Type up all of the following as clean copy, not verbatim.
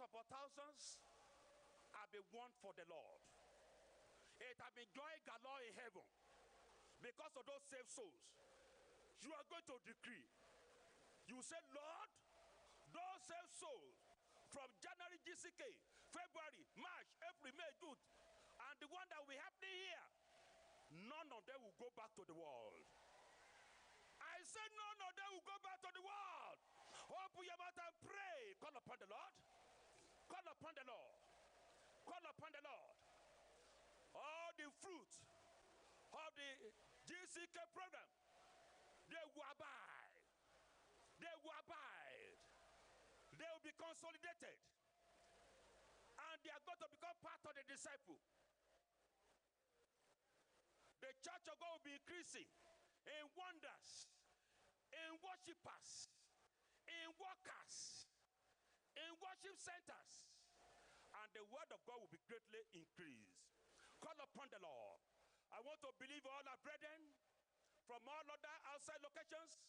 upon thousands have been won for the Lord. It has been joy galore in heaven because of those saved souls. You are going to decree. You say, Lord, those saved souls from January GCK, February, March, April, May, June, and the one that will be happening here, none of them will go back to the world. I said, none of them will go back to the world. Open your mouth and pray. Call upon the Lord. Call upon the Lord. Call upon the Lord. All the fruit of the GCK program, they will abide. They will abide. They will be consolidated. And they are going to become part of the disciple. The church of God will be increasing in wonders, in worshippers, in workers, in worship centers. And the word of God will be greatly increased. Call upon the Lord. I want to believe all our brethren from all other outside locations.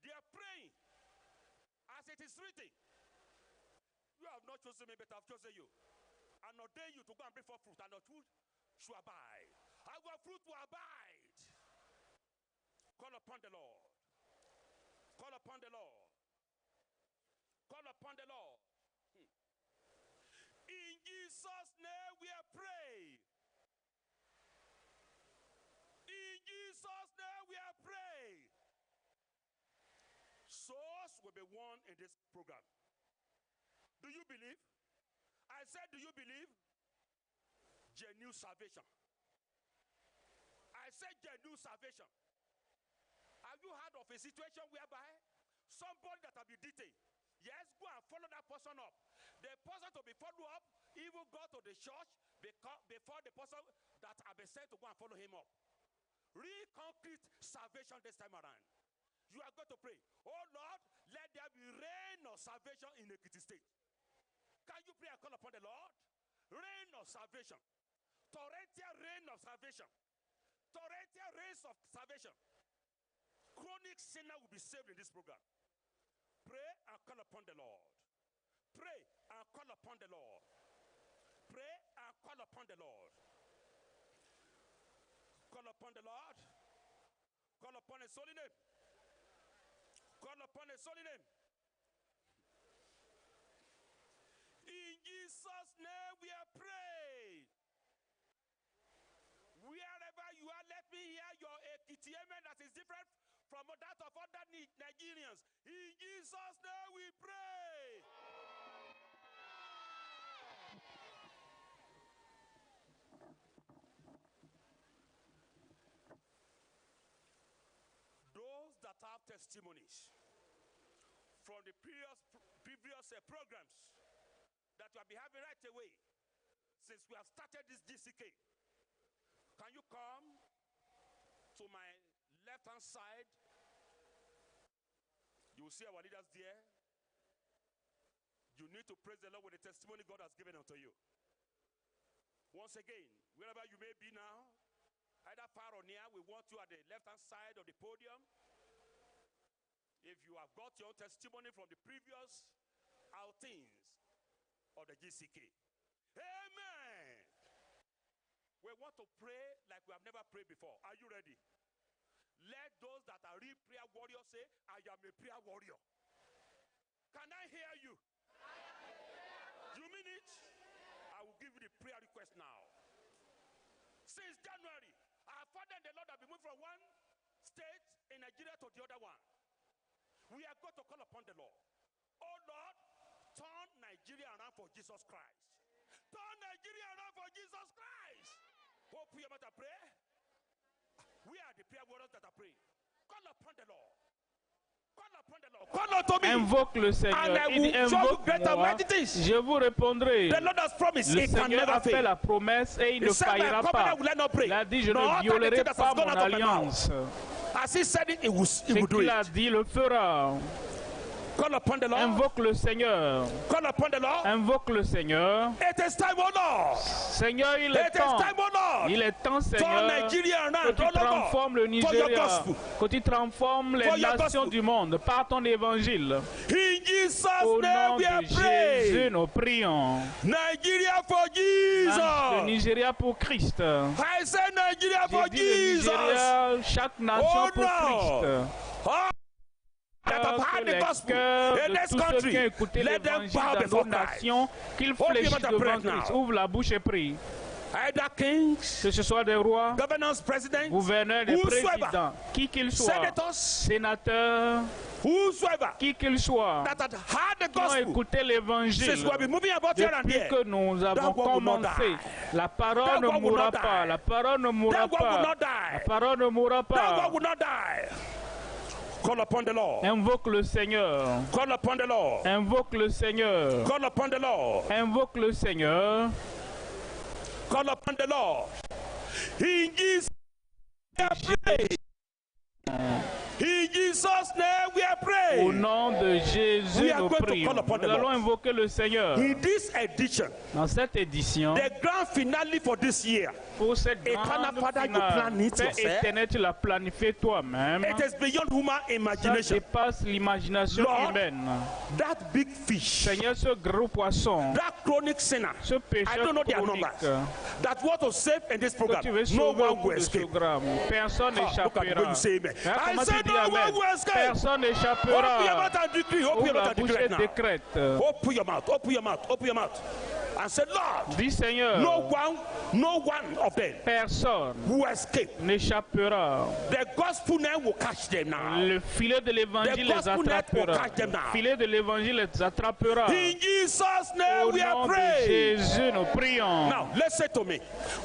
They are praying as it is written. You have not chosen me, but I have chosen you. And ordained you to go and bring forth fruit, and your fruit shall abide. Our fruit will abide. Call upon the Lord. Call upon the Lord. Call upon the Lord. In Jesus' name we are praying. In Jesus' name we are praying. Souls will be won in this program. Do you believe? I said, do you believe? Genuine salvation. I said, genuine salvation. Have you heard of a situation whereby somebody that have been detained, yes, go and follow that person up. The person to be followed up even go to the church before the person that have been sent to go and follow him up. Real concrete salvation this time around. You are going to pray, oh Lord, let there be rain of salvation in Ekiti State. Can you pray and call upon the Lord? Rain of salvation. Torrential rain of salvation. Torrential rains of salvation. Chronic sinner will be saved in this program. Pray and call upon the Lord. Pray and call upon the Lord. Pray and call upon the Lord. Call upon the Lord. Call upon his holy name. Call upon his holy name. In Jesus' name we are praying. Wherever you are, let me hear your Ekiti amen that is different from that of other Nigerians. In Jesus' name we pray. Those that have testimonies from the previous programs that we have been having right away since we have started this GCK, can you come to my left-hand side? You will see our leaders there. You need to praise the Lord with the testimony God has given unto you. Once again, wherever you may be now, either far or near, we want you at the left-hand side of the podium. If you have got your testimony from the previous outings of the GCK. Amen. We want to pray like we have never prayed before. Are you ready? Let those that are real prayer warriors say, I am a prayer warrior. Can I hear you? I am a prayer warrior. You mean it? I will give you the prayer request now. Since January, our Father and the Lord have been moved from one state in Nigeria to the other one. We are going to call upon the Lord. Oh Lord, turn Nigeria around for Jesus Christ. Turn Nigeria around for Jesus Christ. Hope you better pray. We are the prayer warriors that are praying. Call upon the Lord. Call upon the Lord. Call unto me. Invoque le Seigneur. And I Il dit, will show you invoque greater moi, mighty things. je vous répondrai. The Lord has promised Le he can Seigneur never a fait fail. la promesse et il He ne said, my faillira covenant pas. will I not break. Il a dit, je Nor ne utter violerai anything that pas has gone mon out of my mouth. alliance. As he said it, he Ce will do qu'il a it. dit, le fera. Call upon the Lord. Invoque le Seigneur. Call upon the Lord. Invoque le Seigneur. It is time, O Lord. Seigneur, il est It is temps. time, O Lord. Il est temps, Turn Seigneur, Nigeria que around, tu O Lord God, transformes le for your Nigeria, gospel. que tu transformes les For your nations gospel. du monde par ton évangile. In Jesus' Au name nom we are de Jésus, praying. nous prions. Nigeria for Le Jesus. Nigeria pour Christ. I say Nigeria for J'ai dit le Jesus. Nigeria, chaque nation Oh pour no. Christ. All that have Que heard the les gospel cœurs in de this tous ceux qui ont country, écouté let them l'évangile bow dans before nos Christ. nations, qu'ils Open your fléchissent mouth and pray devant right Christ. now. Ouvre la bouche et prie. Either kings, Que ce soit des rois, governors, presidents, gouverneurs, des whosoever, présidents, qui qu'ils soient, senators, sénateurs, whosoever qui qu'ils soient, that had heard the qui ont gospel écouté l'évangile. since we have been moving about here and Depuis there, que nous avons That one will not commencé, die. la parole That ne one will mourra not pas, die. la parole ne mourra That one will pas, not la die. parole ne mourra That pas. one will not die. Call upon the Lord. Invoque le Seigneur, Call upon the Lord. invoque le Seigneur, Call upon the Lord. invoque le Seigneur. Call upon the Lord. In Jesus' name we are praying. In Jesus' name we are Au praying. nom de Jésus, We are nous going to prions. call upon Nous the allons Lord. invoquer le Seigneur In this edition, dans cette édition the grand finale for this year, pour cette Eternal grande Father, you plan finale. it Père yourself. éternel, tu l'as planifié toi-même. it is beyond human Ça imagination. dépasse l'imagination Lord, humaine. That big fish, Seigneur, ce gros poisson, that chronic sinner, ce I pécheur don't know their chronique numbers, that want to save in this que program, tu veux no sauver au one cours will de ce escape. programme, personne Ah, look at the way n'échappera. you say amen. Hein, I comment tu said dis no amen? one will escape. Personne Open your n'échappera. mouth and decree. Open Ouvre your mouth la and bouche decree et right now. décrète. Open your mouth. Open your mouth. Open your mouth. And say, Lord, Dis Seigneur, no one of them personne will escape. n'échappera. The gospel net will catch them now. Le filet de l'évangile The les gospel net will attrapera. catch them Le now. filet de l'évangile les attrapera. In Jesus' name Au we are nom de praying. Jésus, nous prions. Now, listen to me.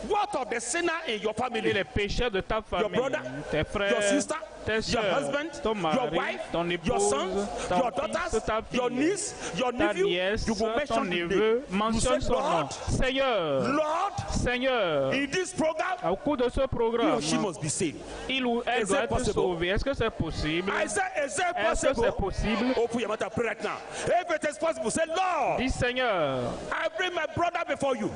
What of the sinner in your Et family? les pécheurs de ta Your famille, brother, tes your frères, sister, tes your sœurs, husband, ton your mari, wife, ton your épouse, sons, ton your fils, daughters, ta your fille, niece, your ta nephew. nièce, You will ton mention the name. neveu, You mentionne say, son nom. Lord, Seigneur, Lord, Seigneur, in this program, au cours de ce he programme, or she must be saved. il ou elle Is doit it être possible? sauvé. Est-ce que c'est possible? I say, is it Est-ce que c'est possible? possible? Open your mouth and pray right now. If it is possible, say, Lord, Dis Seigneur, I bring my brother before you.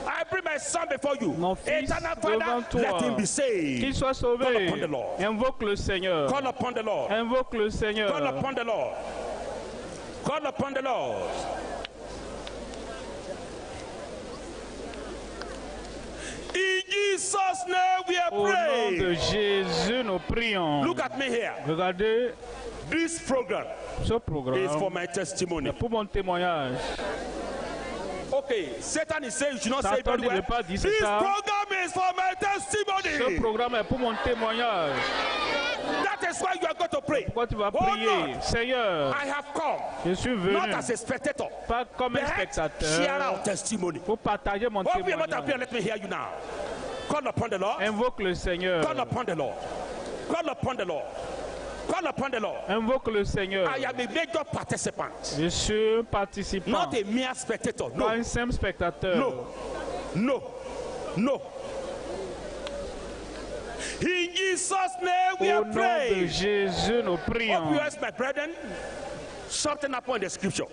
I bring my son before you. Mon fils Eternal Father, devant toi. let him be saved. qu'il soit sauvé. Call upon the Lord. Invoque le Seigneur. Call upon the Lord. Invoque le Seigneur. Call upon the Lord. Call upon the Lord. In Jesus' name we are Au nom de praying. Jésus, nous prions. Look at me here. Regardez This program ce is for programme my testimony. pour mon témoignage. Okay, Satan is saying you should not say it Satan very ne well. veut pas dire This ça. program is for my Ce testimony. programme est pour mon témoignage. That is why you are going to pray. Pourquoi tu vas Oh prier? Lord, Seigneur, I have come je suis not venu as a spectator, pas comme un but sharer spectateur of testimony. pour partager mon Open your mouth and pray témoignage. and let me hear you now. Call upon the Lord. Invoque le Seigneur. Call upon the Lord. Call upon the Lord. Call upon the Lord. Invoque le Seigneur. I am a major participant, Je suis un participant, not a mere spectator. No, pas un simple spectateur. no, no, no. In Jesus' name we Au are nom de praying. Jésus, nous Open prions. your eyes, my brethren. Something happened in the scripture.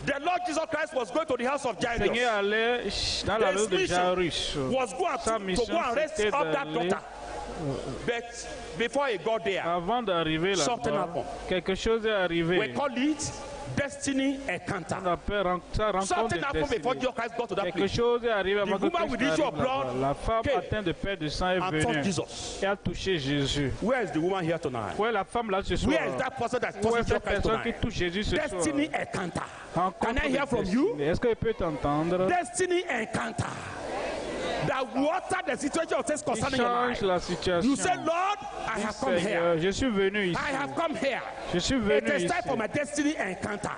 The Lord Jesus Christ was going to the house of Jairus. Seigneur allait dans la His rue de mission Jairus. was go Sa and, to mission, go and raise c'était up that d'aller- daughter. But before he got there, Avant d'arriver Something là-bas, happened. quelque chose est arrivé. we call it destiny encounter. On appelle ça rencontre Something de happened before destinée. Jesus Christ got to that Quelque place chose est arrivé avant The que woman Christ with the issue of n'arrive là-bas. blood La femme came atteinte de perte de sang est and touched venue Jesus. et a touché Jésus. Where is the woman here tonight? Où est la femme là ce soir? Where is that person that's Où est touching Jesus cette Christ personne qui tonight? touche Jésus ce soir? Destiny encounter. Can Rencontre I de hear from you? destinée. Est-ce que je peux t'entendre? Destiny encounter. That water the situation of things Qui concerning your change life. la situation. You say, Lord, I have come Seigneur, here. je suis venu ici. I have come here. Je suis It venu is time ici. for my destiny encounter.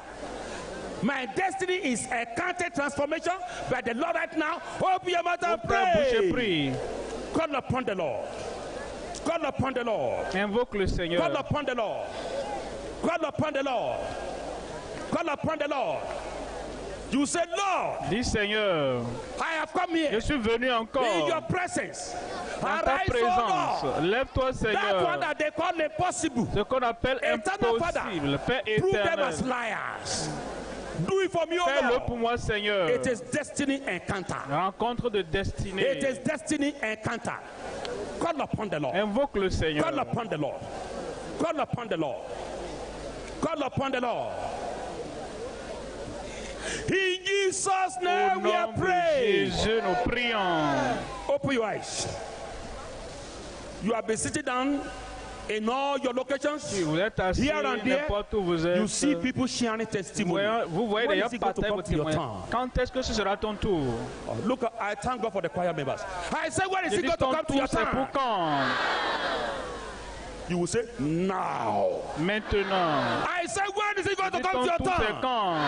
My destiny is encounter transformation by the Lord right now. Open your mouth and Ouvre ta bouche et pray. prie. Call upon the Lord. Call upon the Lord. Invoque le Seigneur. Call upon the Lord. Call upon the Lord. Call upon the Lord. You say, Lord, Dis Seigneur, I have come here je suis venu in encore your presence. dans ta Arise, O présence. Lord. Lève-toi That Seigneur. one that they call impossible. Ce qu'on appelle Eternal Father, impossible. Père Prove them as éternel. liars. Do it for me, O Fais-le Lord. pour moi Seigneur. It is destiny encounter. Rencontre de destinée. It is destiny encounter. Call upon the Lord. Invoque le Seigneur. Call upon the Lord. Call upon the Lord. Call upon the Lord. In Jesus' Au name we are nom de praying. Jésus, nous prions. Open your eyes. You have been sitting down in all your locations. Si vous êtes assis Here and there, n'importe où vous êtes, You see people sharing vous testimony. voyez, vous voyez When d'ailleurs is it going to partager come vos to your témoignages. turn? Quand est-ce que ce sera ton tour? Oh, Look, I thank God for the choir members. I say, when is Je it dis going to ton come to tour, your c'est pour turn? quand? You will say, now. Maintenant. I say, when is it going Je to dis come ton to your tour, c'est turn? quand?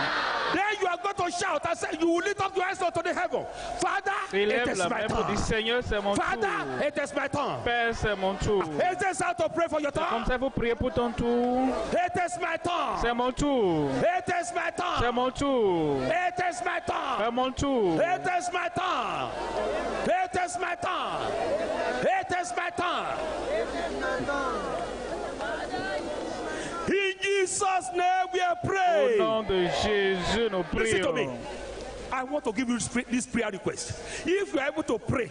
Then you are going to shout. I say, you will lift up your hands unto the heaven. Father, it Élève is la my main pour dire turn. Seigneur, c'est mon tour. Father, it is my turn. Père, c'est mon tour. Is this how to pray for your Comme turn? ça, il faut prier pour ton tour. It is my turn. C'est mon tour. It is my C'est turn. mon tour. It is my turn. C'est mon tour. It is my turn. It is my turn. It is my turn. In Jesus' name we are Au praying. nom de Jésus, nous Listen to me. prions. I want to give you this prayer request. If you are able to pray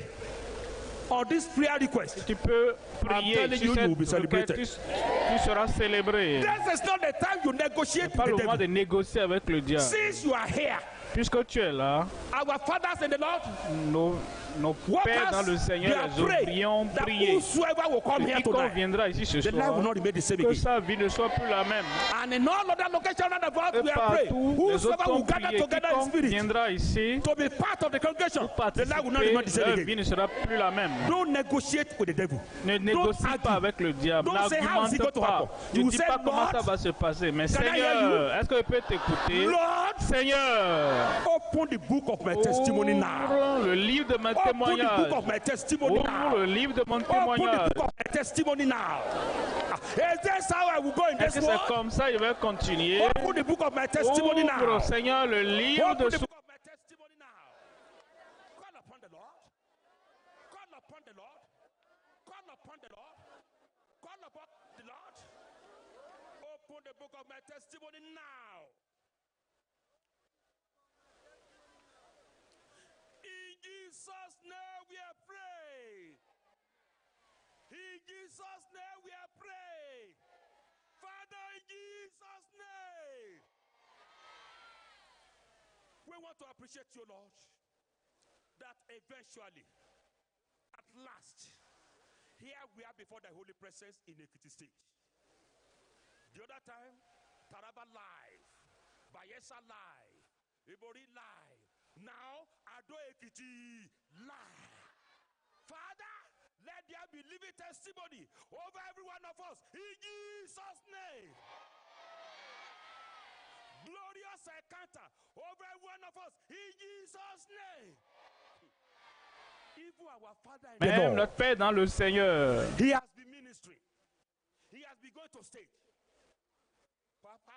on this prayer request, Tu peux prier telling sur you, you cette will be requête, celebrated. tu seras célébré. this is not the time you negotiate Pas with le the moment de devil. négocier avec le diable. Since you are here, Puisque tu es là, our fathers in the Lord, nos pères dans workers, le they Seigneur, are les ouvriers ont praying that prié. whosoever will come here Quiconque tonight, viendra ici ce the life will soir, not remain the same que again. sa vie ne soit plus la même. And in all other locations around the world, Et we are praying. partout, les Whosoever autres will ont gather prié. together in Quiconque spirit viendra ici to be part of the congregation, the life will not participer, remain the same leur vie again. ne sera plus la même. Don't negotiate with the devil. Ne Don't négocie argue. pas avec le diable. Don't say how is it N'argumente going to pas. happen. You Ne will dis say, pas comment Lord, ça va se passer. Mais can I hear Seigneur, est-ce que je peux t'écouter? Lord, Seigneur, open the book of my testimony now. ouvre le livre de mon Open the témoignage. book of my testimony Ouvre now. le livre de mon Open the témoignage. book of my testimony now. Is this how I will go in Est-ce this que c'est world? comme ça que je vais continuer? Open the book of my testimony now. Ouvre, Seigneur, le livre Open de the son book of my testimony now. Call upon the Lord. Call upon the Lord. Call upon the Lord. Call upon the Lord. Open the book of my testimony now. In Jesus' name we are praying. In Jesus' name we are praying. Father, in Jesus' name. We want to appreciate you, Lord, that eventually, at last, here we are before the Holy Presence in Ekiti State. The other time, Taraba live, Bayelsa live, Ibori live. Now, Ado Ekiti live. Father, let there be living testimony over every one of us in Jesus' name. Glorious encounter over every one of us in Jesus' name. Even our Father in the Même Lord, notre Père dans le Seigneur. he has been ministering. He has been going to state. Papa,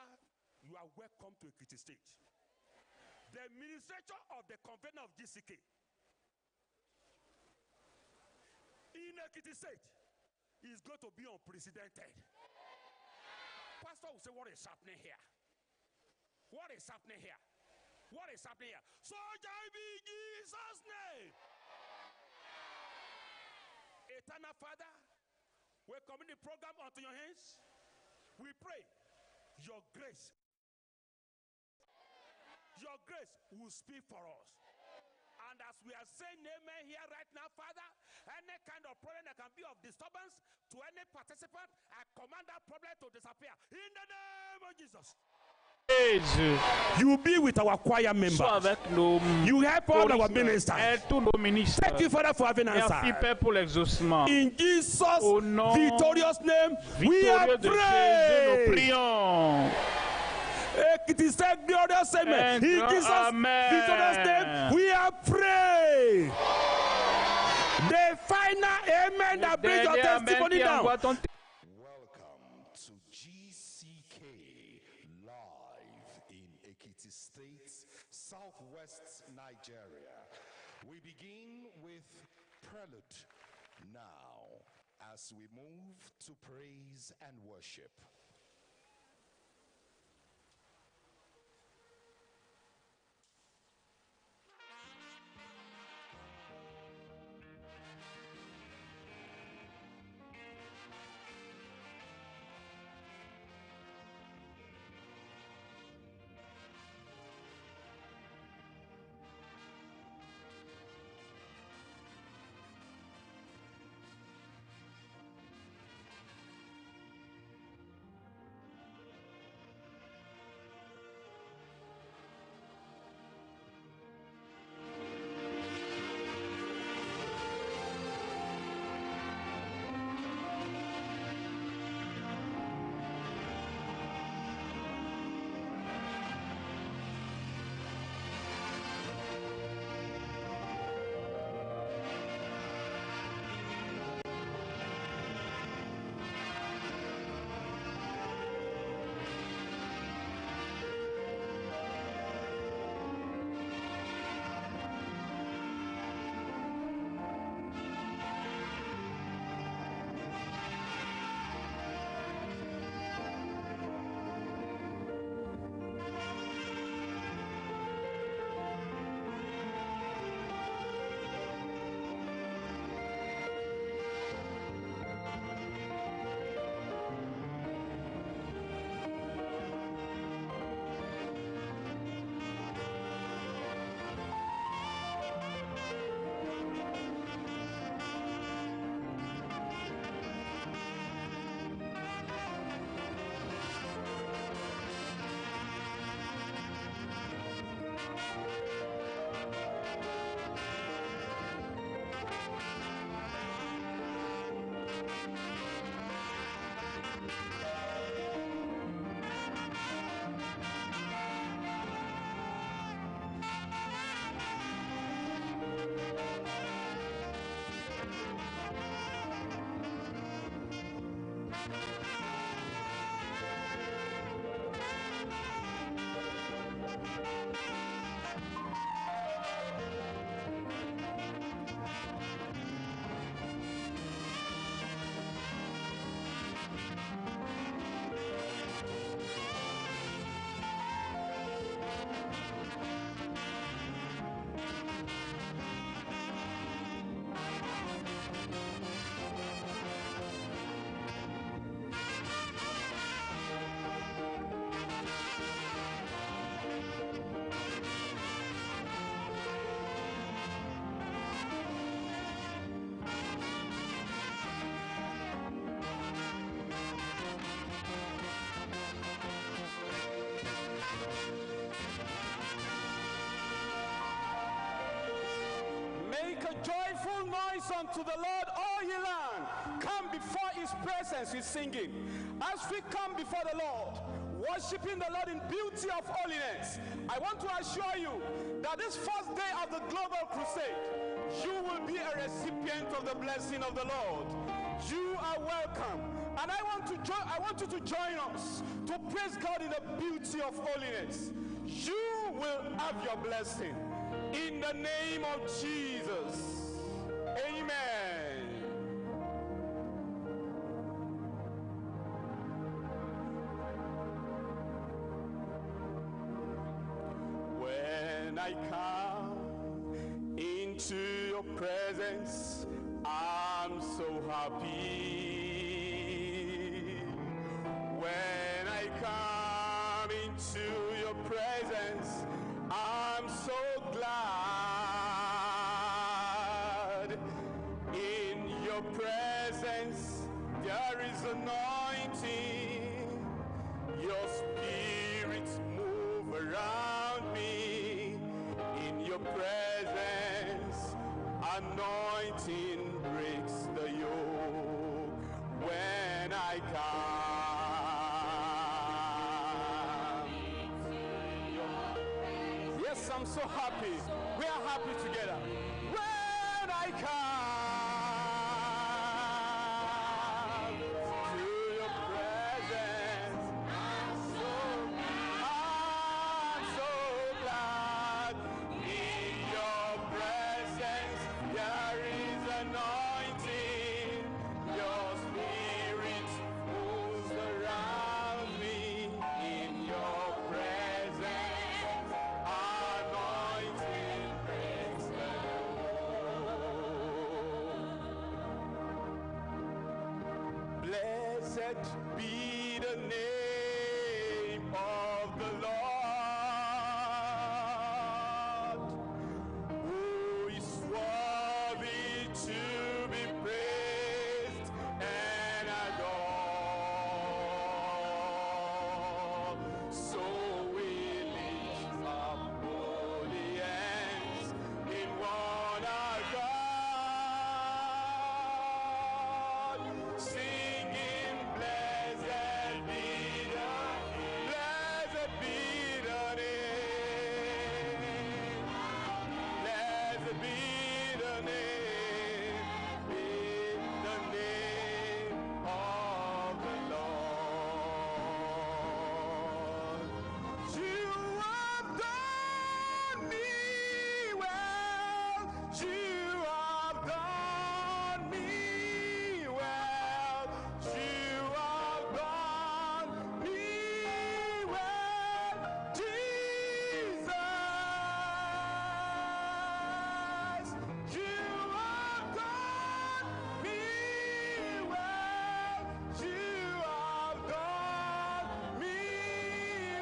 you are welcome to Ekiti State. The administrator of the convener of GCK in Ekiti State is going to be unprecedented. Pastor will say, what is happening here? What is happening here? What is happening here? So shall it be in Jesus' name. Eternal Father, we commit the program unto your hands. We pray your grace, your grace will speak for us. And as we are saying amen here right now, Father, any kind of problem that can be of disturbance to any participant, I command that problem to disappear in the name of Jesus. Jésus, You be with our choir sois members. avec nos You help all our choristes, ministers. aide tous nos ministres. Thank you, Father, for having Merci, answered. Père, pour l'exaucement. In Jesus' Au nom victorious name, we are Victorieux de Jésus, nous praying. prions. It is a glorious amen. Un In grand Jesus' amen. victorious name, we are praying. The final amen that brings your Dernier amen testimony qui down. envoie ton Welcome to GCK Live in Ekiti State, Southwest Nigeria. We begin with Prelude now as we move to praise and worship. Thank Rejoice unto the Lord, all ye land. Come before his presence with singing. As we come before the Lord, worshiping the Lord in beauty of holiness, I want to assure you that this first day of the Global Crusade, you will be a recipient of the blessing of the Lord. You are welcome. And I want to join, I want you to join us to praise God in the beauty of holiness. You will have your blessing in the name of Jesus. Amen. When I come into your presence, I'm so happy. When I come into your presence, I'm so glad. In your presence, there is anointing. Your spirit move around me. In your presence, anointing breaks the yoke. When I come. Yes, I'm so happy. We are happy together. When I come to your presence, I'm so glad. In your presence, there is anointing. Your spirit moves around me. In your presence, anointing breaks the yoke. Blessed be the name of the Lord, who is worthy to be praised and adored. So we lift up holy hands in one accord, singing, Blessed be the, blessed be the name. Blessed be the name, be the name of the Lord. You have done me well. You have done me well. You have done me well, Jesus. You have done me well. You have done me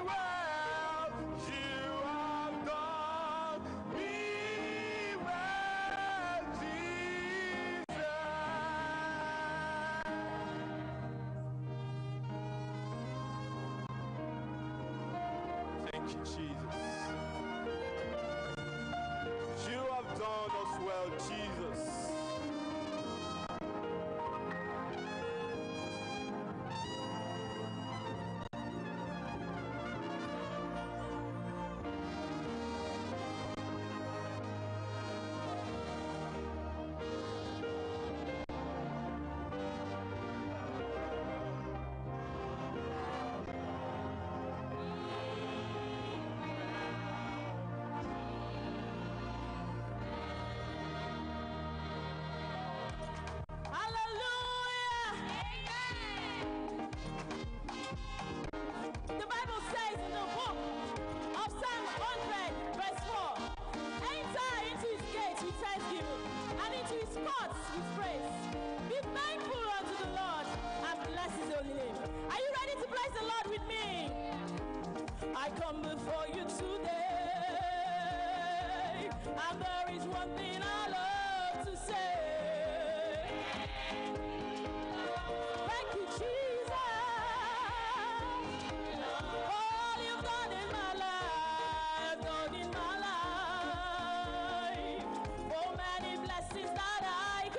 well. You have done me well, Jesus. Thank you, Jesus. You have done us well, Jesus. Hallelujah. The Bible says in the book of Psalm 100, verse 4, Enter into his gates with thanksgiving and into his courts with praise. Be thankful unto the Lord and bless his holy name. Are you ready to bless the Lord with me? I come before you today, and there is one thing I love to say. Thank you, Jesus. All you've done in my life, done in my life. For many blessings that I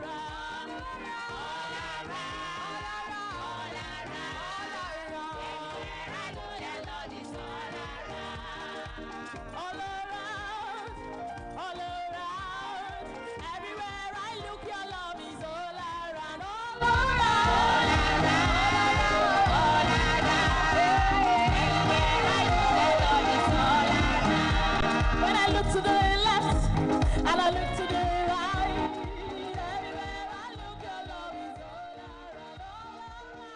around, all around, all around, all around. Everywhere I look, the Lord is all around. All around, all around. Everywhere I look, your love is all around, all around, all around, all around. Everywhere I look, the Lord is all around. When I look to the left and I look to the right, everywhere I look, your love is all around, all around.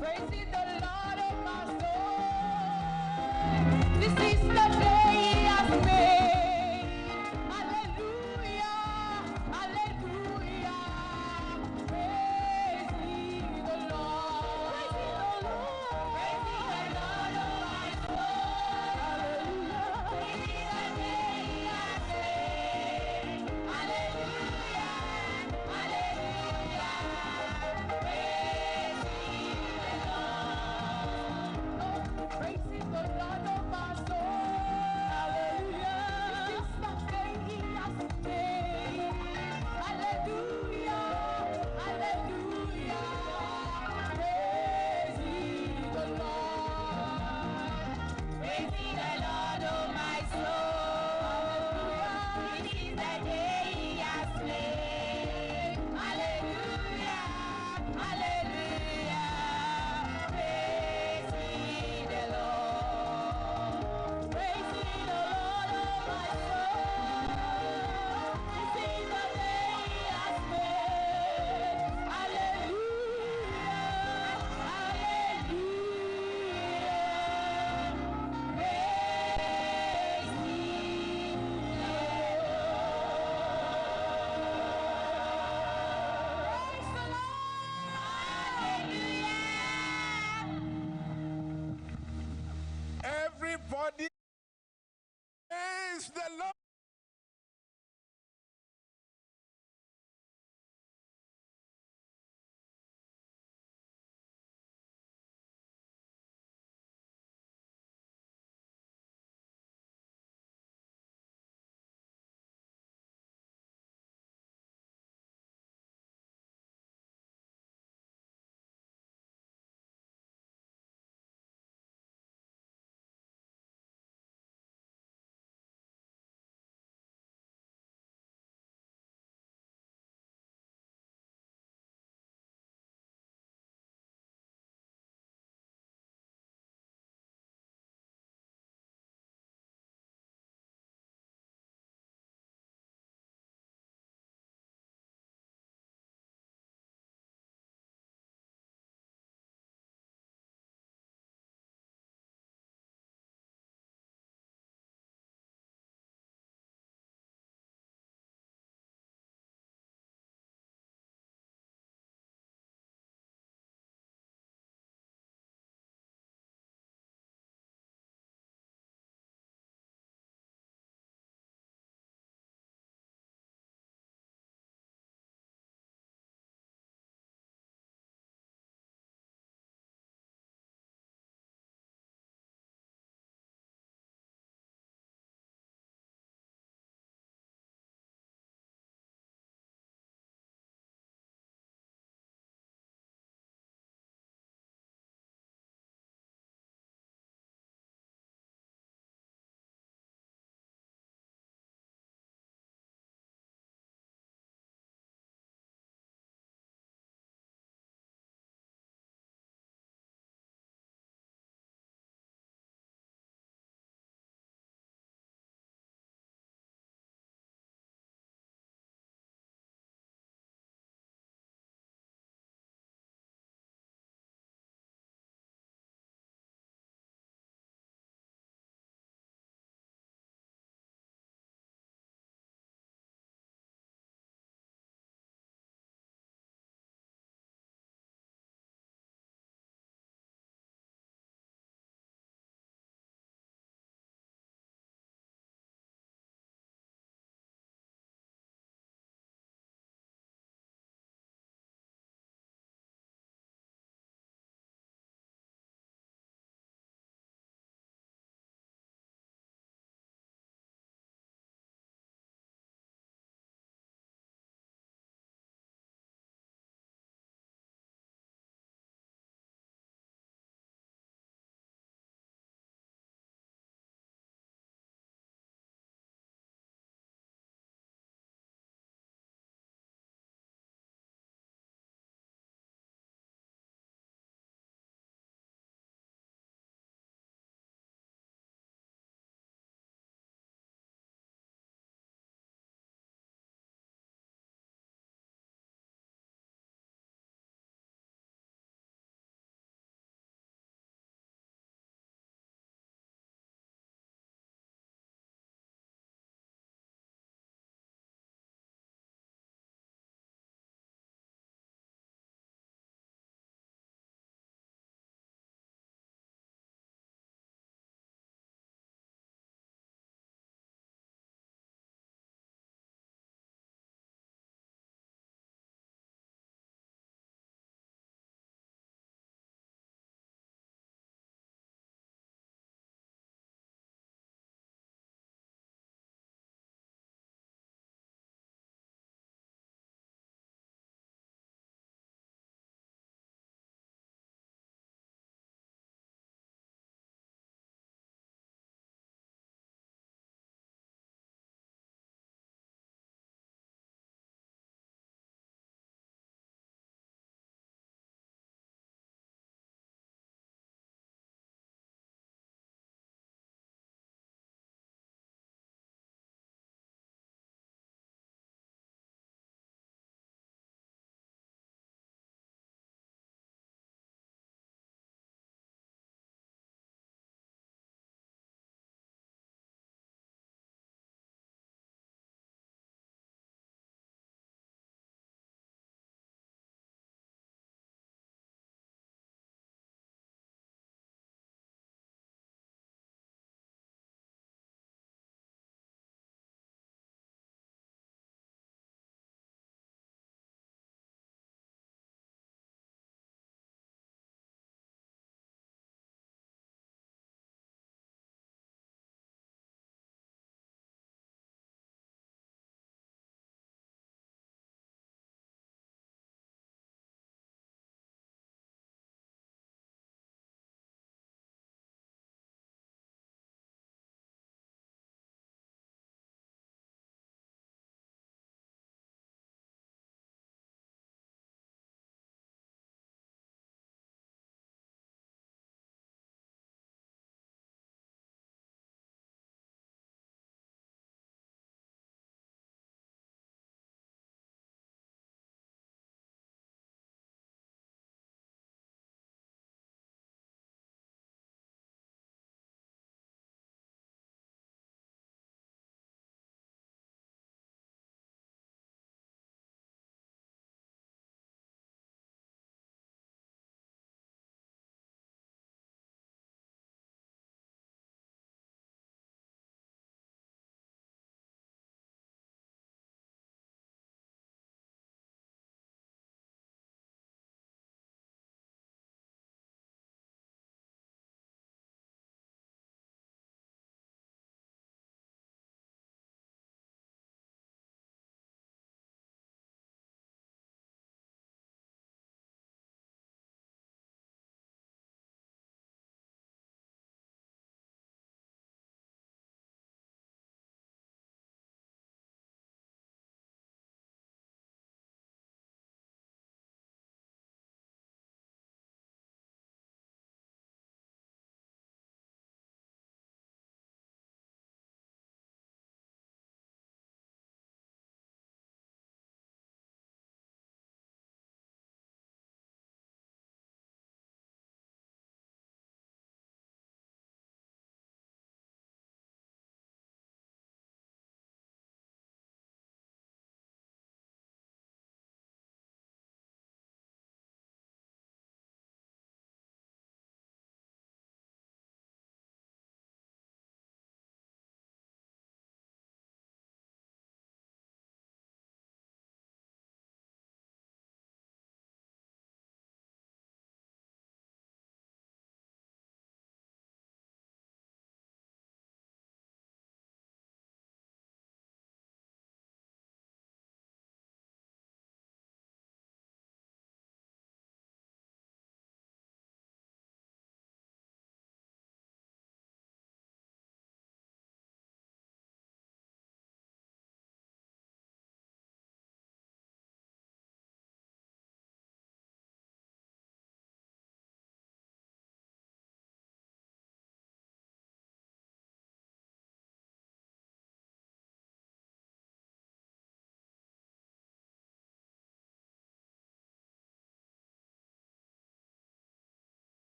Praising the Lord of my soul. This is the day He has made. Hallelujah, hallelujah. Praise ye the Lord. Praise ye the Lord. Praise ye the Lord of my soul. Hallelujah. This is the day He has made. Hallelujah, hallelujah. Praise ye the Lord. Praising the Lord of my soul. Hallelujah. This is the day He has made. Hallelujah. Hallelujah. Praise ye the Lord. Praise ye the Lord, oh my soul. Hallelujah. This is the day He has made. Hallelujah, hallelujah. Praise ye the Lord. Praise ye the Lord, oh my soul. This is the day He has made. Hallelujah, hallelujah. Praise ye the Lord. Praise the Lord. Hallelujah. Everybody, praise the Lord.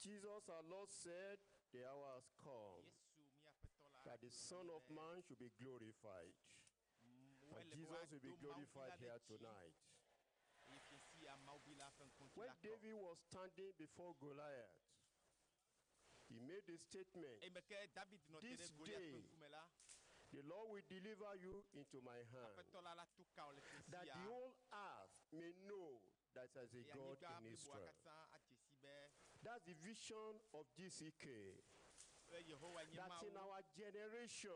Jesus our Lord said, The hour has come that the Son of Man should be glorified. And Jesus will be glorified here tonight. When David was standing before Goliath, he made a statement This day, the Lord will deliver you into my hand, that the whole earth may know that there is a God in Israel. That's the vision of GCK. That in our generation,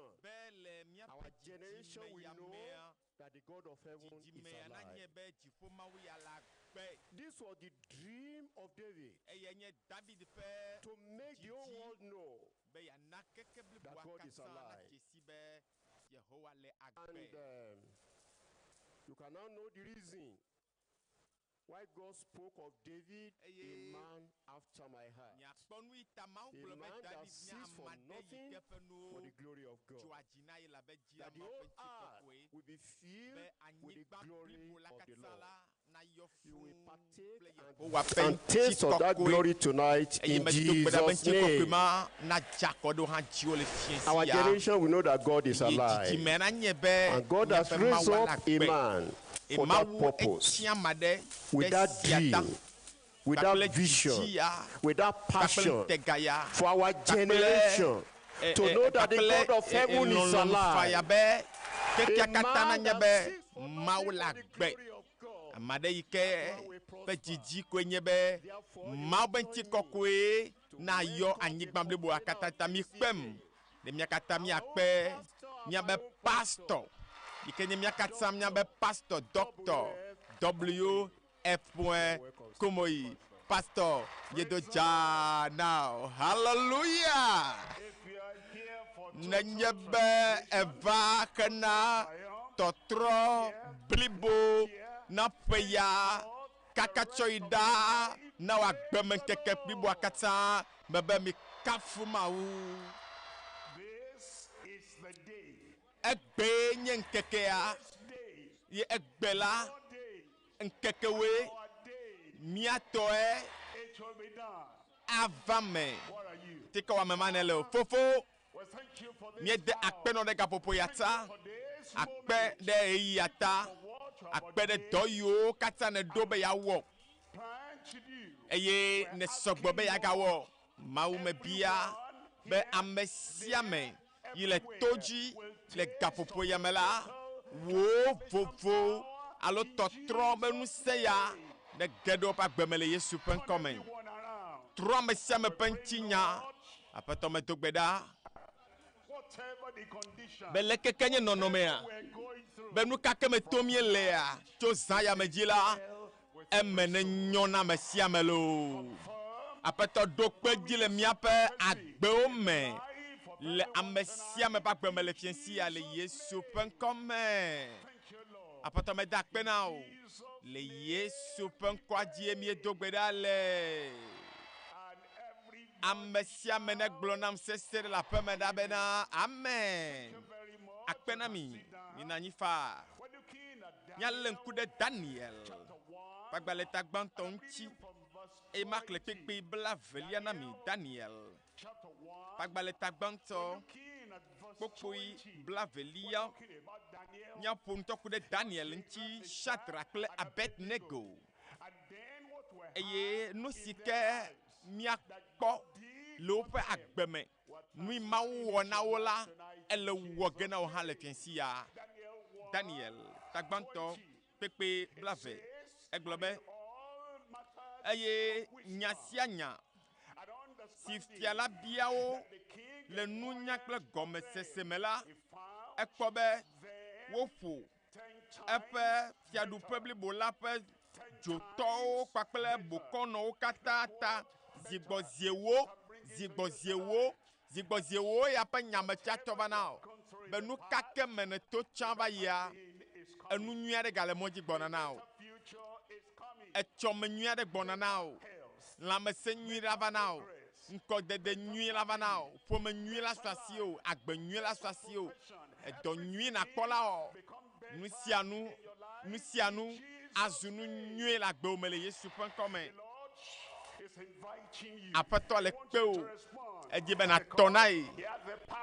our generation will know that the God of heaven is alive. This was the dream of David to make the whole world know that God is alive. And you can now know the reason why God spoke of David, a man after my heart. A man that sees for nothing for the glory of God. That the whole earth will be filled with the glory of the Lord. You will partake and taste of that glory tonight in Jesus' name. Our generation will know that God is alive. And God has raised up a man for that purpose, with that dream, with that vision, with that passion for our generation to know that the God of heaven is alive. Kekia A katã man nanya that be seeks for Mawu nothing le but the agbe. glory of God. Ame aɖe yi ke ƒe dzidzi koe nye be Mawu ƒe ŋutikɔkɔe nayɔ anyigba bliboa katã ta mi kpem. Ɖe mía katã míakpe míabe pastor yi ke nye mía katã míabe pastor Dr. W. F. Komoyi. Pastor, míedo dzaa na wò. Hallelujah! Nenye be eva hena tɔtrɔ blibo na ƒe ya kaka tsɔ yi ɖaa na wò agbemeŋkeke bliboa katã me be mikafu Mawu. Egbee nye ŋkekea ye egbe la ŋkekewoe míatɔe ava me. Tike wɔame ma ne le o. Fofo, míede akpe nɔ ɖe gaƒoƒo ya ta, akpe ɖe ɣeyiɣi ya ta, akpe ɖe dɔ yiwo katã nèɖo be yeawɔ eye nèsɔgbɔ be yeagawɔ. Mawu mebia be ame sia ame yi le to dzi le gaƒoƒo ya me la, wò vovo alo tɔtrɔ be ŋusẽ ya nege ɖe woƒe agbe me le Yesu ƒe ŋkɔme. Trɔ ame sia ame ƒe ŋutinya. Aƒetɔ medo gbe ɖa be le keke nye nɔnɔmea, be nu ka ke me tom míelea tso zã ya me dzi la, eme ne nyɔ na ame sia ame loo. Aƒetɔ ɖo kpe dzi le míaƒe agbewo me le ame sia ame ƒe agbe me le fiẽ sia le Yesu ƒe ŋkɔme. Aƒetɔ meda akpe na wò le Yesu ƒe ŋkɔa dzie míedo gbe ɖa le. Ame sia ame negblɔ nam sese ɖe le aƒeme ɖa bena amen. Akpe na mi, mina anyi faa. Míalé ŋku ɖe Daniel ƒe agbalẽ gbãtɔ ŋuti eye maxlẽ kpekpe blavelia na mi. Daniel ƒe agbalẽ gbãtɔ kpokpoe blavelia. Míaƒo ŋutɔ ku ɖe Daniel ŋuti, Shadrach kple Abednego. Eye nu si ke míakpɔ le woƒe agbe me, nu yi Mawu wɔ na wo la, ele wɔ ge na wo hã le fiẽ sia. Daniel tagbãtɔ kpekpe blave egblɔ be eye nya sia nya si fia la bia wo le nunya kple gɔmesese me la, ekpɔ be woƒo eƒe fiaɖuƒe blibo la ƒe dzotɔwo kpakple bokɔnɔwo katã ta zigbɔziewo zigbɔziewo zigbɔziewo ya ƒe nyametsiatɔ va na o be nu ka ke me nèto tsã va yia enu nyui aɖe gale mɔ dzi gbɔna na o etsɔme nyui aɖe gbɔna na o lãmesẽ nyui la va na o ŋkɔdede nyui la va na o ƒome nyui la su asi o agbe nyui la su asi o edɔ nyui nakpɔ la o nu sia nu nu sia nu azu nu nyui le agbewo me le Yesu ƒe ŋkɔme. Aƒetɔ le kpe wò. Edzi be nàtɔ na ye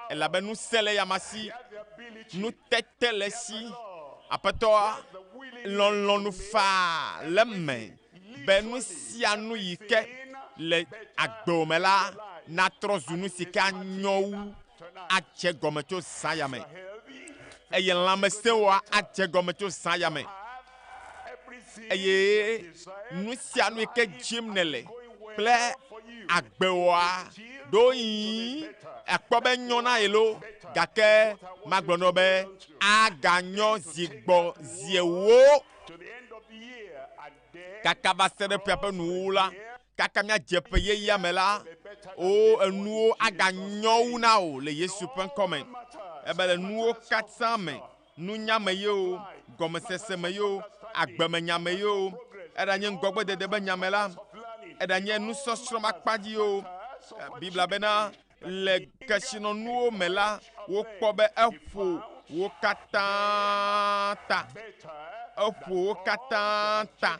elabe ŋusẽ le eyama si, nutete le esi. Aƒetɔa lɔlɔ̃nu faa le eme be nu sia nu yi ke le agbewò me la natrɔ zu nu si ke anyɔ wu adze gɔme tso zã ya me. Eye lãmesẽwoa adze gɔme tso zã ya me. Eye nu sia nu yi ke dzim nèle kple agbewòa ɖoɣi akpɔ be nyɔ na ye lo, gake magblɔ na wò be aganyɔ zi gbɔ zi ewo kaka va se ɖe ƒea ƒe nuwuwu la, kaka míadze ƒe yeyea me la, o enuwo aganyɔ wu na wò le Yesu ƒe ŋkɔ me. Ebe le nuwo katã me, nunya me ye o, gɔmesese me ye o, agbemenya me ye o, eɖanye ŋgɔgbedede be nya me la, eɖanye nusɔsrɔ̃ be akpa dzi ye o, Biblia bena le kesinɔnuwo me la, wokpɔ be eƒo wo katã ta. Eƒo wo katã ta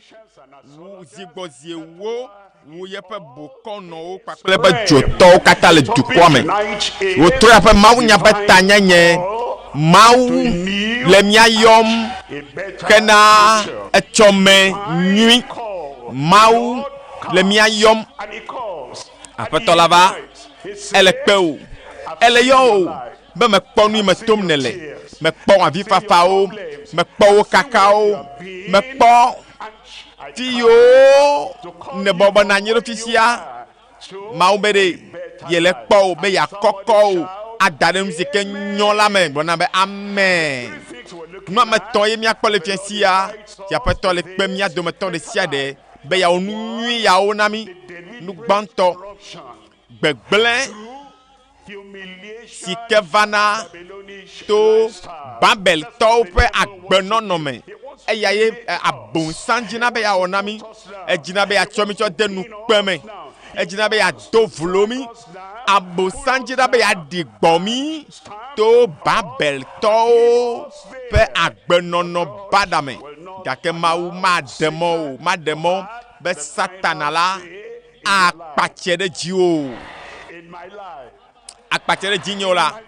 wu zi gbɔ zi ewo wu yeƒe bokɔnɔwo kpakple eƒe dzotɔwo katã le dukɔa me. Wotrɔ eƒe mawunya ƒe tanyenye. Mawu le mía yɔm hena etsɔme nyui. Mawu le mía yɔm. Aƒetɔ la va, ele kpe wò, ele yɔ wò be mekpɔ nu yi me tom nèle, mekpɔ wò avifafawo, mekpɔ wò kakawo, mekpɔ fi yiwo nèbɔbɔ nɔ anyi ɖo fifia. Mawu be ɖe yele kpɔ wò be yeakɔkɔ wò ada ɖe nu si ke nyɔ la me. Gblɔ na be amen. Nu ame etɔ̃ ye míakpɔ le fiẽ sia. Aƒetɔ le kpe mía dometɔ ɖe sia ɖe be yeawɔ nu nyui yawo na mí. Nu gbãtɔ, gbegblẽ si ke vana to Babeltɔwo ƒe agbenɔnɔ me. Eya ye Abosam dzina be yeawɔ na mí. Edzina be yeatsɔ mí tsɔ de nukpe me. Edzina be yeado vlo mí. Abosam dzina be yeaɖi gbɔ mí to Babeltɔwo ƒe agbenɔnɔ baɖa me. Gake Mawu maɖe mɔ o, maɖe mɔ be Satana la akpatse ɖe dziwò o. Akpatse ɖe dzinye o la,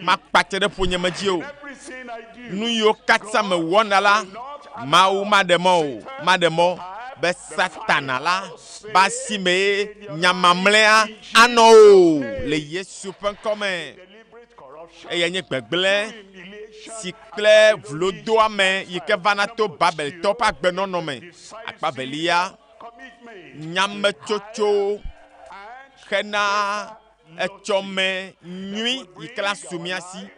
makpatse ɖe ƒonyeme dzi o. Nu yiwo katã mewɔna la, Mawu maɖe mɔ o, maɖe mɔ be Satana la be asi mee nya mamlɛa anɔ o le Yesu ƒe ŋkɔ me. Eyae nye gbegblẽ si kple vlodoame yi ke vana to Babeltɔwo ƒe agbenɔnɔ me. Akpa evelia, nyametsotso hena etsɔme nyui yi ke la su mía si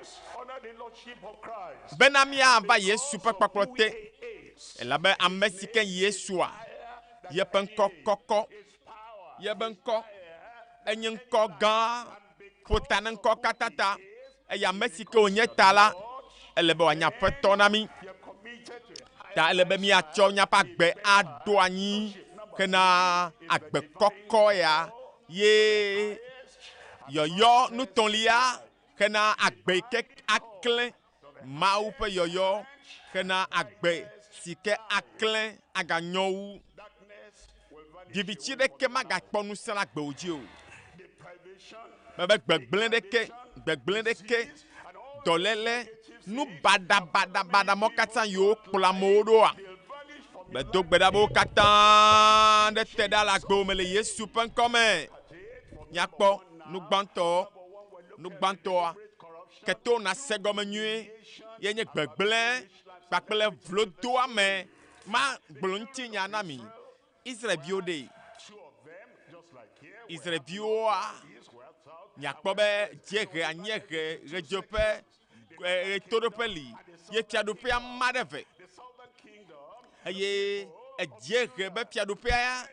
bena míava Yesu ƒe kpɔkplɔ te. Elabe ame si ke Yesua, yeƒe ŋkɔ kɔkɔ, yeƒe ŋkɔ enye ŋkɔ gã, ƒo ta na ŋkɔ katã ta. Eye ame si ke wònye ta la, ele be wòanye aƒetɔ na mí. Ta ele be míatsɔ míaƒe agbe aɖo anyi hena agbe kɔkɔ ya ye yɔyɔ nutɔ̃lia hena agbe yi ke aklẽ Mawu ƒe yɔyɔ hena agbe si ke aklẽ aganyɔ wu. Viviti ɖeke magakpɔ ŋusẽ ɖe agbewò dzi o. Mebe gbegblẽ ɖeke, gbegblẽ ɖeke, dɔléle, nu baɖabaɖabaɖa mɔ katã yiwo kplɔ amewo ɖoa, medo gbe ɖa be wo katã ɖe te ɖa le agbewò me le Yesu ƒe ŋkɔ me. Míakpɔ nu gbãtɔ, nu gbãtɔa, ke to nàse gɔme nyuie ye nye gbegblẽ kpakple vlodoame. Magblɔ ŋutinya na mi. Israelviwo ɖe? Israelviwoa, miakpɔ be dziehe, anyiehe, ɣedzeƒe, ɣetoɖoƒe li ye fiaɖuƒea ma ɖe eve. Eye edziehe be fiaɖuƒea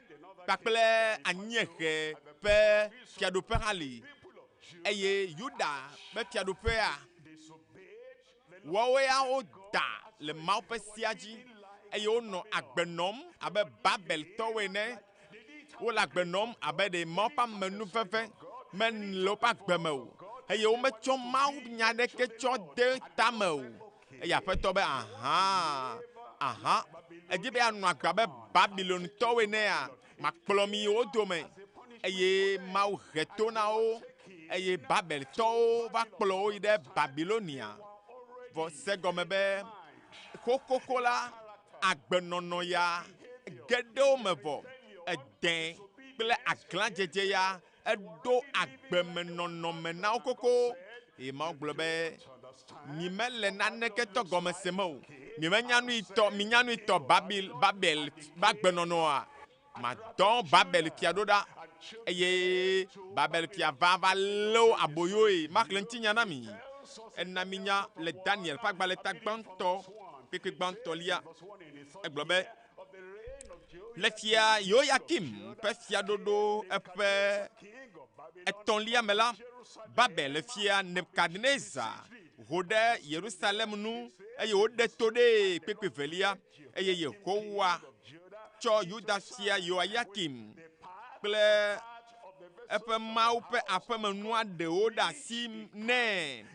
kpakple anyiehe ƒe fiaɖuƒe hã li. Eye Yuda ƒe fiaɖuƒea, woawo ya woda le Mawu ƒe sea dzi eye wonɔ agbe nɔm abe Babeltɔwo ene. Wole agbe nɔm abe ɖe Mawu ƒe amenuveve mele woƒe agbe me o eye wometsɔ Mawu nya aɖeke tsɔ de tame o. Eye Aƒetɔ be, Ahã, ahã, èdi be yeanɔ agbe abe Babilontɔwo enea? Makplɔ mi yi wo dome. Eye Mawu he to na wo eye Babeltɔwo va kplɔ wo yi ɖe Babilonia. Vɔ se gɔme be xoxoxo la, agbenɔnɔ ya ge ɖe wo me vɔ ede kple aglãdzedze ya eɖo agbemenɔnɔme na wo koko. Eye Mawu gblɔ be, mi mele naneke tɔ gɔme se me o. Mi menya nu yi tɔ, mi nya nu yi tɔ Babil, Babel ƒe agbenɔnɔa. Madɔ Babel fia ɖo ɖa eye Babel fia va va lé wo aboyoe. Maxlẽ ŋutinya na mi. Ena minya le Daniel ƒe agbalẽ ta gbãtɔ, kpekpe gbãtɔlia. Egblɔ be, Le fia Yoyakim ƒe fiaɖoɖo eƒe etɔ̃lia me la, Babel fia Nebukadnezar ho ɖe Yerusalem nu eye woɖe to ɖee kpekpe velia eye Yehowa tsɔ Yuda fia Yoyakim kple eƒe Mawu ƒe aƒemenua ɖewo ɖe asi nɛ.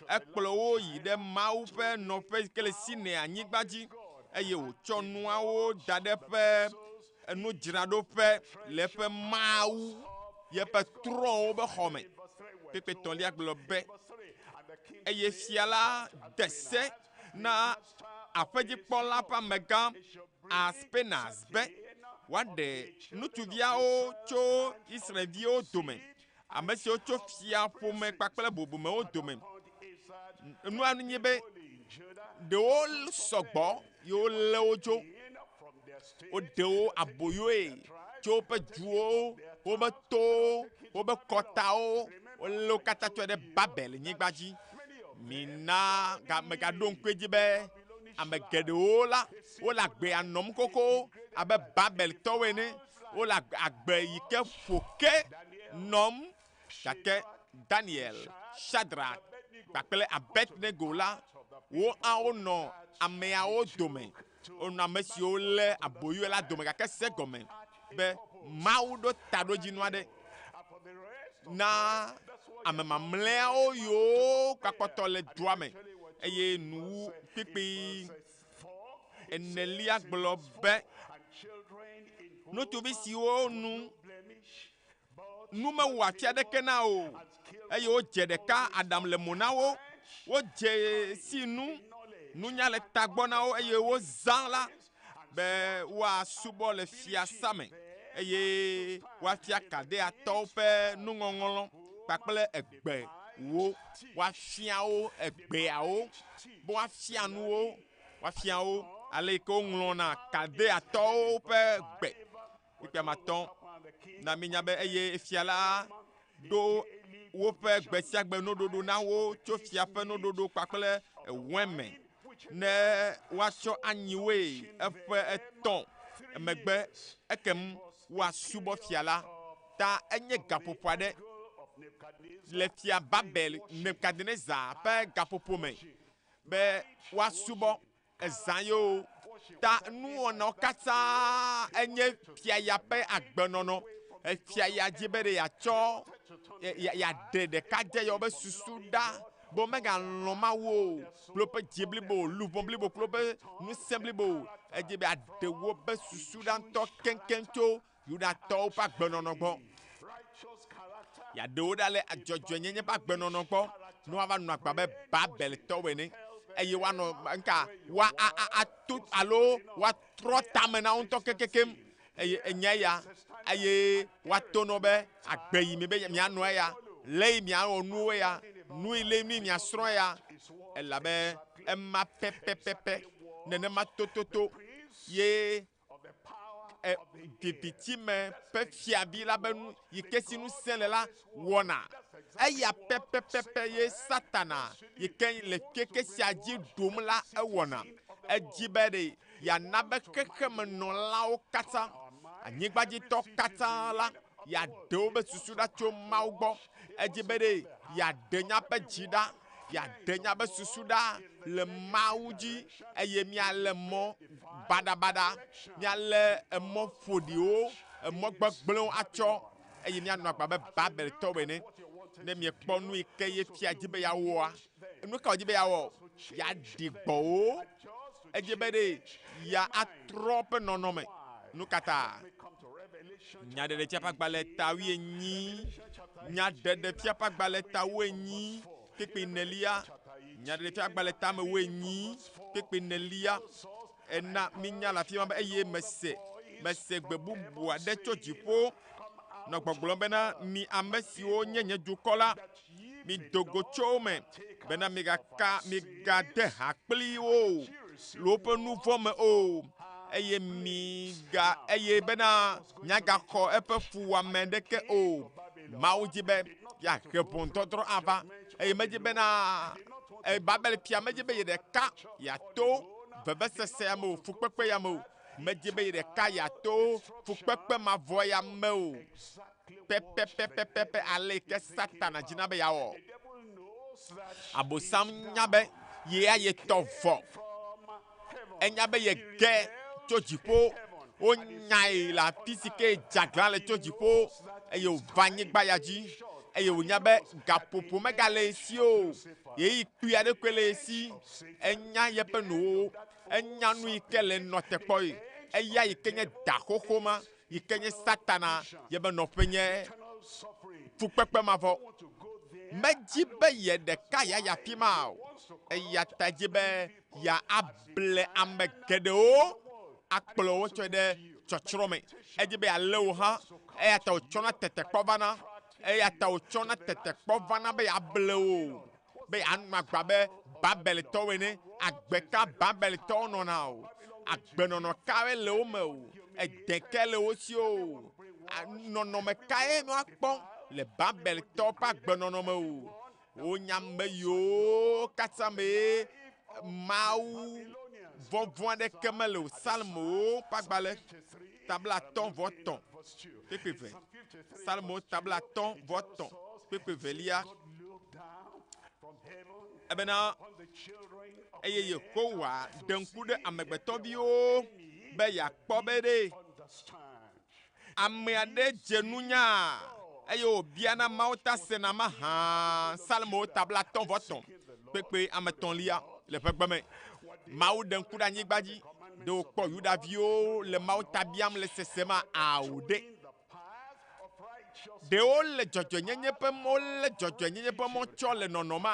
Ekplɔ wo yi ɖe Mawu ƒe nɔƒe yi ke le Sinai anyigba dzi eye wòtsɔ nuawo da ɖe eƒe nudzraɖoƒe le eƒe Mawu yeƒe trɔ̃wo be xɔ me. Kpekpe tɔ̃lia gblɔ be, eye fia la de se na aƒedzikpɔla ƒe amegã Aspenas be woaɖe ŋutsuviawo tso Israelviwo dome, ame siwo tso fiaƒome kpakple bubumewo dome. Nua nye be ɖewo sɔgbɔ ye wolé wo tso. Woɖe wo aboyoe tso woƒe duwo, woƒe towo, woƒe kɔtawo. Wolé wo katã tsɔe ɖe Babel nyigba dzi. Mina ga megaɖo ŋku edzi be ame geɖewo la, wole agbea nɔm xoxo abe Babeltɔwo ene. Wole agbe yi ke ƒo ke nɔm. Gake Daniel, Shadrach kpakple Abednego la, wo hã wonɔ ameawo dome. Wonɔ ame siwo lé aboyoe la dome gake se gɔme be Mawu ɖo taɖodzinu aɖe na ame mamlɛawo yiwo gakpɔtɔ le dua me eye nuwu kpikpi enelia gblɔ be ŋutsuvi siwo nu nu mewɔ ati aɖeke na o eye wodze ɖeka aɖaŋu le mo na wo. Wodze si nu, nunya le tagbɔ na wo eye wozã la be woasubɔ le fiasa me eye woafia Kaldeatɔwo ƒe nuŋɔŋlɔ kpakple egbe wo. Woafia wo egbeawo be woafia nu wo, woafia wo ale yi ke woŋlɔna Kaldeatɔwo ƒe gbe. Kpukpui amatɔ̃ na mínya be eye fia la ɖo woƒe gbe sia gbe nuɖuɖu na wo tso fia ƒe nuɖuɖu kpakple wɛn me ne woatsɔ anyi woe eƒe etɔ̃ emegbe ekem woasubɔ fia la. Ta enye gaƒoƒo aɖe le fia Babel Nebukadnezar ƒe gaƒoƒo me be woasubɔ Ezã yewo ta nuwɔnawo katã enye fia ya ƒe agbenɔnɔ. Efia ya dzi be ɖe yeatsɔ yeaɖe ɖekadze yawo be susu ɖa be womegalɔ̃ Mawu o kple woƒe dzi blibo o, luʋɔ blibo kple woƒe ŋusẽ blibo o. Edzi be yeaɖe woƒe susu ɖa ŋutɔ keŋkeŋ tso Yudatɔwo ƒe agbenɔnɔ gbɔ. Yeaɖe wo ɖa le dzɔdzɔenyenye ƒe agbenɔnɔ gbɔ ne woava nɔ agbe abe Babeltɔwo ene eye woanɔ nka woa a a ato alo woatrɔ tame na wo ŋutɔ kekekem eye enye eya eye woato nɔ be agbe yi mi be mianɔ eya le yi miawɔ nuwo ya nu yi le mi miasrɔ̃ ya elabe ema pɛpɛpɛpɛ nenema tototo ye E, vivitime ƒe fiavi la be nu yi ke si ŋusẽ le la wɔna. Eya pɛpɛpɛpɛ ye Satana yi ke le keke sia dzi ɖum la ewɔna. Edzi be ɖe yeana be xexemenɔlawo katã, anyigbadzitɔ katã la, yeaɖe wobe susu ɖa tso Mawu gbɔ. Edzi be ɖe yeaɖe míaƒe dzi ɖa, yeaɖe míaƒe susu ɖa le Mawu dzi eye míalé mɔ baɖabaɖa, míalé emɔ ƒoɖiwo, emɔ gbegblẽwo atsɔ eye míanɔ agbe abe Babeltɔwo ene. Ne miekpɔ nu yi ke ye fia di be yeawɔa, nu ka wòdi be yeawɔ? Yeaɖi gbɔ wo. Edzi be ɖe yeatrɔ eƒe nɔnɔme. Nu ka ta? Nyaɖeɖefia ƒe agbalẽ ta wuienyi. Nyaɖeɖefia ƒe agbalẽ ta wuienyi kpekpe enelia. Nyaɖeɖefia agbalẽ ta me wuienyi kpekpe enelia. Ena mínya le afi ma be eye mese mese gbe bubu aɖe tso dziƒo nɔ gbɔgblɔm bena mi ame siwo nye nye dukɔ la mido go tso wo me bena migaka migade ha kpli wo le woƒe nu vɔ̃ me o eye miga eye bena miagaxɔ eƒe fuwɔame ɖeke o. Mawu dzi be yeahe ʋɔnudɔdrɔ̃ ava eye medzi bena Babel fia medzi be ye ɖeka yeato vevesese ya me o, fukpekpe ya me o. Medzi be ye ɖeka yeato fukpekpe mavɔ ya me o. Pɛpɛpɛpɛpɛ ale yi ke Satana dzina be yeawɔ. Abosam nya be yea ye tɔ vɔ. Enya be yege tso dziƒo. Wonyae le afi si ke dze le tso dziƒo eye wòva anyigba ya dzi eye wònya be gaƒoƒo megale ye si o. Ɣeyiɣi kpui aɖe koe le ye si. Enya yeƒe nuwo. Enya nu yi ke le nɔ te kpɔ ye. Eya yi ke nye da xoxo ma yi ke nye Satana yebe nɔƒe nye fukpekpe mavɔ. Medzi be ye ɖeka yeayi afi ma o. Eya ta edzi be yeable ame geɖewo akplɔ wo tsɔe ɖe tsɔtsrɔ̃ me. Edzi be yealé wo hã. Eya ta wòtsɔna tetekpɔ vana. Eya ta wòtsɔna tetekpɔ vana be yeable wo be yeanɔ agbe abe Babeltɔwo ene. Agbe ka Babeltɔwo nɔna o? Agbenɔnɔ kawoe le wo me o? Ede kae le wo si o? Nɔnɔme kae woakpɔ le Babeltɔwo ƒe agbenɔnɔ me o? Wonya ame yiwo katã mee Mawu vɔvɔ̃ aɖeke mele o. Psalmowo ƒe agbalẽ ta 53 kpekpe ve. Psalmowo ta 53 kpekpe velia. Ebena eye Yehowa ɖe ŋku ɖe amegbetɔviwo be yeakpɔ be ɖe ame aɖe dze nunya eye wòbiana Mawu ta sena mahã. Psalmowo ta 53 kpekpe ame etɔ̃lia le ƒe gbe me. Mawu ɖe ŋku ɖe anyigba dzi. Ɖe wòkpɔ Yudaviwo le Mawu ta biam le sesema? Ao ɖe. Ɖe wole dzɔdzɔenyenye ƒe mɔ wolé dzɔdzɔenyenye ƒe mɔ tsɔ le nɔnɔma?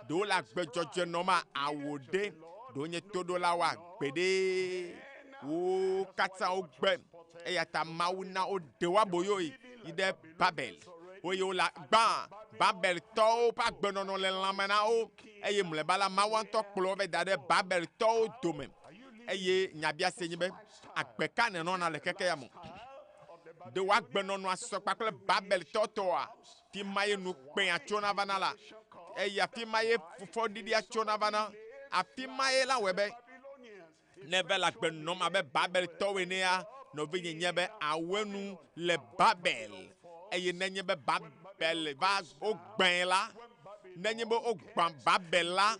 Ɖe wole agbe dzɔdzɔe nɔma? Ao ɖe. Ɖe wonye toɖolawoa? Gbeɖe. Wo katã wogbe. Eya ta Mawu na woɖe wo aboyoe yi ɖe Babel. Eye wole gbã Babeltɔwo ƒe agbenɔnɔ le lãme na wo. Eye mlɔeba la, Mawu ŋutɔ kplɔ wo va da ɖe Babeltɔwo dome. Eye nyabiase nye be, agbe ka nènɔna le xexe ya me? Ɖe wò agbenɔnɔa sɔ kpakple Babeltɔ tɔa? Fi ma ye nukpẽa tsona vana la, eye afi ma ye fɔɖiɖia tsona vana. Afi ma ye la wɔe be ne eva le agbe nɔm abe Babeltɔwo enea, nɔvinye nye be awɔe nu le Babel. Eye nenye be Babel va wogbãe la, nenye be wogbã Babel la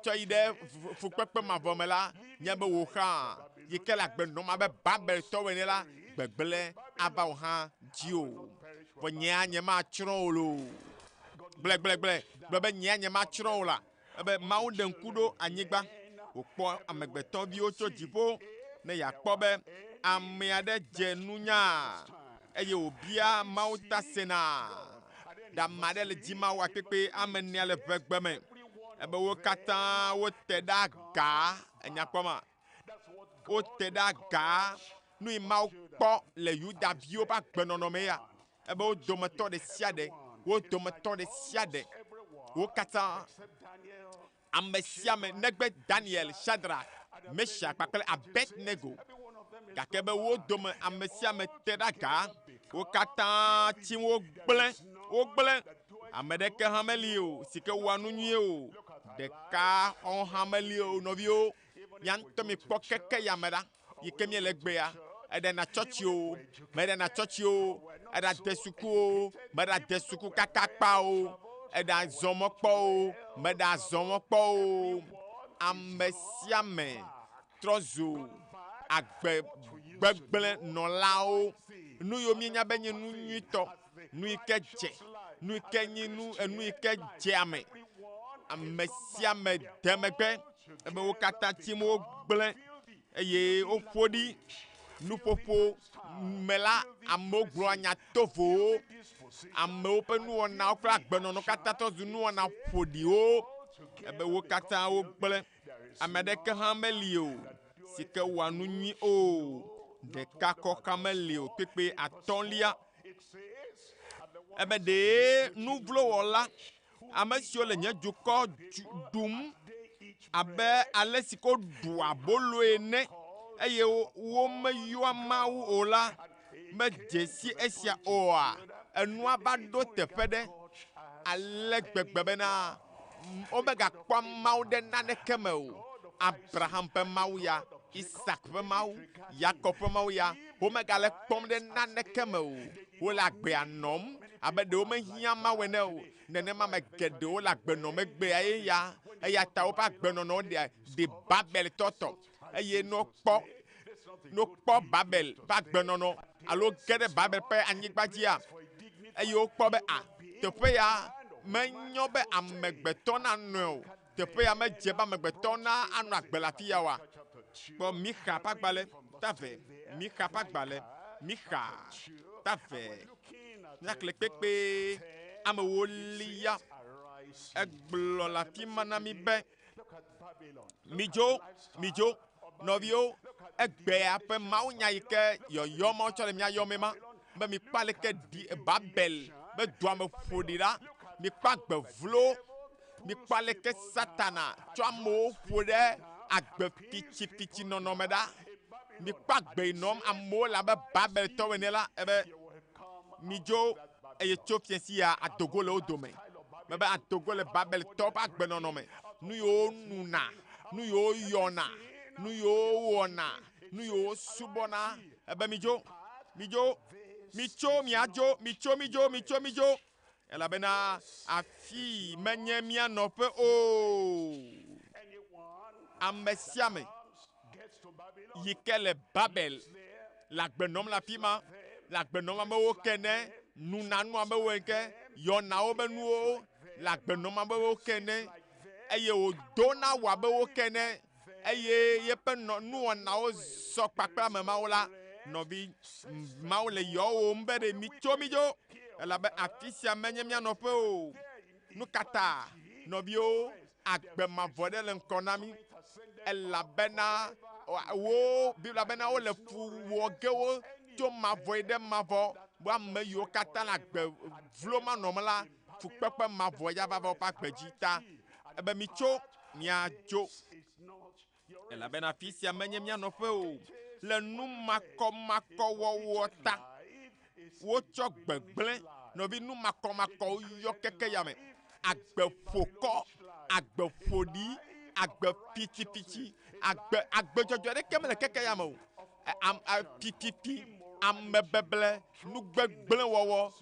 tsɔ yi ɖe fukpekpe mavɔ me la, nye be wò hã yi ke le agbe nɔm abe Babeltɔwo ene la, gbegblẽ ava wò hã dziwò. Vɔ nyea nyematsrɔ̃ wò loo. Gblẽgblẽgblẽ gblɔ be nyea nyematsrɔ̃ wò la. Ebe Mawu ɖe ŋku ɖo anyigba, wòkpɔ amegbetɔviwo tso dziƒo ne yeakpɔ be ame aɖe dze nunya eye wòbia Mawu ta sena. Ɖe ame aɖe le dzi Mawu akpekpe ame enea le ʋegbe me. Ebe wo katã wote ɖe aga. Enya kpɔ ma? Wote ɖe aga. Nu yi Mawu kpɔ le Yudaviwo ƒe agbenɔnɔ me ya. Ebe wo dometɔ ɖe sia ɖe, wo dometɔ ɖe sia ɖe, wo katã, ame sia ame negbe Daniel, Shadrach, Meshack kpakple Abednego. Gake be wo dome ame sia ame te ɖe aga, wo katã tsi wogblẽ, wogblẽ. Ame ɖeke hã meli o si ke wɔa nu nyuie o. Ɖeka xɔ hã meli o, nɔviwo. Mia ŋutɔ mikpɔ keke ya me ɖa yi ke míele egbea. Eɖena tsɔtsi o, meɖena tsɔtsi o, eɖade suku o, meɖade suku kaka kpa o, eɖazɔ mɔ kpɔ o, meɖazɔ mɔ kpɔ o. Ame sia ame trɔ zu agbe gbegblẽ nɔlawo. Nu yiwo míenya be nye nu nyuitɔ, nu yi ke dze, nu yi ke nye nu enu yi ke dze ame. Ame sia ame de megbe ebe wo katã tim wogblẽ eye woƒo ɖi. Nuƒoƒo me la, amewo gblɔa nya tovowo. Amewo ƒe nuwɔnawo kple agbenɔnɔ katã trɔ zu nuwɔna ƒoɖiwo. Ebe wo katã wogblẽ. Ame aɖeke hã meli o si ke wɔa nu nyui o. Ɖeka kɔxa meli o. Kpekpe atɔ̃lia. Ebe ɖee nuvlowɔla, ame siwo le nye dukɔ ɖum abe ale si ko ɖua abolo ene eye womeyɔa Mawu o la, medze si esia oa? Enua va ɖo teƒe ɖe ale gbegbe bena womegakpɔa Mawu ɖe naneke me o. Abraham ƒe Mawu ya, Isak ƒe Mawu, Yakob ƒe Mawu ya, womegale kpɔm ɖe naneke me o. Wole agbea nɔm abe ɖe womehiã Mawu ene o. Nenema ame geɖewo le agbe nɔm egbea ye ya. Eya ta woƒe agbenɔnɔ ɖe ɖi Babel tɔ tɔ. Eye ne wokpɔ ne wokpɔ Babel ƒe agbenɔnɔ alo ge ɖe Babel ƒe anyigba dzia, eye wokpɔ be a teƒe ya menyo be amegbetɔ nanɔe o. Teƒe ya medze be amegbetɔ na anɔ agbe le afi ya oa? Kpɔ Mixa ƒe agbalẽ tave. Mixa ƒe agbalẽ. Mixa tave. Míaxlẽ kpekpe ame ewolia. Egblɔ le afi ma na mí be, Midzo, midzo, nɔviwo, egbea ƒe mawunya yi ke yɔyɔ ma wotsɔ le mía yɔmee ma, be mikpɔ aleke ɖi Babel be dua me ƒo ɖi ɖa. Mikpɔ agbe vlo, mikpɔ aleke Satana tsɔ amewo ƒo ɖe agbe fitsifitsi nɔnɔme ɖa. Mikpɔ agbe yi nɔm amewo le abe Babeltɔwo ene la, ebe midzo eye tso fiẽ sia adogo le wo dome. Mebe adogo le Babeltɔwo ƒe agbenɔnɔ me. Nu yiwo nuna, nu yiwo yɔna, nu yiwo wɔna, nu yiwo subɔna. Ebe midzo, midzo, mitso miadzo, mitso midzo, mitso midzo. Elabena afii menye mía nɔƒe o. Ame sia ame yi ke le Babel le agbe nɔm le afi ma, le agbe nɔm amewo ke ne nunanu amewo ke yɔna wobe nuwo le agbe nɔm amewo ke ne eye wòdona wɔ abe wo ke ne eye yeƒe nɔ nuwɔnawo sɔ kpakple ame mawo la, nɔvi Mawu le yɔwòm be ɖe mitso midzo elabe afi sia menye mía nɔƒe o. Nu ka ta nɔviwo agbe mavɔ ɖe le ŋkɔ na mí? Elabena wo Biblia bena wole fu wɔ ge wo tso mavɔ yi ɖe mavɔ. Be ame yiwo katã le agbe vlo manɔm la, fukpekpe mavɔ ya va va woƒe agbe dzi ta. Ebe mitso miadzo. Elabena afi sia menye mía nɔƒe o. Le nu makɔmakɔwɔwɔ ta, wotsɔ gbegblẽ nɔvi nu makɔmakɔwo yɔ keke ya me. Agbe ƒokɔ, agbe ƒoɖi, agbe fitsifitsi, agbe agbe dzɔdzɔe ɖeke mele keke ya me o. Am, a, fififi, amebeble, nugbegblẽwɔwɔ,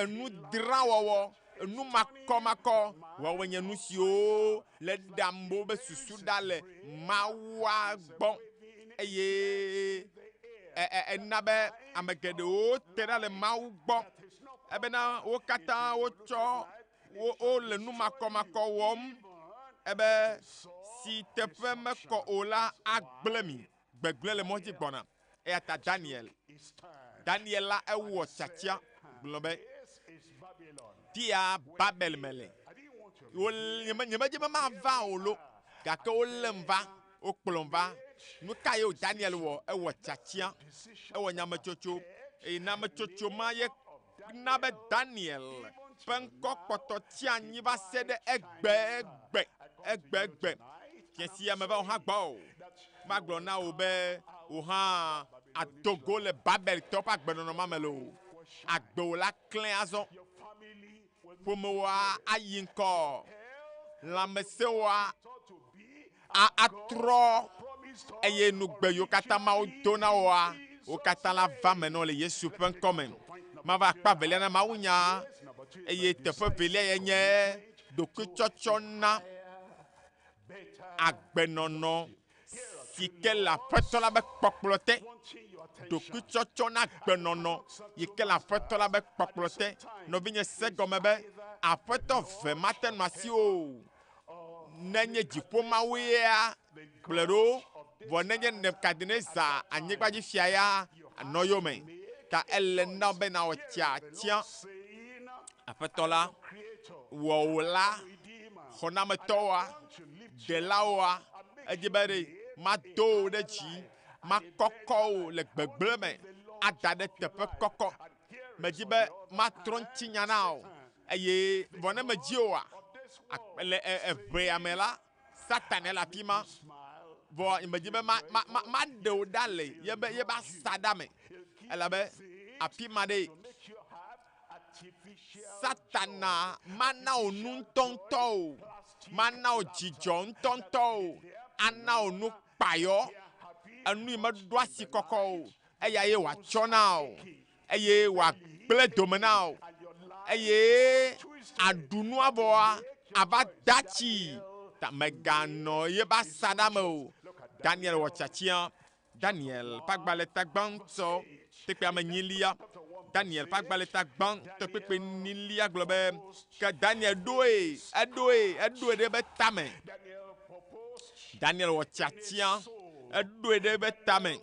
enudrawɔwɔ, enu makɔmakɔ woawoe nye nu siwo le ɖe amewo be susu ɖa le Mawua gbɔ eye ena be ame geɖewo te ɖa le Mawu gbɔ ebena wo katã wotsɔ wole nu makɔmakɔ wɔm ebe si teƒe mekɔ o la agblẽ mi. Gbegblẽ le mɔ dzi gbɔna. Eya ta Daniel, Daniel la ewɔ tiatia gblɔ be, Fia Babel mele. Nyemedze be mava o lo, gake wolém va, wokplɔm va. Nu kae wo Daniel wɔ? Ewɔ tiatia, ewɔ nyametsotso, eye nyametsotso ma ye na be Daniel ƒe ŋkɔ kpɔtɔ tsi anyi va se ɖe egbegbe, egbegbe. Fiẽ sia meva wò hã gbɔ o. Magblɔ na wò be wò hã àdo go le Babeltɔwo ƒe agbenɔnɔ ma me loo. Agbewò la klẽ azɔ. Ƒomewòa ayi ŋkɔ. Lãmesẽwòa atrɔ eye nugbe yiwo katã Mawu do na wòa, wo katã la va me na wò le Yesu ƒe ŋkɔ me. Mava akpa velia na mawunya eye teƒe velia ye nye ɖokuitsɔtsɔ na agbenɔnɔ si ke le Aƒetɔ la be kpɔkplɔ te. Ɖokuitsɔtsɔ na agbenɔnɔ yi ke le Aƒetɔ la be kpɔkplɔ te. Nɔvinye se gɔme be Aƒetɔ ve mate nɔ asiwò o. Nenye dziƒo Mawu yea, kplɔe ɖo. Vɔ nenye Nebukadnezar anyigbadzi fia ya anɔ yome. Ta ele na be nawɔ tiatia. Aƒetɔ la, wɔwòla, xɔnametɔwoa, ɖelawoa, edzi be ɖe mado wò ɖe dzi, makɔkɔ wò le gbegblẽ me, ada ɖe teƒe kɔkɔ. Medzi be matrɔ ŋutinya na wò eye vɔ ne medzi oa, le eʋea me la, Satana le afi ma. Vɔ medzi be ma, ma, ma, maɖe wò ɖa le yebe, yebe asaɖa me. Elabe afi ma ɖe, Satana mana wò nu ŋutɔŋutɔ o, mana wò dzidzɔ ŋutɔŋutɔ o, ana wò nu kpayɔ, enu yi meɖo asi kɔkɔ o, eya ye wòatsɔ na wò, eye wòagblẽ dome na wò, eye aɖu nua vɔa, ava da tsi. Ta mèganɔ yebe asaɖa me o. Daniel wɔ tiatia. Daniel ƒe agbalẽ ta gbãtɔ kpekpe ame enyilia. Daniel ƒe agbalẽ ta gbãtɔ kpekpe enyilia gblɔ be, Ke Daniel ɖoe, eɖoe, eɖoe ɖe eƒe tame. Daniel wɔ tiatia, eɖoe ɖe eƒe tame.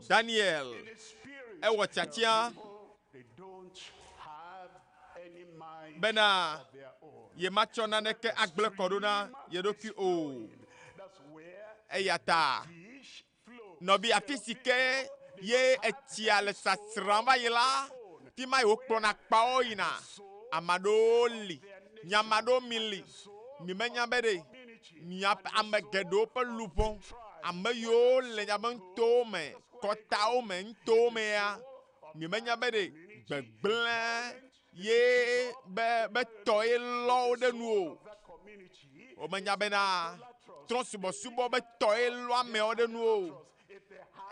Daniel ewɔ tiatia bena yematsɔ naneke agblẽ kɔ ɖo na ye ɖokui o. Eya ta nɔvi, afi si ke ye etsia le sasram va yi la, fi ma ye wokplɔna akpawo yina. Ame aɖewo li, nye ame aɖewo mili, mimenya be ɖe miaƒe ame geɖewo ƒe luʋɔ, ame yiwo le miaƒe nutowo me, kɔtawo me, nutowo mea, mimenya be ɖe gbegblẽ ye be be tɔ ye lɔ wo ɖe nu o. Womenya bena trɔ̃subɔsubɔ be tɔ ye lɔ ameawo ɖe nu o.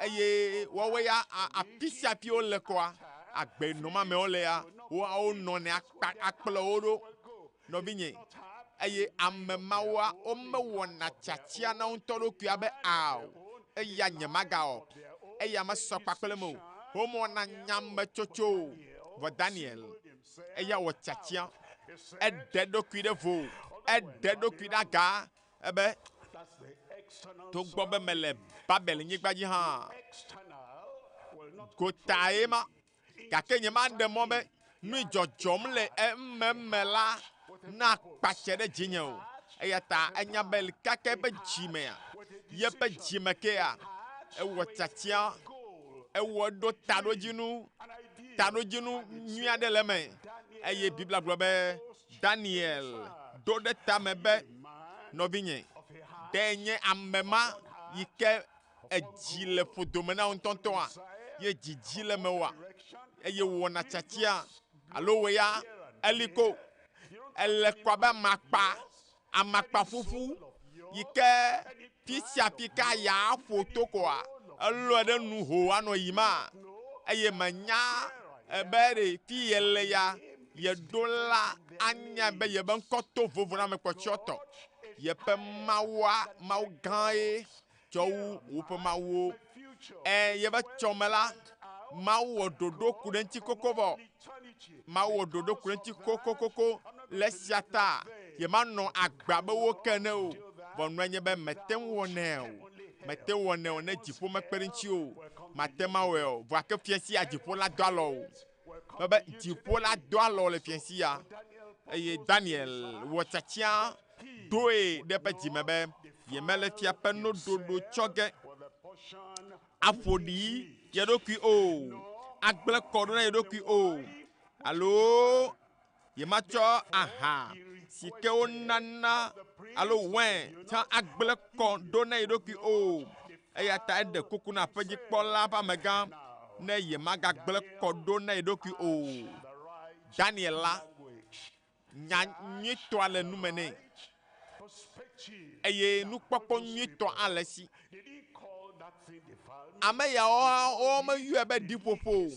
Eye woawoe ya afi sia afi wole kɔa, agbe nɔm amewo le ya, woawo nɔnɛ akpa akplɔ wo ɖo. Nɔvinye, eye ame mawoa, womewɔna tiatia na wo ŋutɔ ɖokui abe ao, eya nyemagawɔ, eya mesɔ kpakple me o. Womewɔna nyametsotso o. Vɔ Daniel, eya wɔ tiatia. Eɖe eɖokui ɖe vo, eɖe eɖokui ɖe aga ebe, togbɔ be mele Babel nyigba dzi hã, gotae ma. Gake nyemaɖe mɔ be nui dzɔdzɔm le ememe la nakpatse ɖe dzinye o. Eya ta enya be kaka eƒe dzimea, yeƒe dzime kea, ewɔ tiatia, ewɔ eɖo taɖodzinu, taɖodzinu nyui aɖe le eme. Eye Biblia gblɔ be Daniel ɖo ɖe tame be, nɔvinye, ɖe nye ame ma yi ke edzi le ƒodome na wò ŋutɔŋutɔa, ye dzidzi le mewòa, eye wòwɔna tiatia, alo wò ya eli ko ele ko abe amakpa, amakpa ƒuƒu yi ke fi sia fi ka ya ƒo to koa, elɔe ɖe nu ho anɔ yima, eye menya be ɖe fi yele ya, yeɖo la anya be yebe ŋkɔ to vovo na ame kpɔtɔetɔ. Yeƒe Mawua, Mawu gã ye tsɔ wu woƒe mawuwo. Ẽ, yebe tsɔme la, Mawu wɔ ɖoɖo ku ɖe ŋuti koko vɔ. Mawu wɔ ɖoɖo ku ɖe ŋuti kokokoko. Le esia ta, yemanɔ agbe abe wo ke ene o. Vɔ nua nye be mete ŋu wɔnɛ o. Mete ŋu wɔnɛ o ne dziƒo mekpe ɖe ŋuti o. Mate ŋu awɔe o. Vɔa ke fia sia dziƒo la do alɔ o. Mebe dziƒo la do alɔ le fia sia. Eye Daniel wɔ tiatia ɖoe ɖe eƒe dzime be yemele fia ƒe nuɖuɖu tsɔ ge aƒo ɖi ye ɖokui o, agblẽ kɔ ɖo na ye ɖokui o, alo yematsɔ aha si ke wonana alo wɛn tsã agblẽ kɔ ɖo na ye ɖokui o. Eya ta eɖe kuku na aƒedzikpɔla ƒe amegã ne yemagagblẽ kɔ ɖo na ye ɖokui o. Daniel la, nya nyuitɔa le nume nɛ eye nukpɔkpɔ nyuitɔ ale si. Ame yawo womeyɔe be ɖiƒoƒo o,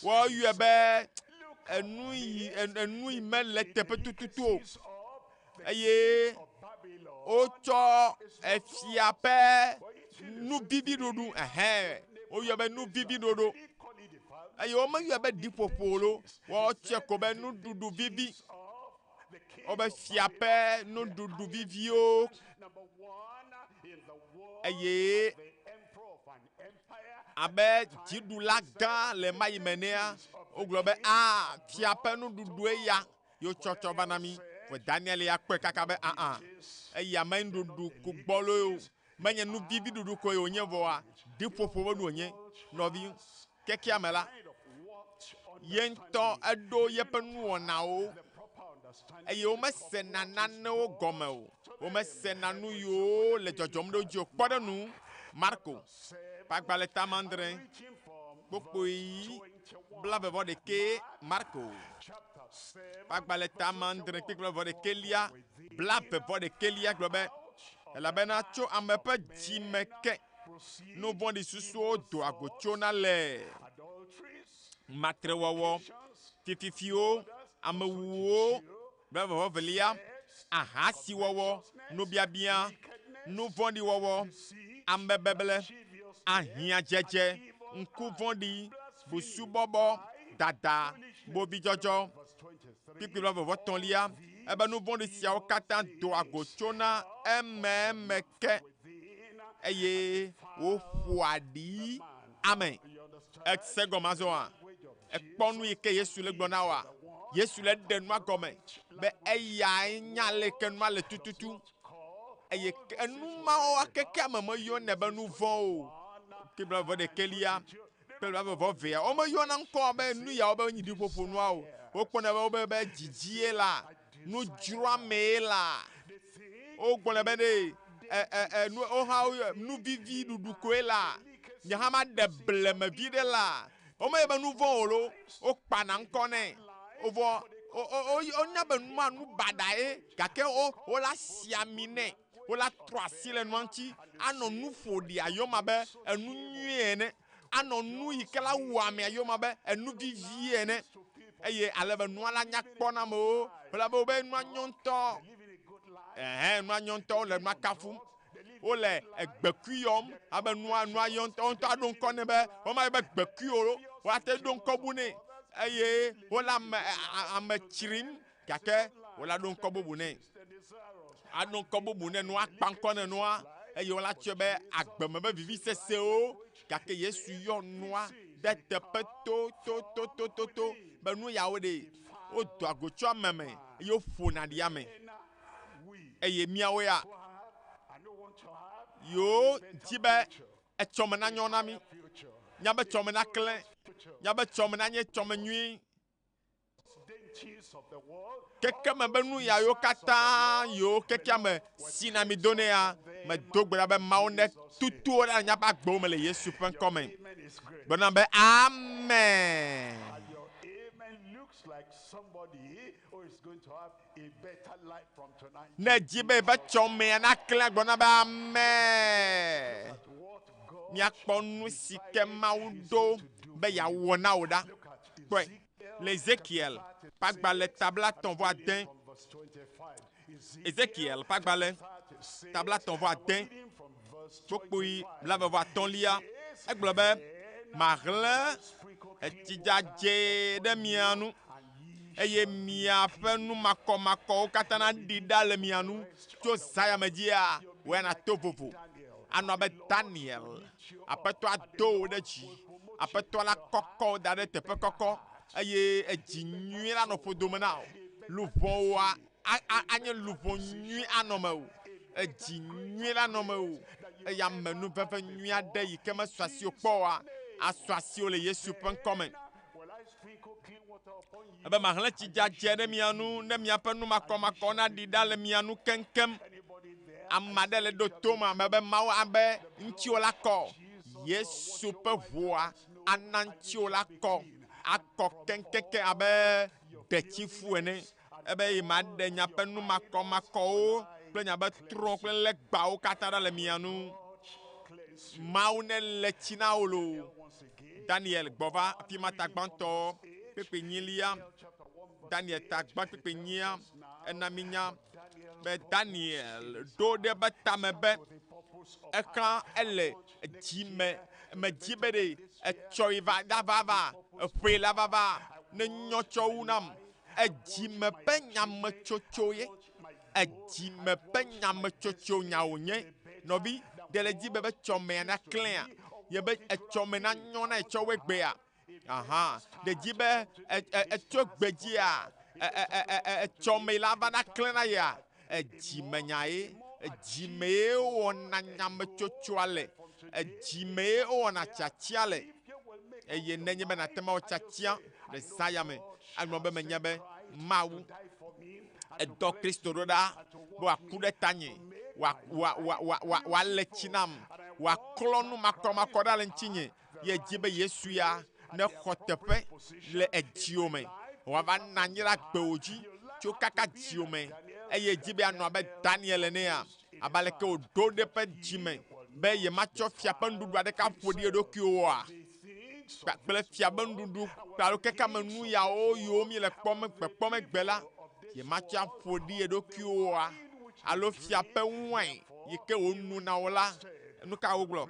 woyɔe be enu yi enu yi mele teƒe tututu o eye wotsɔ efia ƒe nuviviɖoɖo ɛhɛn woyɔe be nuviviɖoɖo eye womeyɔe be ɖiƒoƒo lo wotsɔe ko be nuɖuɖu vivi wobe fia ƒe nuɖuɖu viviwo eye Abe dziɖula gã le mayi me nea, wogblɔ be, A, fia ƒe nuɖuɖue ya yewotsɔ tsɔ va na mí. Vɔ Daniel ya kpɔe kaka be, Aa, eya me nuɖuɖu ku gbɔloe o. Menye nu vivi ɖuɖu koe wònye vɔa, ɖiƒoƒo be nu wònye. Nɔvi, kekea me la, ye ŋutɔ eɖo yeƒe nuwɔnawo eye womesena nanewo gɔme o. Womesena nu yiwo le dzɔdzɔm ɖe wo dzi o. Kpɔ ɖe nu, Marko ƒe agbalẽ tame adre, kpukpui blaeve-vɔ-ɖekɛ, Marko ƒe agbalẽ tame adre, kpukpui blaeve-vɔ-ɖekɛlia, blaeve-vɔ-ɖekɛlia gblɔ be, Elabena tso ame ƒe dzi me ke nu vɔ̃ɖi susuwo doa go tsona le matrewɔwɔ, fififiwo, amewuwuwo, blaeve-vɔ-evelia, ahasiwɔwɔ, nubiabia, nu vɔ̃ɖi wɔwɔ, amebeble, ahiãdzedze, ŋku vɔ̃ɖi, busubɔbɔ, dada, bovidzɔdzɔ. Kpukpui blaeve-vɔ-etɔ̃lia, ebe nu vɔ̃ɖi siawo katã doa go tsona ememe ke eye woƒoa ɖi ame. Èse gɔme azɔa? Èkpɔ nu yi ke Yesu le gblɔ na wòa? Yesu le ɖe nua gɔme be eyae nya aleke nua le tututu. Eye enu mawo keke ame meyɔnɛ be nu vɔ̃ o. Ke blaeve-vɔ-ɖekɛlia kple blaeve-vɔ-evea, womeyɔna ŋkɔ be nu yawo be nyi ɖiƒoƒo nua o. Wokpɔnɛ be wobe be dzidzie la, nudzroamee la. Wogblɔnɛ be ɖe e, e, e, nu, wohã woyɔ nu vivi ɖuɖu koe la. Nye hã maɖe bleme vi ɖe la. Womeyɔ be nu vɔ̃ o lo, wokpana ŋkɔ nɛ. Wovɔ wonya be nua nu baɖa ye gake wo wola si ami nɛ. Wola trɔ asi le nua ŋuti anɔ nu ƒo ɖi ayɔ ma be enu nyui ene. Anɔ nu yi ke la wu amea yɔ ma be enu vivi ene. Eye ale be nua la nya kpɔ na amewo. Wola be wobe nua nyɔ ŋutɔ. Ɛhɛn, nua nyɔ ŋutɔ wole nua kafum. Wole egbekui yɔm abe nua nua yɔ ŋutɔ ŋutɔ aɖo ŋkɔ nɛ be womayɔ be gbekui o. Woate ɖo ŋkɔ bu nɛ eye wole ame ame tsrim gake wola ɖo ŋkɔ bubu nɛ. Aɖo ŋkɔ bubu nɛ nua akpa ŋkɔ nɛ nua eye wola tsɔe be agbeme be vivisesewo gake Yesu yɔ nua ɖe teƒe to to to to to to be nu yawo ɖe wodoa go tso ame me eye woƒona ɖi ame. Eye míawo ya yewo di be etsɔme nanyɔ na mí, míabe tsɔme naklẽ, míabe tsɔme nanye tsɔme nyui. Kekeme be nu yawo katã yiwo kekeame si na mi do nɛa, medo gbe ɖa be Mawu ne tutu wo ɖa le míaƒe agbewo me le Yesu ƒe ŋkɔ me. Gblɔ nam be amen. Ne èdi be yeƒe tsɔmea naklẽ, gblɔ na be amen. Míakpɔ nu si ke Mawu ɖo be yeawɔ na wò ɖa. Kpɔe le Ezekiel ƒe agbalẽ ta blaetɔ̃-vɔ-ade. Ezekiel ƒe agbalẽ ta blaetɔ̃-vɔ-ade, kpukpui blaeve-vɔ-atɔ̃lia, egblɔ be, Mahlẽ etsi dzadzɛ ɖe mia nu, eye miaƒe nu makɔmakɔwo katã naɖi ɖa le mia nu. Tso zã ya me dzia, wò ya nàto vovo anɔ abe Daniel. Aƒetɔ ado wò ɖe dzi. Aƒetɔ la kɔkɔ wò da ɖe teƒe kɔkɔ, eye edzi nyui la nɔ ƒodome na wò. Luʋɔwòa anye luʋɔ nyui anɔ mewò. Edzi nyui la nɔ mewò, eye amenuveve nyui aɖe yi ke mesu asiwò kpɔ oa, asu asiwò le Yesu ƒe ŋkɔ me. Ebe mahlẽ tsi dzadzɛ ɖe mia nu ne miaƒe nu makɔmakɔ naɖi ɖa le mia nu keŋkeŋ. Ame aɖe le ɖo tom ame be Mawu abe ŋutiwò la kɔ. Yesu ƒe ʋua ana ŋutiwò la kɔ, akɔ keŋkeŋkeŋ abe ɖetifu ene. Ebe yi maɖe miaƒe nu makɔmakɔwo kple miaƒe trɔ̃ kple legbawo katã ɖa le mia nu. Mawu nele tsi na wò loo. Daniel gbɔ va afi ma ta gbãtɔ kpekpe nyilia. Daniel ta gbã kpekpe nyia ena mínya be Daniel ɖo ɖe eƒe tame be exlã ele dzi me medzi be ɖe etsɔ yi va va va eƒe la va va ne nyɔ tsɔ wu nam. Edzime ƒe nyametsotso ye. Edzime ƒe nyametsotso nya wònye. Nɔvi, ɖe le dzi be be tsɔmea naklẽa? Yebe etsɔme nanyɔ na etsɔ woe gbea. Aha, ɖe dzi be etso gbe dzia, etsɔme la va na klẽ na yea? Edzimenya ye, edzimee wowɔna nyametsotsoa le, edzimee wowɔna tiatia le. Eye nenye be nàte ŋu awɔ tiatia le zã ya me, agblɔ be menya be Mawu edɔ Kristo ɖo ɖa be wòaku ɖe tanye, wòale tsi nam, wòaklɔ nu makɔmakɔ ɖa le ŋutinye. Ye dzi be Yesu ya nexɔ teƒe le edziwò me, wòava nɔ anyi ɖe agbewò dzi tso kaka dziwò me, eye dzi be yeanɔ abe Daniel enea, abe aleke wòɖo ɖe eƒe dzi me be yematsɔ fia ƒe nuɖuɖu aɖeke aƒo ɖi eɖokui oa, kpakple fia ƒe nuɖuɖu alo xexeame nu yawo yiwo míele kpɔm kpɔkpɔm egbe la, yematsɔ aƒo ɖi eɖokui oa, alo fia ƒe wain yi ke wònu na wo la, nu ka wogblɔ?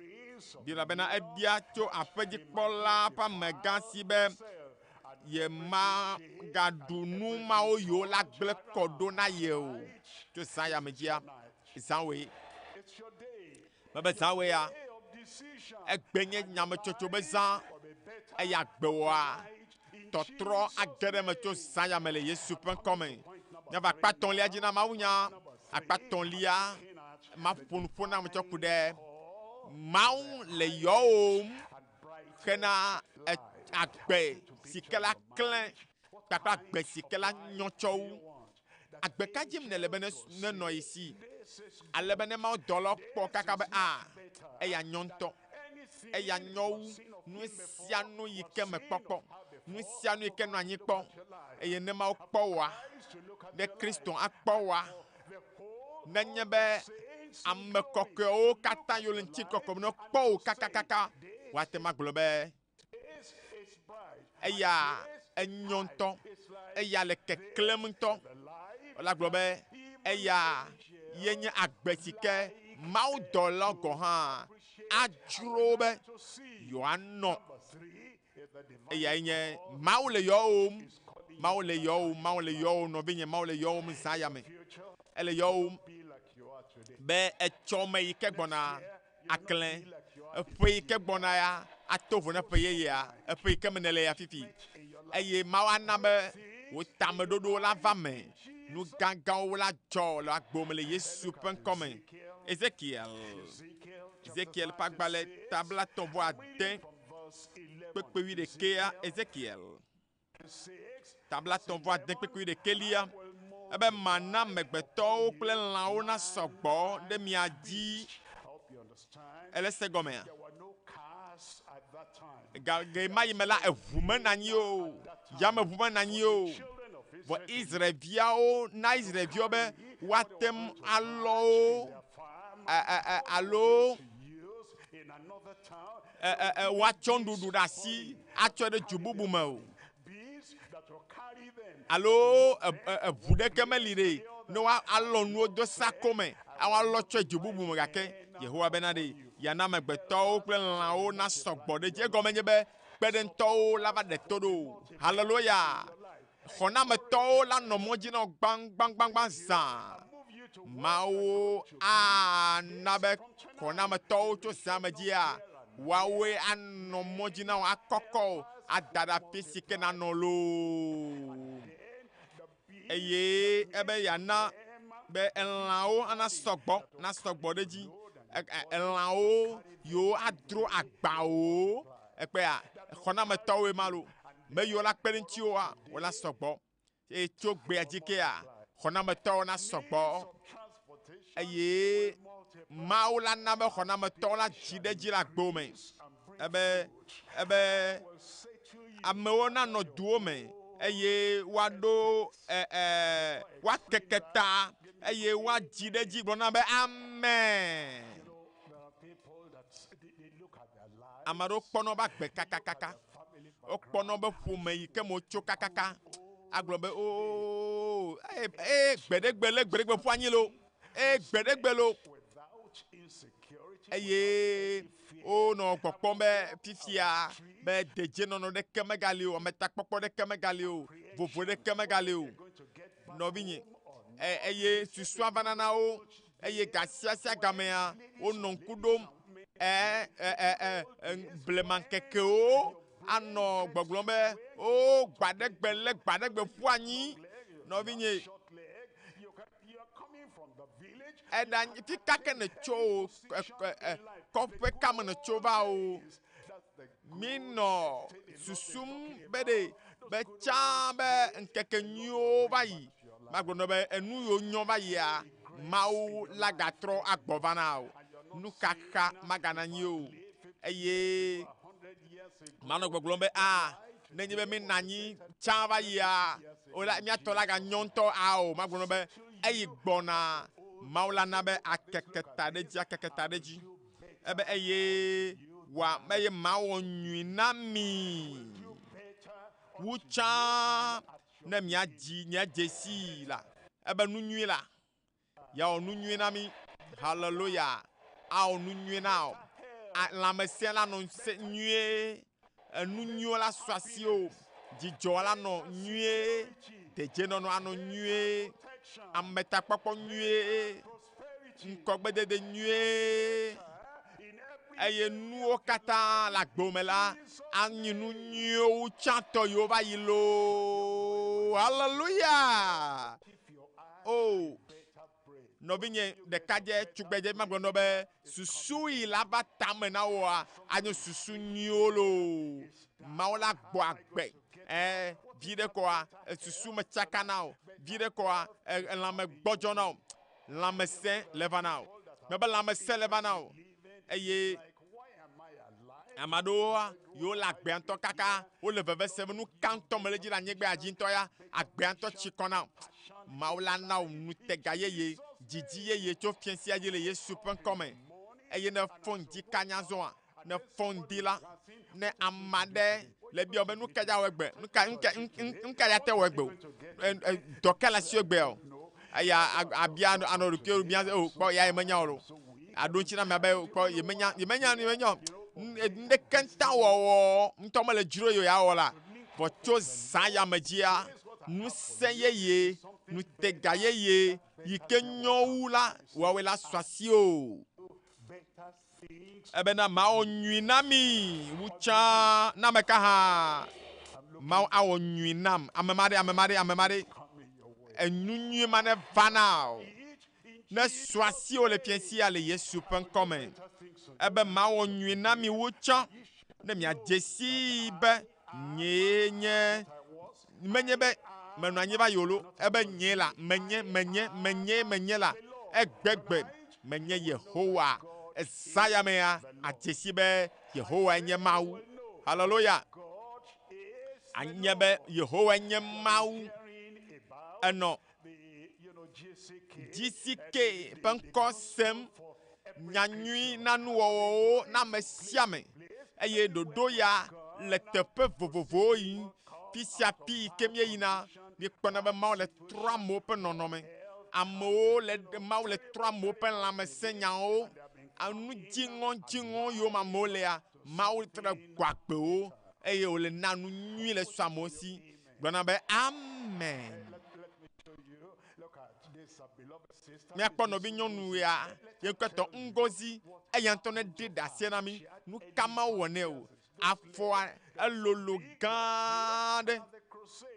Biblia bena ebia tso aƒedzikpɔla ƒe amegã si be yemagaɖu nu mawo yiwo la gblẽ kɔ ɖo na ye o. Tso zã ya me dzia, zã woe. Mebe zã woe ya, egbe nye nyametsotso be zã, eya gbewɔa tɔtrɔ age ɖe eme tso zã ya me le Yesu ƒe ŋkɔ me. Míava akpa etɔ̃lia dzi na mawunya. Akpa etɔ̃lia, maƒo nuƒo na ame tsɔ ku ɖe Mawu le yɔwòm hena agbe si ke la klẽ kpakple agbe si ke la nyɔ tsɔ wu. Agbe ka dzim nèle be nenɔ ye si? Ale be ne Mawu dɔlawo kpɔ kaka be, a, eya nyɔ ŋutɔ, eya nyɔ wu nu sia nu yi ke mekpɔ kpɔ, nu sia nu yi ke nɔ anyi kpɔ. Eye ne Mawu kpɔ wòa, ne Kristo akpɔ wòa, nenye be ame kɔkɔewo katã yiwo le ŋutikɔkɔe me ne wokpɔ wò kakakaka, woate ŋu agblɔ be, Eya enyo ŋutɔ, eya le keklẽm ŋutɔ. Wole agblɔ be eya ye nye agbe si ke mawudɔlawo gɔ̃ hã adzro be yewoanɔ. Eyae nye Mawu le yɔwòm, Mawu le yɔwòm, Mawu le yɔwòm, nɔvinye, Mawu le yɔwòm zã ya me. Ele yɔwòm be etsɔme yi ke gbɔna aklẽ. Eƒe yi ke gbɔna ya ato vo na ƒe yeyea, eƒe yi ke me nèle ya fifi. Eye Mawu ana be wò tameɖoɖowo la va me. Nu gãgãwo la dzɔ le agbo me le Yesu ƒe ŋkɔ me. Ezekiel, Ezekiel ƒe agbalẽ ta blatɔ̃ vɔ ade kpekpe wuiɖekɛa, Ezekiel. Ta blatɔ̃-vɔ-ade kpekpe wuiɖekɛlia, ebe mana amegbetɔwo kple lãwo nasɔ gbɔ ɖe mia dzi. Ele se gɔmea? Ga ɣe ma yi me la, eʋu menɔ anyi o, yameʋu menɔ anyi o. Vɔ Israelviawo na Israelviawo be woate ŋu alɔ wo alo woatsɔ nuɖuɖu ɖe asi atsɔe ɖe du bubu me o. Alo eʋu ɖeke meli ɖe ne woalɔ nuwo do sako me woalɔ tsɔe du bubu me gake Yehowa bena ɖe yeana amegbetɔwo kple lãwo nasɔ gbɔ ɖe edzi. Egɔme nye be kpeɖeŋutɔwo la va ɖe to ɖo. Haleluya! Xɔnametɔwo la nɔ mɔ dzi na wo gbãgbãgbãgbã zã. Mawu ana be xɔnametɔwo tso zã me dzia, woawoe anɔ mɔ dzi na wò, akɔkɔ wò, ada ɖe afi si ke nànɔ loo. Eye ebe yeana be elãwo ana sɔgbɔ, nasɔ gbɔ ɖe edzi. Elãwo yiwo adro agbawo. Ekpea, xɔnametɔwoe ma lo. Me yiwo la kpe ɖe ŋutiwòa, wola sɔgbɔ. Eye tso gbea dzi kea, xɔnametɔwo nasɔ gbɔ. Eye Mawu la na be xɔnametɔwo la dzi ɖe edzi le agbo me. Ebe, ebe amewo nanɔ duwo me eye woaɖo e, e, woakeke ta eye woadzi ɖe edzi gblɔ na be amen. Ame aɖewo kpɔnɔ be agbe kakakaka. Wokpɔnɔ be ƒome yi ke me wotso kakaka. Agblɔ be oo, ee, ee, gbeɖegbe le gbeɖegbe ƒu anyi lo. Ee, gbeɖegbe lo. Eye wonɔ gbɔkpɔm be fifia be dedienɔnɔ ɖeke megali o, ametakpɔkpɔ ɖeke megali o, vovo ɖeke megali o. Nɔvinye, eye susua vana na wo eye gasiasia gamea wonɔ ŋku ɖom. Ɛ ɛ ɛ ɛ blemaŋkekewo anɔ gbɔgblɔm be o gbaɖegbe lé gbaɖegbe ƒu anyi nɔvinye eɖa fi ka ke nètso o kɔƒe ka me nètso va o minɔ susum be ɖe be tsã be ŋkeke nyuiwo va yi magblɔ nɔ be enu yiwo nyɔ va yia Mawu la gatrɔ agbɔ va na o nuxaxa magana anyi o eye manɔ gbɔgblɔm be a nenye be mi nɔ anyi tsã va yia o la míatɔ la ganyɔ ŋutɔ ao magblɔ nɔ be eyi gbɔna Mawu la na be akeke ta ɖe dzi akeke ta ɖe dzi ebe eye wa eye mawɔ nyui na mi wu tsã ne miadzi miadze sii la ebe nu nyui la yeawɔ nu nyui na mi haleluya awɔ nu nyui na o lãmesẽ la nɔ nyuie enu nyuiwo la su asi o dzidzɔ la nɔ nyuie dedzenɔnɔ anɔ nyuie ametakpɔkpɔ nyuie ŋkɔgbedede nyuie eye nuwo katã le agbo me la anyi nu nyuiwo tsãtɔ yiwo va yi loo haleluya o nɔvinye ɖekadze tugbedze magblɔ nɔ be susu yi la va tame na woa anyo susu nyuiwo loo Mawu la gbɔ agbe ɛ vi ɖe kɔa susu me tsaka na o vi ɖe kɔa lãme gbɔdzɔ na o lãmesẽ le va na o mebe lãmesẽ le va na o eye ame aɖewoa yiwo le agbea ŋutɔ kaka wole veve sem nu ka ŋutɔ me le dzi le anyigba dzi ŋutɔ ya agbea ŋutɔ tsi kɔ na o Mawu la na wò nutega yeye dzidzi yeye tso fiẽ sia dzi le Yesu ƒe ŋkɔme eye ne fɔ ŋdi kanya zɔa ne fɔ ŋdi la ne ame aɖe le biɔ be nu ka dza wɔ egbe nu ka nu ka nu ka dza te wɔ egbe o dɔ ka le asi egbe o eya abia anɔ ɖokuiwò bia o kpɔ ya yemenya o lo aɖo ŋuti na amea be kpɔ yemenya yemenya yemenya o nuɖeke ŋutɔ wɔwɔ ŋutɔ mele dzro yi ya wɔ la vɔ tso zã ya me dzia ŋusẽ yeye nutega yeye yi ke nyɔ wu la woawoe la su asi o ebena mawɔ nyui na mi wu tsã na ame ka hã Mawu awɔ nyui nam ame ma ɖe ame ma ɖe ame ma ɖe enu nyui ma ne va na o ne su asiwò le fiẽ sia le Yesu ƒe ŋkɔ me ebe mawɔ nyui na mi wu tsã ne miadze sii be nyee nye menye be menɔ anyi va yi o lo ebe nyee la menye menye menye menye la egbegbe menye Yehowa eza ya mea adze si be Yehowa nye Mawu haleluya anye be Yehowa nye Mawu enɔ GCK ƒe ŋkɔ sem nyanyui na nuwɔwɔwo na ame sia ame eye ɖoɖo ya le teƒe vovovowo yim fi sia fi yi ke míeyina míekpɔna be Mawu le trɔ amewo ƒe nɔnɔme amewo le Mawu le trɔ amewo ƒe lãmesẽnyawo enu dziŋɔ dziŋɔ yiwo me amewo lea Mawu trɔ gbɔ agbewo eye wòle na nu nyui le su amewo si gblɔna be amen. Míakpɔ nɔvinyɔnu ya ye ŋkɔe tɔ Ngozi eya ŋutɔ ne ɖe ɖaseɛ na mí nu ka Mawu wɔ nɛ o. Afɔa elolo gã aɖe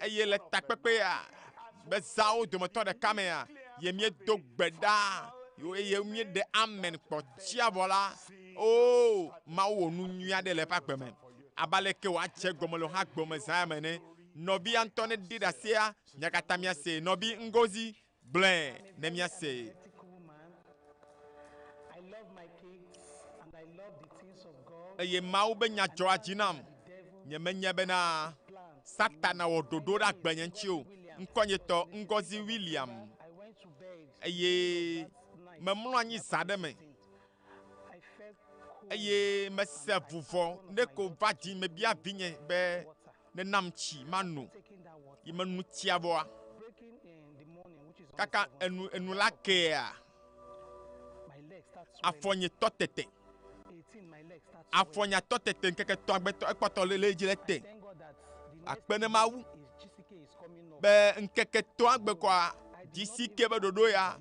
eye le takpekpea be zãwo dometɔ ɖeka mea ye míedo gbe ɖa eye míeɖe amen kpɔ tsia vɔ la o Mawu wɔ nu nyui aɖe le eƒe agbe me. Abe aleke wòadze egɔme le woƒe agbe me zã ya me ene. Nɔvia ŋutɔ ne ɖe ɖasea mía katã míasee. Nɔvi Ngozi gblɔe ne míasee. Eye Mawu be nya dzɔa dzi nam. Nyemenyae bena Satana wɔ ɖoɖo ɖe agbenye ŋuti o. Ŋkɔnye tɔ Ngozi William eye memlɔ anyi zã ɖe me eye mese vuvɔ ne ko va dzi mebia vinye be nenam tsi mano yi menu tsia vɔa kaka enu enu la kea afɔnye tɔ tete afɔnya tɔ tete ŋkeke tɔ agbetɔ ekpɔtɔ le le dzi le te akpe ne Mawu be ŋkeke tɔ agbe kɔa GCK be ɖoɖo ya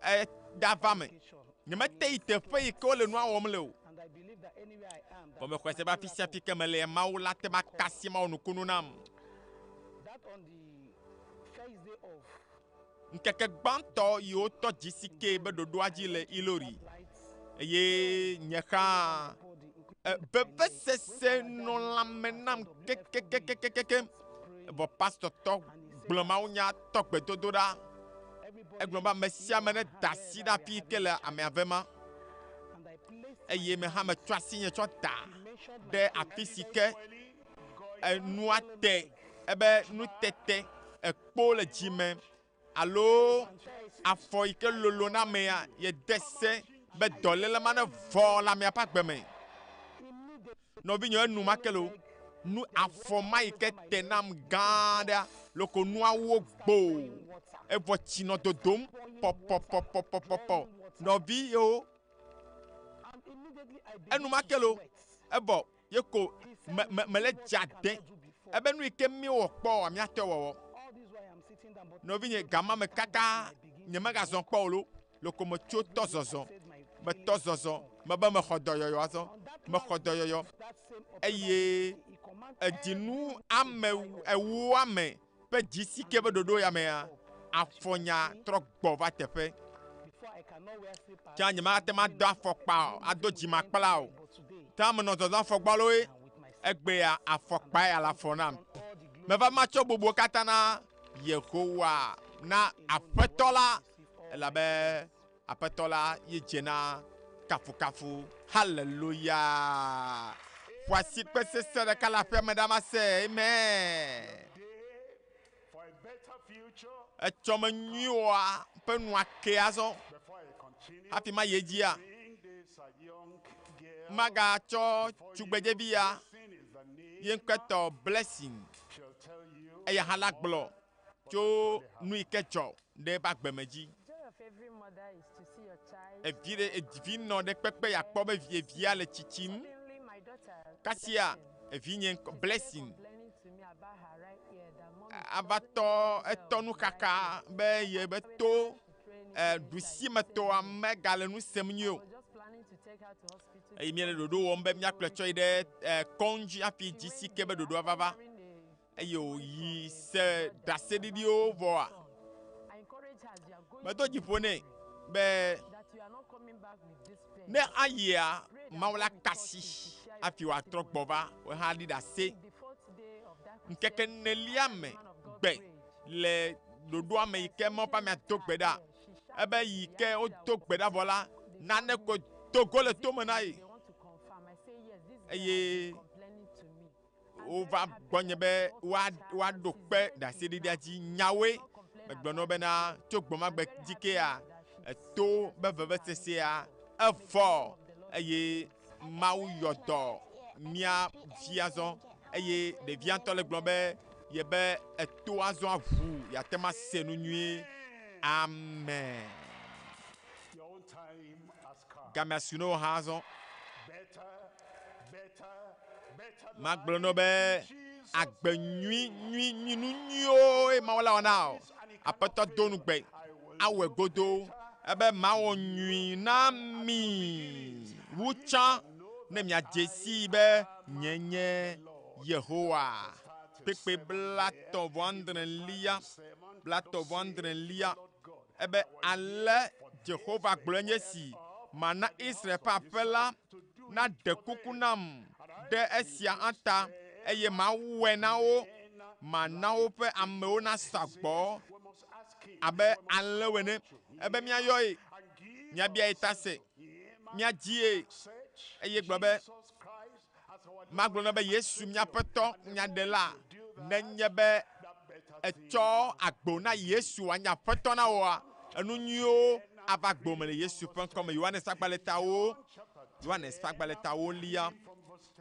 eɖa va me. Nyemete yi teƒe yi ke wole nua wɔm le o. Vɔ mexɔe se be afi sia afi ke mele Mawu la te ma kasi mawɔ nukunu nam. Ŋkeke gbãtɔ yi wotɔ GCK be ɖoɖoa dzi le Ilori eye nye hã vevesese nɔ lãme nam kekekekekeke. Vɔ pastor tɔ gblɔ mawunya tɔ gbedodoɖa. Egblɔ be ame sia ame ne da asi ɖe afi yi ke le amea ve ma. Eye me hã metsɔ asinye tsɔ da ɖe afi si ke enua te ebe nutete ekpo le dzime alo afɔ yi ke lolo na amea yede se be dɔléle ma ne vɔ le amea ƒe agbe me. Nɔvinye enumake lo nu afɔ ma yi ke te nam gã aɖea loko nuawo gbo evɔ tsi nɔ dodom pɔpɔpɔpɔpɔpɔ. Nɔvi yewo enumake lo evɔ ye ko me me mele dza de ebe nu yi ke míwɔ kpɔ oa míate wɔwɔ. Nɔvinye gama me kaka nyemegazɔ kpɔ o lo loko metso tɔ zɔzɔ metɔ zɔzɔ mebe mexɔ dɔyɔyɔ azɔ mexɔ dɔyɔyɔ eye edzinu ame ewoa me ƒe dzi si ke be ɖoɖo ya mea afɔnya trɔ gbɔ va teƒe. Tsã nyemate ŋu ado afɔkpa o, ado dzimakpla o. Tsã menɔ zɔzɔm afɔgbɔloe, egbea afɔkpa ya le afɔ nam. Meva matsɔ bubuwo katã na Yehowa, na Aƒetɔ la, elabe Aƒetɔ la ye dze na kafukafu. Haleluya! Ƒo asikpe sesẽ ɖeka le aƒea me ɖa mase. Amen. Etsɔme nyuiwoa ƒe nua ke azɔ. Hafi mayi edzia, magatsɔ tugbedzevi ya ye ŋkɔe tɔ Blessing. Eya hã la gblɔ tso nu yi ke dzɔ ɖe eƒe agbe me dzi. Evi ɖe evi nɔ ɖe kpekpe yeakpɔ be evia le tsitsim. Kasia evinye ŋkɔ Blessing ava tɔ etɔ nuxaxa be ye be to ɖusimetɔa megale nu sem nyuie o. Eye míele ɖoɖo wɔm be míakplɔe tsɔ yi ɖe kɔdzi hafi GCK be ɖoɖoa va va. Eye wòyi se ɖaseɖiɖiwo vɔa, medo dzi ƒo nɛ be ne ayia, Mawu la ka asi hafi wòatrɔ gbɔ va hã ɖi ɖase. Ŋkeke enelia me gbe le ɖoɖoa me yi ke Mawu ƒe amea do gbe ɖa. Ebe yi ke wodo gbe ɖa vɔ la, nane ko do go le tome na ye. Eye wova gbɔnye be woaɖo kpe ɖaseɖiɖia dzi. Nyawoe megblɔ na wo bena tso gbemagbe dzi kea, eto be vevesesea evɔ eye Mawu yɔ dɔ mía vi azɔ eye ɖevia ŋutɔ le gblɔm be yebe eto azɔ aʋu yeate ŋu ase nu nyuie. Amen. Gamea su ne wò hã azɔ. Magblɔ na wò be agbe nyui nyui nyui nu nyuiwo ye Mawu la wɔ na wò. Aƒetɔ do ŋugbe awɔe godoo ebe mawɔ nyui na mi wu tsã ne miadze sii be nye nye Yehowa. Kpekpe 33 33 ebe ale Jehova gblɔe nye si, mana Israel ƒe aƒe la naɖe kuku nam ɖe esia hã ta, eye mawɔe na wo. Mana woƒe amewo nasɔ gbɔ abe alẽwo ene, ebe míayɔe, míabiae ta se, míadzie, eye gblɔ be, Magblɔ na be Yesu mía Aƒetɔ, mía Ɖela, nenye be ètsɔ agbo na Yesu wòanye Aƒetɔ na wòa, enu nyuiwo ava agbo me le Yesu ƒe ŋkɔ me. Yohanes ƒe agbalẽtawo, Yohanes ƒe agbalẽtawo lia,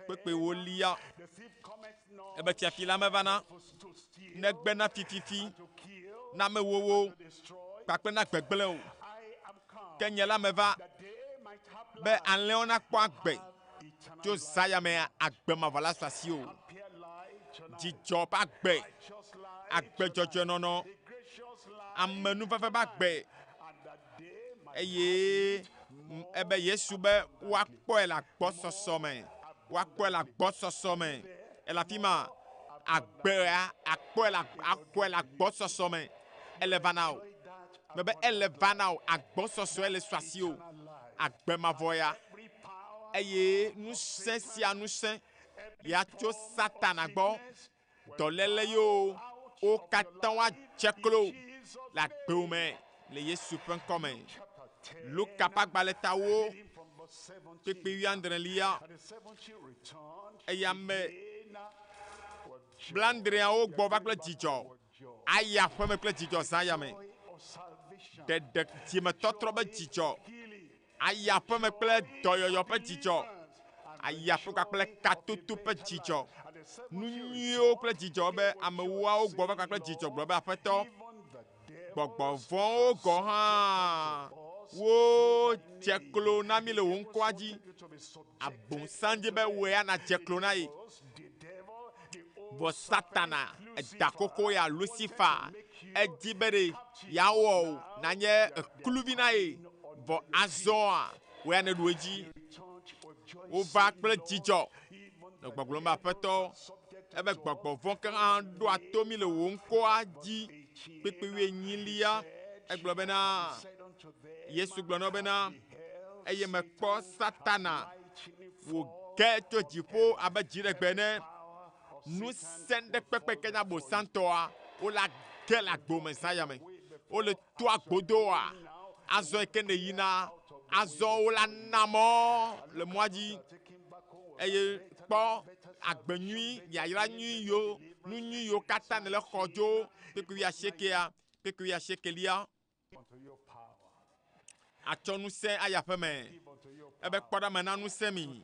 kpekpewo lia. Ebe fiafi la mevana negbe na fififi, na amewowo kpakple na gbegblẽ o. Ke nye la meva be alẽwo nakpɔ agbe tso zã ya mea, agbe mavɔ la su asiwò. Dzidzɔ ƒe agbe, agbe dzɔdzɔe nɔnɔ, amenuveve ƒe agbe eye Ebe Yesu be woakpɔe le agbɔsɔsɔ me. Woakpɔe le agbɔsɔsɔ me. Ele afi ma agbea akpɔe le akpɔe le agbɔsɔsɔ me. Ele va na wò. Mebe ele va na wò. Agbɔsɔsɔe le su asiwò. Agbe mavɔ ya. Eye ŋusẽ sia ŋusẽ ya tso Satana gbɔ. Dɔléle yiwo wo katã woadze klo le agbewo me le Yesu ƒe ŋkɔ me. Luka ƒe agbalẽ tawo kpekpe wuiadrelia eye ame blaadreawo gbɔ va kple dzidzɔ ayi aƒeme kple dzidzɔ zã ya me. Ɖeɖe dzimetɔtrɔ be dzidzɔ ayi aƒeme kple dɔyɔyɔ ƒe dzidzɔ, ayi aƒe kpakple katoto ƒe dzidzɔ, nu nyuiwo kple dzidzɔ be amewoawo gbɔ va kpakple dzidzɔ gblɔ be Aƒetɔ, gbɔgbɔ vɔ̃wo gɔ̃ hã wodze klo na mí le wò ŋkɔa dzi. Abosam di be wò ya nàdze klo na ye. Vɔ Satana, eda xoxo ya, Lucifer, edi be ɖe yeawɔ wò nànye kluvi na ye. Vɔ azɔa, wò ya nèɖu edzi. Wova kple dzidzɔ le gbɔgblɔm be, Aƒetɔ, ebe gbɔgbɔ vɔ̃ ke hã ɖoa to mí le wò ŋkɔa dzi. Kpukpui wuienyilia, egblɔ bena, Yesu gblɔ na wo bena, eye mekpɔ Satana wòge tso dziƒo abe dziɖegbe ene. Ŋusẽ ɖe kpekpe ke nye abosantɔa, wole age le agbo me zã ya me. Wole toa godoa, azɔ yi ke nèyina, azɔ wole ana mɔ le mɔa dzi. Eye kpɔ agbe nyui, yayra nyui yiwo, nu nyui yiwo katã nèle xɔ dzo kpekpe wuiasiekea, kpekpe wuiasiekelia. Atsɔ ŋusẽ ayi aƒeme. Ebe kpɔ ɖa mena ŋusẽ mi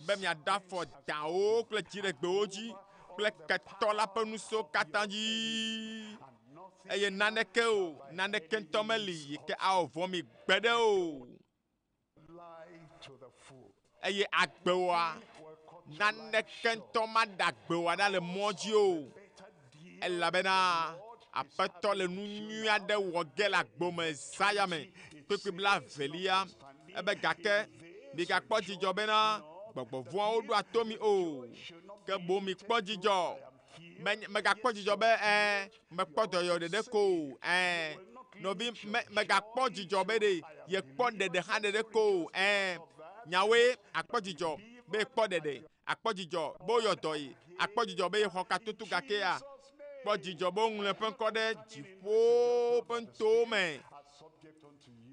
be miaɖe afɔ dawo kple dziɖegbewo dzi kple ketɔ la ƒe ŋusẽwo katã dzi. Eye naneke o, naneke ŋutɔ meli yi ke awɔ vɔ̃ mi gbeɖe o. Eye agbewoa, naneke ŋutɔ maɖe agbewoa ɖa le mɔ dzi o, elabena Aƒetɔ le nu nyui aɖe wɔ ge le agbo me zã ya me. Kpukpui blaevelia, ebe gake migakpɔ dzidzɔ bena gbɔgbɔ vɔ̃awo ɖoa to mi o, ke boŋ mikpɔ dzidzɔ Menye, megakpɔ dzidzɔ be ẽ, mekpɔ dɔyɔ ɖeɖe ko o. Ẽ, nɔvi, me, megakpɔ dzidzɔ be ɖe yekpɔ ɖeɖe hã ɖeɖe ko o. Ẽ, nyawoe, akpɔ dzidzɔ be yekpɔ ɖeɖe, akpɔ dzidzɔ be woyɔ dɔ ye, akpɔ dzidzɔ be yexɔ katoto gakea, kpɔ dzidzɔ be woŋlɔ eƒe ŋkɔ ɖe dziƒo ƒe nutowo me.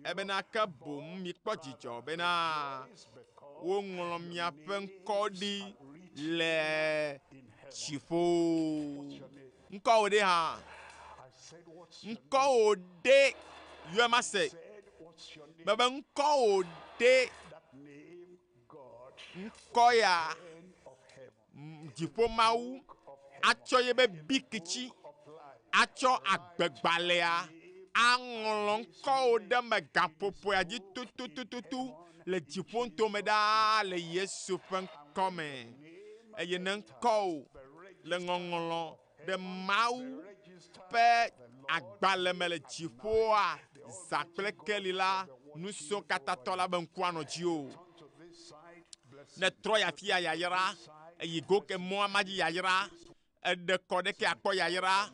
Ebena ke boŋ mikpɔ dzidzɔ bena woŋlɔ miaƒe ŋkɔ ɖi le dziƒo. Ŋkɔwò ɖe hã? Ŋkɔwò ɖe? Yɔe mase. Mebe ŋkɔwò ɖe? Ŋkɔ ya dziƒo Mawu atsɔ yebe bikitsi atsɔ agbegbalẽa aŋlɔ ŋkɔwò ɖe eme gaƒoƒoea dzi tututututu le dziƒo ŋutome ɖaa le Yesu ƒe ŋkɔ me. Eye ne ŋkɔwò le ŋɔŋlɔ ɖe Mawu ƒe agbalẽ me le dziƒoa, zã kple keli la, Ŋusẽkatãtɔ la be ŋku anɔ dziwò. Ne trɔ yi afia yayra, eyi go ke mɔa ma dzi yayra, eɖe kɔ ɖeke akpɔ yayra,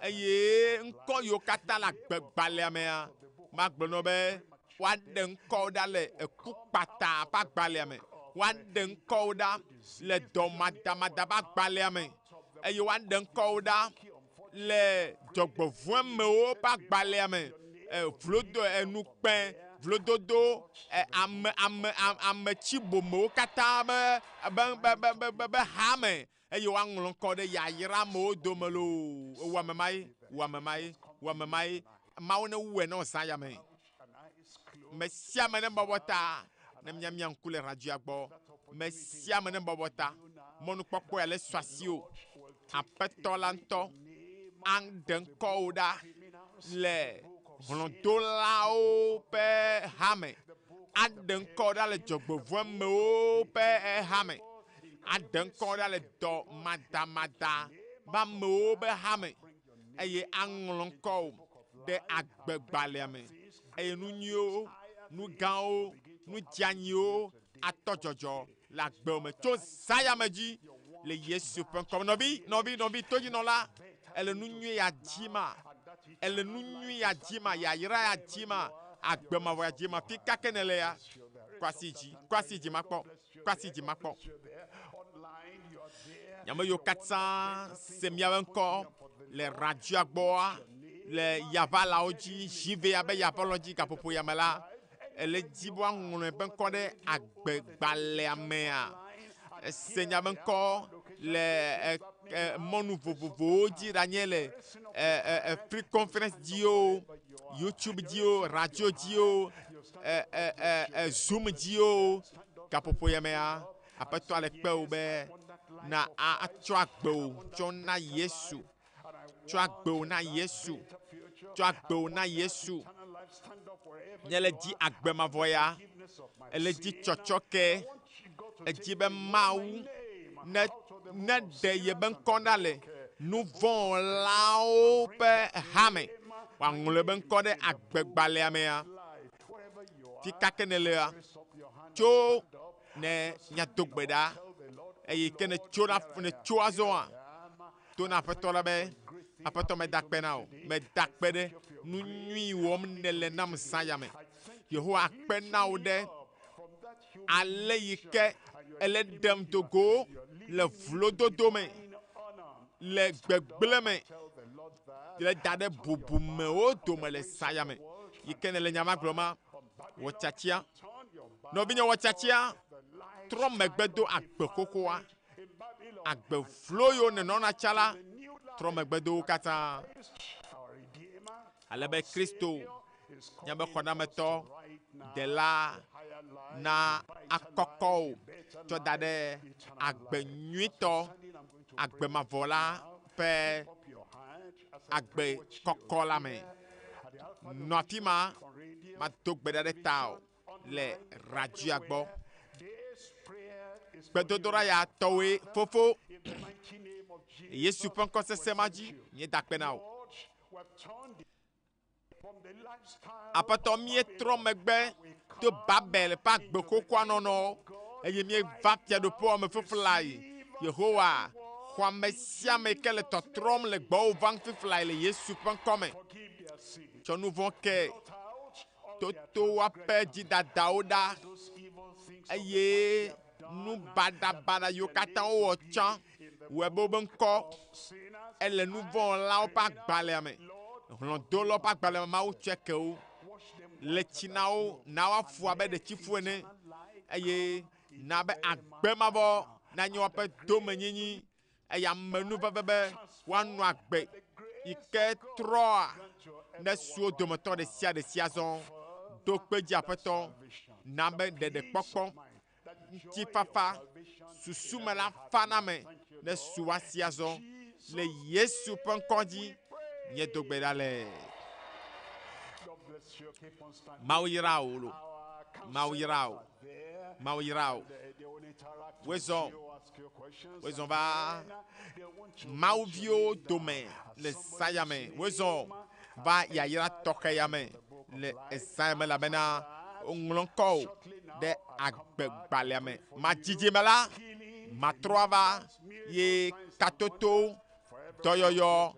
eye ŋkɔ yiwo katã le agbegbalẽa mea, magblɔ na wò be woaɖe ŋkɔwo ɖa le eku kpata ƒe agbalẽa me, woaɖe ŋkɔwo ɖa le dɔmadamada ƒe agbalẽa me, eye woaɖe ŋkɔwo ɖa le dzɔgbevɔ̃emewo ƒe agbalẽa me, vlodo, enukpe, vlododo, ame, ame, ame tsibomewo katã be, be, be, be, be, be, be ha me, eye woaŋlɔ ŋkɔ ɖe yayramewo dome loo. Ewɔ ame ma ye, wɔ ame ma ye, wɔ ame ma ye. Mawu newɔe ne wòzã ya me. Me sia ame nebɔbɔ ta ne míamia ŋku le radioa gbɔ. Me sia ame nebɔbɔ ta. Mɔnukpɔkpɔ ya le su asiwò. Aƒetɔ la ŋutɔ aɖe ŋkɔwò ɖa le hlɔ̃dolawo ƒe hame. Aɖe ŋkɔwò ɖa le dzɔgbevɔ̃emewo ƒe hame. Aɖe ŋkɔwò ɖa le dɔ madamada be amewo ƒe hame. Eye aŋlɔ ŋkɔwò ɖe agbegbalẽa me. Eye nu nyuiwo Nu gãwo, nu dzeanyiwo atɔ dzɔdzɔ le agbewò me tso zã ya me dzi le Yesu ƒe ŋkɔ me. Nɔvi, nɔvi, nɔvi todzinɔla, ele nu nyui ya dzi ma? Ele nu nyui ya dzi ma? Yayra ya dzi ma? Agbe mavɔ ya dzi ma? Fi ka ke nèle ya? Kɔ asi dzi, kɔ asi dzi makpɔ, kɔ asi dzi makpɔ. Ame yiwo katã se míaƒe ŋkɔ le radioa gbɔa, le yaʋalawo dzi, zive abe yaʋalɔ dzi gaƒoƒo ya me la, ele dzi be woaŋlɔ eƒe ŋkɔ ɖe agbegbalẽa mea. Ese nya be ŋkɔ le e, e, mɔnu vovovowo dzi ɖanye le e, e, e, free conference dzi o, YouTube dzi o, radio dzi o, e, e, e, e, Zoom dzi o. Gaƒoƒo ya mea, Aƒetɔ le kpe wò be na atsɔ agbe wò tsɔ na Yesu. Tsɔ agbe wò na Yesu. Tsɔ agbe wò na Yesu. Míele dzi agbe mavɔ ya. Ele dzi tsɔtsɔ ke. Edzi be Mawu ne ne ɖe yebe ŋkɔ ɖa le nuvɔ̃wɔlawo ƒe hame. Wòaŋlɔ ebe ŋkɔ ɖe agbegbalẽa mea. Fi ka ke nèlea, tso ne míado gbe ɖa eye ke ne tso ɖa ne tso azɔa, to na Aƒetɔ la be, Aƒetɔ meda akpe na wò, meda akpe ɖe nu nyui wɔm nèle nam zã ya me. Yehowa akpe na wò ɖe ale yi ke ele ɖem do go le vlododo me, le gbegblẽ me, le da ɖe bubumewo dome le zã ya me. Yi ke nèle nya ma gblɔm ma, wɔ tiatia. Nɔvinye wɔ tiatia, trɔ megbe do agbe xoxoa. Agbe vlo yiwo nènɔna tsã la, trɔ megbe do wo katã. Ale be Kristo, míaƒe xɔnametɔ, ɖela, na akɔkɔ wò tsɔ da ɖe agbe nyuitɔ, agbe mavɔ la ƒe agbe kɔkɔ la me. Nɔ afi ma, mado gbe ɖa ɖe tawò le radioa gbɔ. Gbedodoɖa ya tɔwoe, Fofo, Yesu ƒe ŋkɔ sesẽ ma dzi, míeda akpe na wò. Aƒetɔ, míetrɔ megbe to Babel ƒe agbe xoxoa nɔnɔ eye míeva fiaɖuƒewoa me fiflae. Yehowa, xɔ ame sia ame yi ke le tɔtrɔm le gbɔwò vam fiflae le Yesu ƒe ŋkɔ me. Tsɔ nu vɔ̃ ke toto woaƒe dzidadawo ɖa eye nu baɖabaɖa yiwo katã wowɔ tsã wɔe be wobe ŋkɔ ele nu vɔ̃wɔlawo ƒe agbalẽa me. Hlɔ̃dolawo ƒe agbalẽ me Mawu tsɔe ke wo. Le tsi na wo, na woafu abe ɖetifu ene eye na be agbe mavɔ nanye woaƒe domenyinyi eye amenuveve be woanɔ agbe yi ke trɔa ne su wo dometɔ ɖe sia ɖe si azɔ. Ɖo kpe dzi Aƒetɔ, na be ɖeɖekpɔkpɔ, ŋutifafa, susume la fa na ame ne su woasi azɔ. Le Yesu ƒe ŋkɔ dzi, míedo gbe ɖa le. Mawu yra wò lo. Mawu yra wò. Mawu yra wò. Woezɔ, woezɔ va Mawu viwo dome le zã ya me. Woezɔ va yayra tɔxɛ ya me le ezã ya me elabena woŋlɔ ŋkɔwò ɖe agbegbalẽa me. Madzidzi me la, matrɔ ava ye katoto dɔyɔyɔ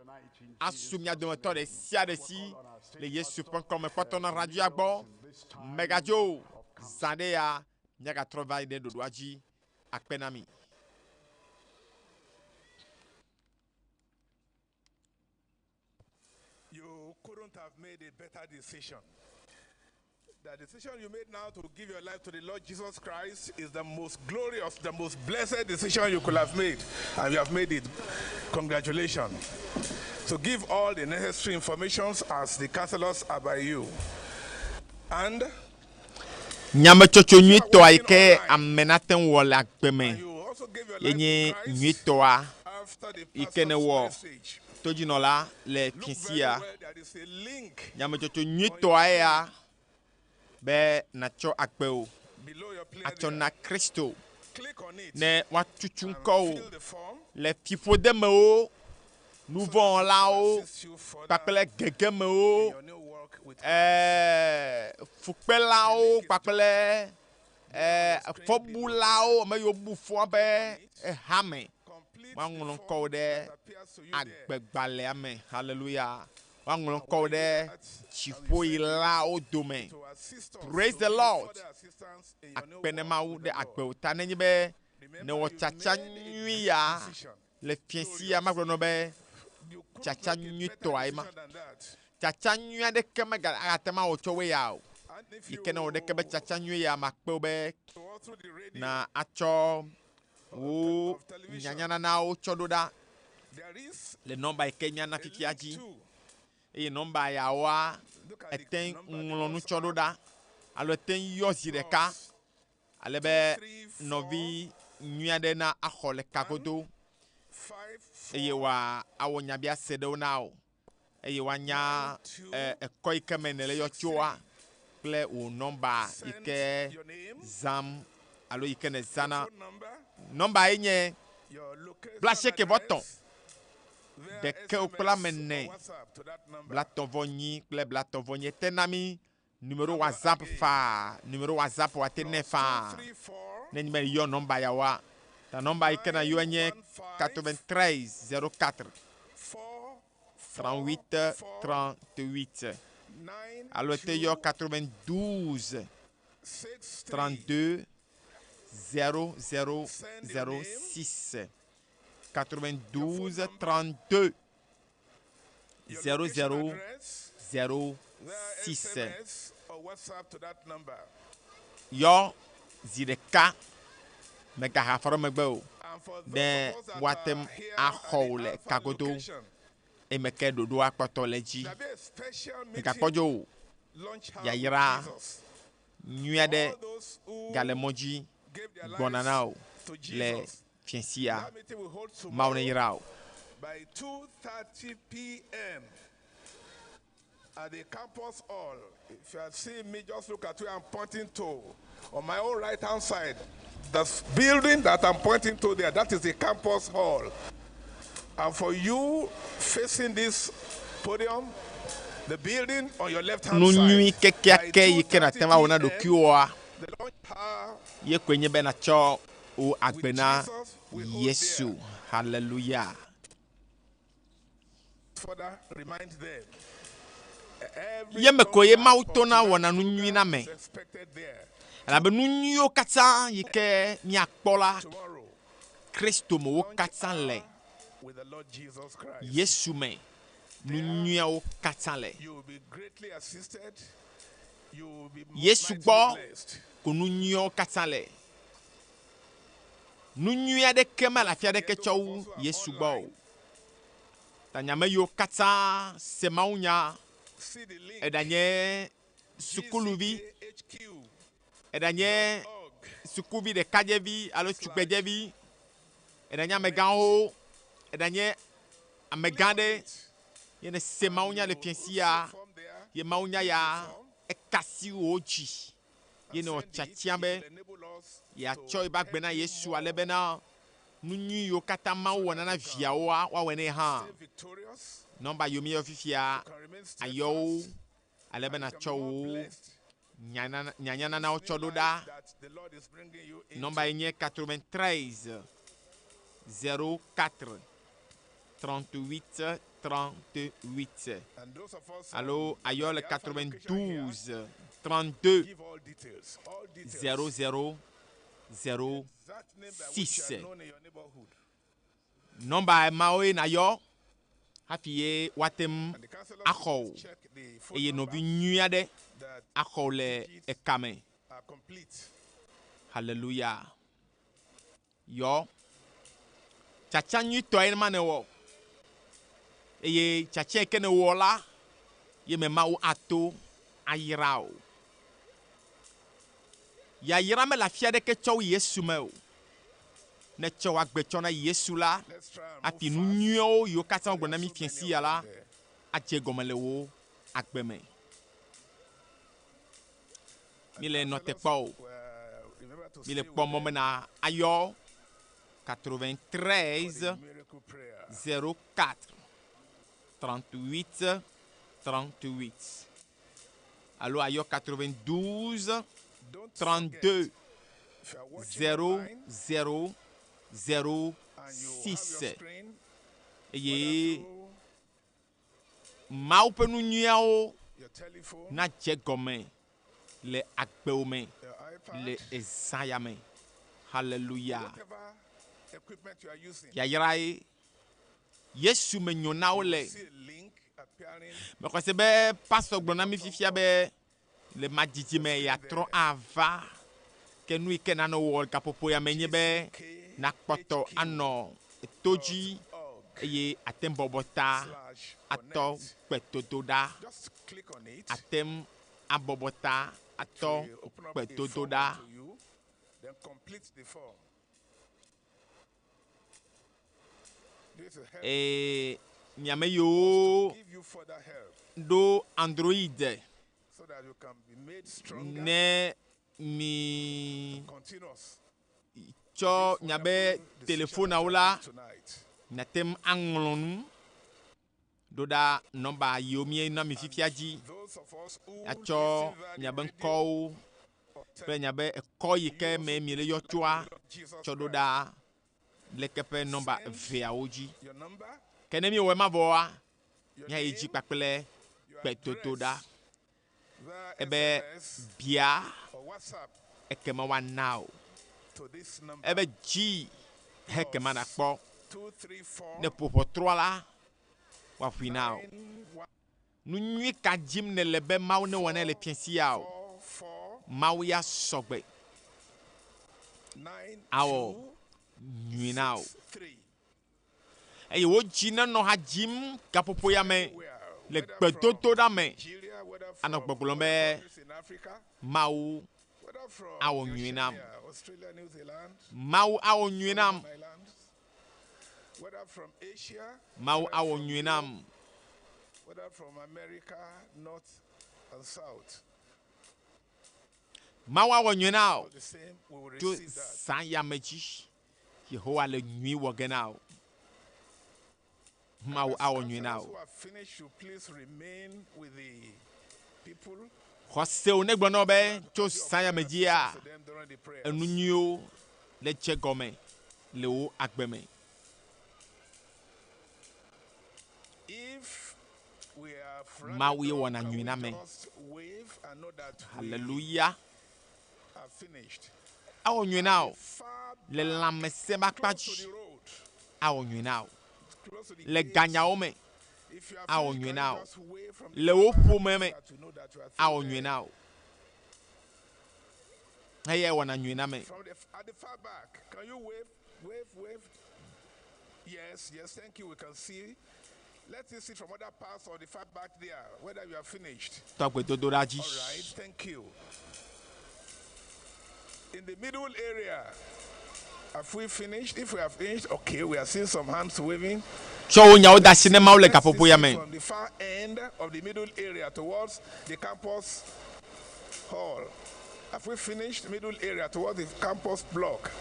asu mia dometɔ ɖe sia ɖe si le Yesu ƒe ŋkɔ me. Kpɔtɔ nɔ radioa gbɔ, mègadzo o. Zã ɖe ya míagatrɔ va yi ɖe ɖoɖoa dzi. Akpe na mi. You couldn't have made a better decision. The decision you made now to give your life to the Lord Jesus Christ is the most glorious, the most blessed decision you could have made. And you have made it. Congratulations. So give all the necessary informations as the counselors are by you. And Nyametsotso nyuitɔa yi ke ame nate ŋu wɔ le agbe me ye nye nyuitɔa yi ke nèwɔ todzinɔla le fiasia. Nyametsotso nyuitɔa eya be nàtsɔ agbe wò atsɔ na Kristo ne woatutu ŋkɔwò le fiƒodemewo, nuvɔ̃wɔlawo kpakple gegemewo Ɛɛ fukpelawo kpakple ɛɛ fɔbulawo ame yiwo bu fɔ be ehame woaŋlɔ ŋkɔwo ɖe agbegbalẽa me. Hallelujah. Woaŋlɔ ŋkɔwo ɖe dziƒoyilawo dome. Praise the Lord. Akpe ne Mawu ɖe agbewo ta nenye be nèwɔ tsatsa nyui ya le fiẽ sia magblɔ nɔ be tsatsa nyuitɔa ye ma. Tsatsa nyui aɖeke mega agate ŋu awɔ tsɔ woe ya o. Yi ke ne wò ɖeke be tsatsa nyui ya makpe wò be na atsɔ wò nyanyananawo tsɔ ɖo ɖa le nɔmba yi ke míana fifia dzi. Eye nɔmba yawoa, ete ŋlɔ nu tsɔ ɖo ɖa alo ete yɔ zi ɖeka ale be nɔvi nyui aɖe na axɔ le kagodo eye wòa awɔ nyabiase ɖewo na wò eye woanya ekɔ yi ke me nèle yɔ tsoa kple wò nɔmba yi ke zãm alo yi ke nèzãna. Nɔmba ye nye 89 ɖeke kple ame ene 34 kple 34. Ete na mi numéro WhatsApp faa, numéro WhatsApp woate nɛ faa ne nye be yɔ nɔmba yawoa. Ta nɔmba yi ke na yɔe nye 93 04 38 38 alo ete yɔ 92 32 0 0 0 6 92 32 0 0 0 6. Yɔ zi ɖeka megaha afɔ ɖe megbe o ne woate ŋu axɔ wò le kagodo eme ke ɖoɖoa kpɔtɔ le dzi. Megakpɔ dzo o. Yayra nyui aɖe gale mɔ dzi gbɔna na wò le fiẽ sia. Mawu neyra wò. By 2:30 p.m. at the campus hall. If you are seeing me, just look at where I'm pointing to. On my own right hand side, the building that I'm pointing to there, that is the campus hall. And for you facing this podium, the building on your left hand Nu nyui side, kekeake yi ke nàte ŋu awɔ na ɖokuiwòa the launch hour ye koe nye be nàtsɔ wò agbe na Yesu. Hallelujah. further remind them. Every Ye me koe ye Mawu young tona wɔna nu nyui na me. is expected there Elabe nu nyuiwo katã yi ke míakpɔ la, tomorrow Kristo me wo katã le. with the Lord Jesus Christ. Yesu me nu nyuiawo katã le. You will be greatly assisted. You will be Yesu mightily gbɔ blessed. ko nu nyuiawo katã le. Nu nyui aɖeke mele afi aɖeke tsɔ wu Yesu gbɔ o. Ta nyame yiwo katã se mawunya, See the link. eɖanye sukuluvi, GCKHQ eɖanye org. sukuvi ɖekadzevi alo tugbedzevi, eɖanye amegãwo, eɖanye amegã ɖe, ye ne se mawunya le fiẽ sia, From there, ye mawunya ya ekasi wò dzi. Ye ne wɔ tiatia be enable us yeatsɔ eƒe agbe na Yesu ale bena nu nyui yiwo katã Mawu wɔna na viawoa woawɔe nɛ hã. victorious, Nɔmba yiwo míeyɔ fifia can remain ayɔ wo steadfast, ale be nàtsɔ more wò blessed nyanyananawo tsɔ ɖo ɖa. that the Lord is bringing you into. Nɔmba ye nye 93 04 38 38 And those of us alo on ayɔ le the Alpha location here, 92 32 give all details, all details. 00 0 That name by which you 6. are known in your neighborhood. Nɔmba mawoe nàyɔ hafi ye woate ŋu And the counselors axɔ will wò check the phone eye number nɔvi nyui aɖe that axɔ wò le ekame. are complete. Hallelujah. Yɔ. Tsatsa nyuitɔe ma nèwɔ. Eye tsatsa yi ke nèwɔ la, ye me Mawu ato ayra wò. Yayra mele afi aɖeke tsɔ wu Yesu me o. Ne tsɔ wò agbe tsɔ na Yesu la, Let's try and move hafi nu fast. nyuiwo yiwo katã wogblɔ na There mí are so fiẽ many sia of la, them there. adze gɔme le wò agbe me. Mi le nɔ te kpɔ o. Remember to Mi le stay kpɔ with mɔ them bena ayɔ for 93 the miracle prayer. 04 38 38. Alo ayɔ 92 Don't 32 forget, if you are watching 0 online 0 0 and you have your 6 screen, eye whether through Mawu ƒe nu nyuiawo your telephone, nadze gɔme le agbewo me your le iPad, ezã ya me. Hallelujah. whatever equipment you are using, Yayrae Yesu me nyo na wo you le. will see a link appearing Mexɔ se be pastor gblɔ na mi fifia be le madzidzi me yeatrɔ ava. Ke nu yi ke nanɔ wɔ gaƒoƒo ya me nye be nakpɔtɔ anɔ to dzi org eye ate ŋu bɔbɔ ta slash atɔ connect. gbedodo ɖa. Just click on it. Ate ŋu abɔbɔ ta atɔ It will open up a gbedodo form ɖa. unto you. Then complete the form. This will help Eye miame us yiwo to give you further help ɖo Android so that you can be made stronger ne mi continuous. tsɔ This miabe wonderful decision telefonawo that la you made tonight. miate ŋu aŋlɔ nu ɖo ɖa nɔmba yiwo miena mi fifia dzi. Those of us who Atsɔ listen via the miabe radio ŋkɔwo or kple miabe ekɔ yi ke me miele yɔ tsoa Lord Jesus tsɔ ɖo Christ. ɖa leke ƒe nɔmba Send eveawo dzi. Your number, Ke ne miewɔ ema vɔa, your miayi dzi name, kpakple your gbedodo ɖa. address via Ebe SMS bia or WhatsApp ekema woana o. to this number Ebe dzi hekema nakpɔ. 234 Ne ƒo ʋɔtrɔa la, woaƒoe na o. 9 Nu nyui ka dzim nèle be Mawu newɔ ne le fiasia o? 4 4 Mawu ya sɔgbe 9 awɔ 2 nyui na o. 6 3. Eye wo dzi nenɔ ha dzim gaƒoƒo ya me Anywhere, le whether from gbedodoɖa me Nigeria, whether anɔ from gbɔgblɔm other be countries in Africa, Mawu whether from awɔ nyui nam. Oceania, Australia, New Zealand, Mawu awɔ nyui nam. Solomon Islands, whether from Asia, Mawu whether awɔ from nyui Europe, nam. whether from America, North and South. Mawu awɔ nyui na o. All the same, we will Tso receive that. zã ya me dzi, Yehowa le nyui wɔ ge na o. Mawu As awɔ nyui na counselors o. who are finished should please remain with the people Xɔsewo ne gblɔ na wo be so that tso we can be of zã ya me further dzia, assistance to them during the prayers. enu nyuiwo le dze gɔme le wo agbe me. If we have rounded Mawu ye up, wɔna can nyui we na me. just wave and know that we Hallelujah. are finished? Awɔ nyui na o. Far Le back, lãmesẽ ƒe akpa close to dzi, the road, awɔ nyui na o. close to the Le gate. ganyawo me, If you are awɔ finished, nyui can na you o. just wave from the Le wo far back ƒome so me, that you know that you are through awɔ nyui there? na o. Eyae wɔna nyui na me. From the at the far back, can you wave, wave, wave? Yes, yes, thank you. We can see. Let us see from other parts of the far back there whether you are finished. Tɔ gbedodoɖa dzi. All right, thank you. In the middle area, have we finished? If we have finished, okay, we are seeing some hands waving. Tsɔ wo nyawo da asi ne Mawu le Let's gaƒoƒo ya see me. from the far end of the middle area towards the campus hall. Have we finished middle area towards the campus block?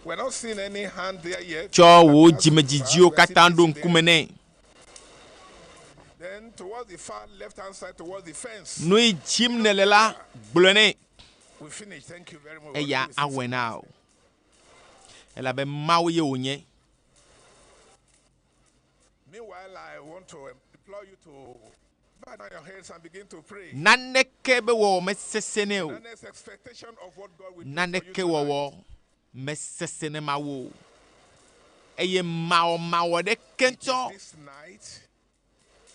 We're not seeing any hand there yet. Tsɔ wo Appears to be dzimedzidziwo far. We are still katã ɖo busy there. ŋkume nɛ. Then towards the far left hand side, towards the fence. Nu yi dzim nèle la, gblɔe nɛ. We finished. Thank you very much. Eya Already received awɔe na o. Elabe Mawu ye wònye. Meanwhile, I want to implore you to bow down your heads and begin to pray. Naneke be wɔwɔ mesesẽ nɛ o. Earnest expectation of what God will do for you Naneke tonight. wɔwɔ mesesẽ ne Mawu o. Eye mawɔmawɔ ɖeke It is ŋutɔ, this night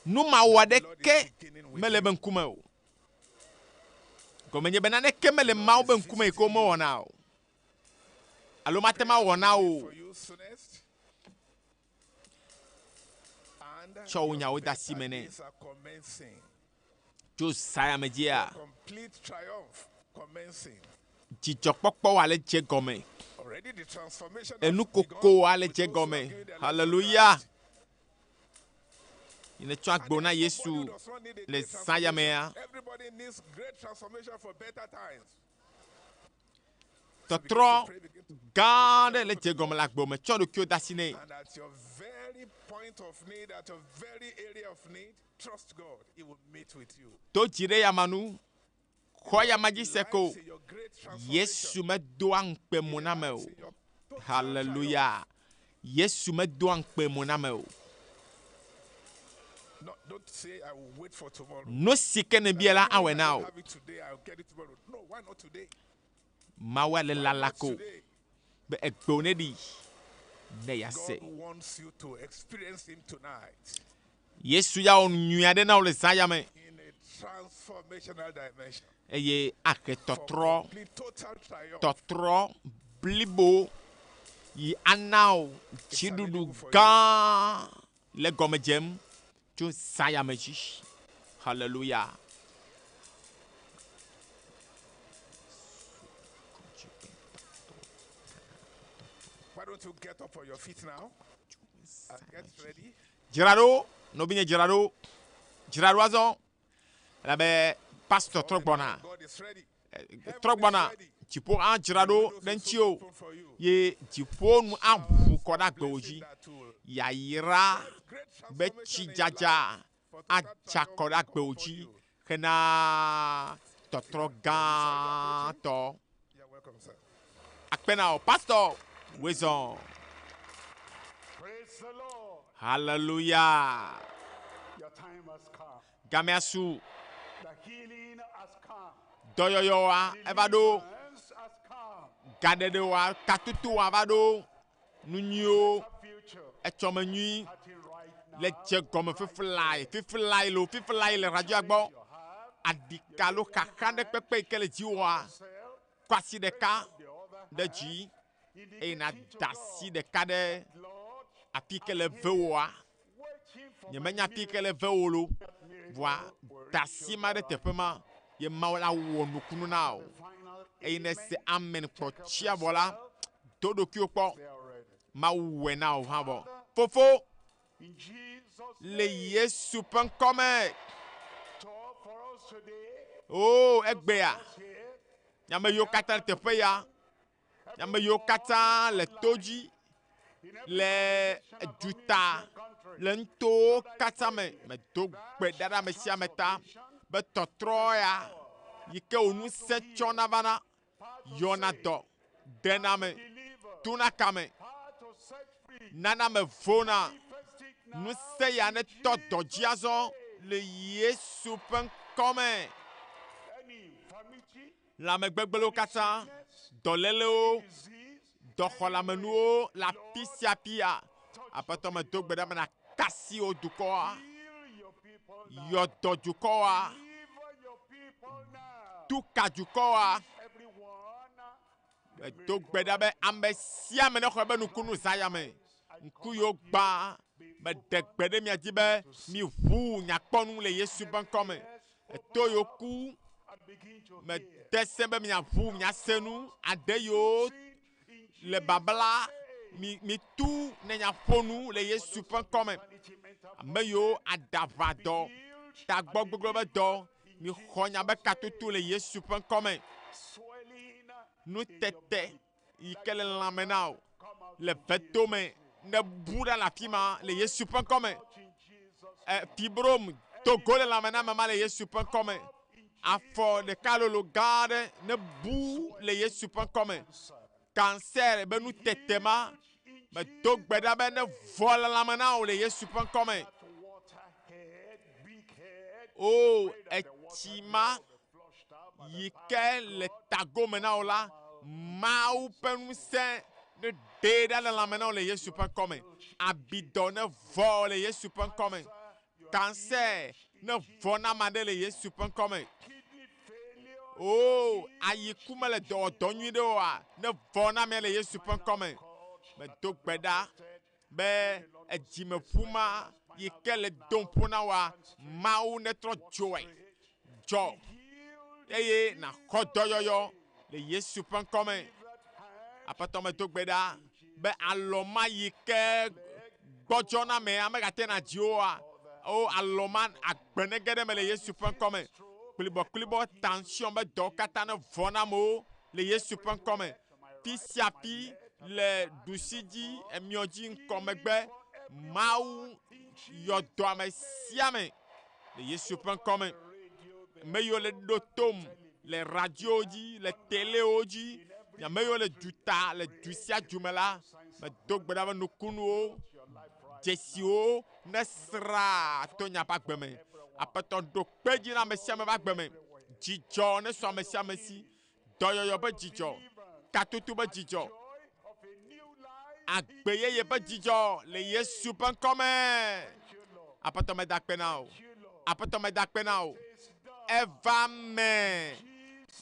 nu mawɔ that the Lord is ɖeke beginning with mele be you. ŋkume o. Gɔme nye be naneke mele The Lord Mawu is be ŋkume yi ke visiting you. womewɔna o. Alo mate ŋu awɔ Prayers na will be made o. for you soonest, and Tsɔ wo your nyawo de asi better me nɛ. days are commencing. Tso zã ya me dzia, Your complete triumph commencing. dzidzɔkpɔkpɔ ale dze gɔme. Already the transformation has Enukoko begun ale with dze those who are gɔme. giving their life to Hallelujah. Christ. Yi ne tsɔ And agbo na everybody Yesu does not need a le great zã ya transformation. mea, Everybody needs great transformation for better times. So begin to tɔtrɔ pray, begin to gã commit aɖe le yourself to dze the gɔme le Lord. agbo me. Tsɔ ɖokuiwo de asi nɛ. And at your very point of need, at your very area Do dzi ɖe yama nu. Xɔ yama dzi se ko. Yesu medoa ŋukpe mo na ame o. Haleluya. Yesu medoa ŋukpe mo na ame o. Nu si ke nèbia la awɔe na wò. Mawu le lala ko be egbewo neɖi ne yease. Yesu ya wɔ nu nyui aɖe na wò le zã ya me eye ahe tɔtrɔ, tɔtrɔ blibo yi ana wò dziɖuɖu gã le gɔme dzem tso zã ya me dzi. Haleluya. Why don't you get up on your feet now and get ready? Dzra ɖo, nɔvinye dzra ɖo, dzra ɖo azɔ elabe pastor trɔ gbɔna. God is ready. Trɔ gbɔna dziƒo adzra ɖo ɖe ŋutiwò ye dziƒo nu aʋu kɔ ɖe agbewo dzi. Yayra be tsidzadza atsa kɔ ɖe agbewo dzi hena tɔtrɔ gãtɔ. You're welcome, sir. Akpe na wò, pastor wezɔ. Praise the Lord. Hallelujah. Your time has come. Gamea su. The healing has come. Dɔyɔyɔa eva ɖo. Deliverance has come. Gaɖeɖewoa, katotoa va ɖo. Nu nyuiwo, Future etsɔme nyui starting right now. le dze gɔme fifilae, fifilae lo, fifilae le radioa gbɔ. Aɖika alo xaxa ɖe kpekpe yi ke le dziwòa, kɔ asi ɖeka ɖe dzi eye nàda asi ɖeka ɖe afi yi ke le vewòa. Nyemenya afi yi ke le vewò lo, vɔa da asi ma ɖe teƒe ma ye Mawu la wɔ nukunu na wò. Eye ne ese amen kpɔ tsia vɔ la, do ɖokuiwò kpɔ. Mawu wɔe na wò hã vɔ. Fofo, In Jesus' le Yesu ƒe ŋkɔ me. talk for us today. O, egbea, Here, ame yiwo katã le teƒe ya, ame yiwo katã le to dzi, le duta, le nutowo katã me, medo gbe ɖa ɖe ame sia ame ta be tɔtrɔ ya yi ke wò ŋusẽ tsɔna vana, yɔna dɔ, ɖena ame, tuna kame, to set free. nana ame vona. First it now. Ŋusẽ ya netɔ dɔ dzi azɔ le Yesu ƒe ŋkɔ me. Any infirmity, Lãmegbegblẽwo katã, dɔlélewo, disease, dɔxɔlamenuwo le afi sia fia. Aƒetɔ medo gbe ɖa bena kasi wo dukɔa, heal your people now. yɔ dɔ dukɔa, Deliver your people now. tu ka dukɔa. Everyone, Medo gbe ɖa be ame sia ame nexɔ eƒe nukunu zã ya me. Ŋku yiwo gbã, meɖe gbe ɖe mia dzi be miʋu nyakpɔnu le Yesu ƒe ŋkɔ me. Eto yiwo ku, and begin to hear. mede se be miaʋu miase nu, aɖe yiwo le babla, mi mitu ne miaƒo nu le Yesu ƒe ŋkɔ me. Ame yiwo aɖaʋa dɔ, tagbɔ gbegblẽ be dɔ, mixɔ nya be katoto le Yesu ƒe ŋkɔ me. Swelling Nutete yi ke le lãme na wò le vetome ne bu ɖa le afi ma le Yesu ƒe ŋkɔ me. in Jesus. E, fibrom do go le lãme na ame ma le Yesu ƒe ŋkɔ me. Afɔ ɖeka lolo gã aɖe ne bu le Yesu ƒe ŋkɔ me. Cancer be nutete ma medo gbe ɖa be ne vɔ le lãme na wò le Yesu ƒe ŋkɔ me. Water head, big head, O etsi ma yi ke le tagome na wò la, Mawu ƒe ŋusẽ ne ɖee ɖa le lãme na wò le Yesu ƒe ŋkɔ me. Abidɔ ne vɔ le Yesu ƒe ŋkɔ me. Cancer ne vɔ na ame aɖe le Yesu ƒe ŋkɔ me. kidney failure, O ayiku mele dɔwɔdɔ nyui ɖe oa, ne vɔ na amea le Yesu ƒe ŋkɔ me. Medo gbe ɖa be edzimeƒu ma yi ke le dom ƒo na woa, Mawu netrɔ dzoe, dzɔ eye nàxɔ dɔyɔyɔ le Yesu ƒe ŋkɔ me. Aƒetɔ medo gbe ɖa be alɔ ma yi ke gbɔdzɔ na ame megate na dzi oa, o alɔ ma agbe nege ɖe eme le Yesu ƒe ŋkɔ me. Klibɔklibɔ tension be dɔwo katã ne vɔ na amewo le Yesu ƒe ŋkɔ me. Fi sia fi le ɖusi dzi, emiɔ dzi, ŋkɔ megbe, Mawu Yɔ dɔ ame sia ame le Yesu ƒe ŋkɔ me. Ame yiwo le ɖo tom le radiowo dzi, le telewo dzi, ame yiwo le duta le du sia du me la, medo gbe ɖa be nukunuwo, dzesiwo nesra to miaƒe agbe me. Aƒetɔ ɖo kpe dzi na ame sia ame ƒe agbe me. Dzidzɔ nesu ame sia ame si. Dɔyɔyɔ ƒe dzidzɔ, katoto ƒe dzidzɔ, agbe yeye ƒe dzidzɔ le Yesu ƒe ŋkɔ me. Aƒetɔ meda akpe na wò. Aƒetɔ meda akpe na wò. Eva me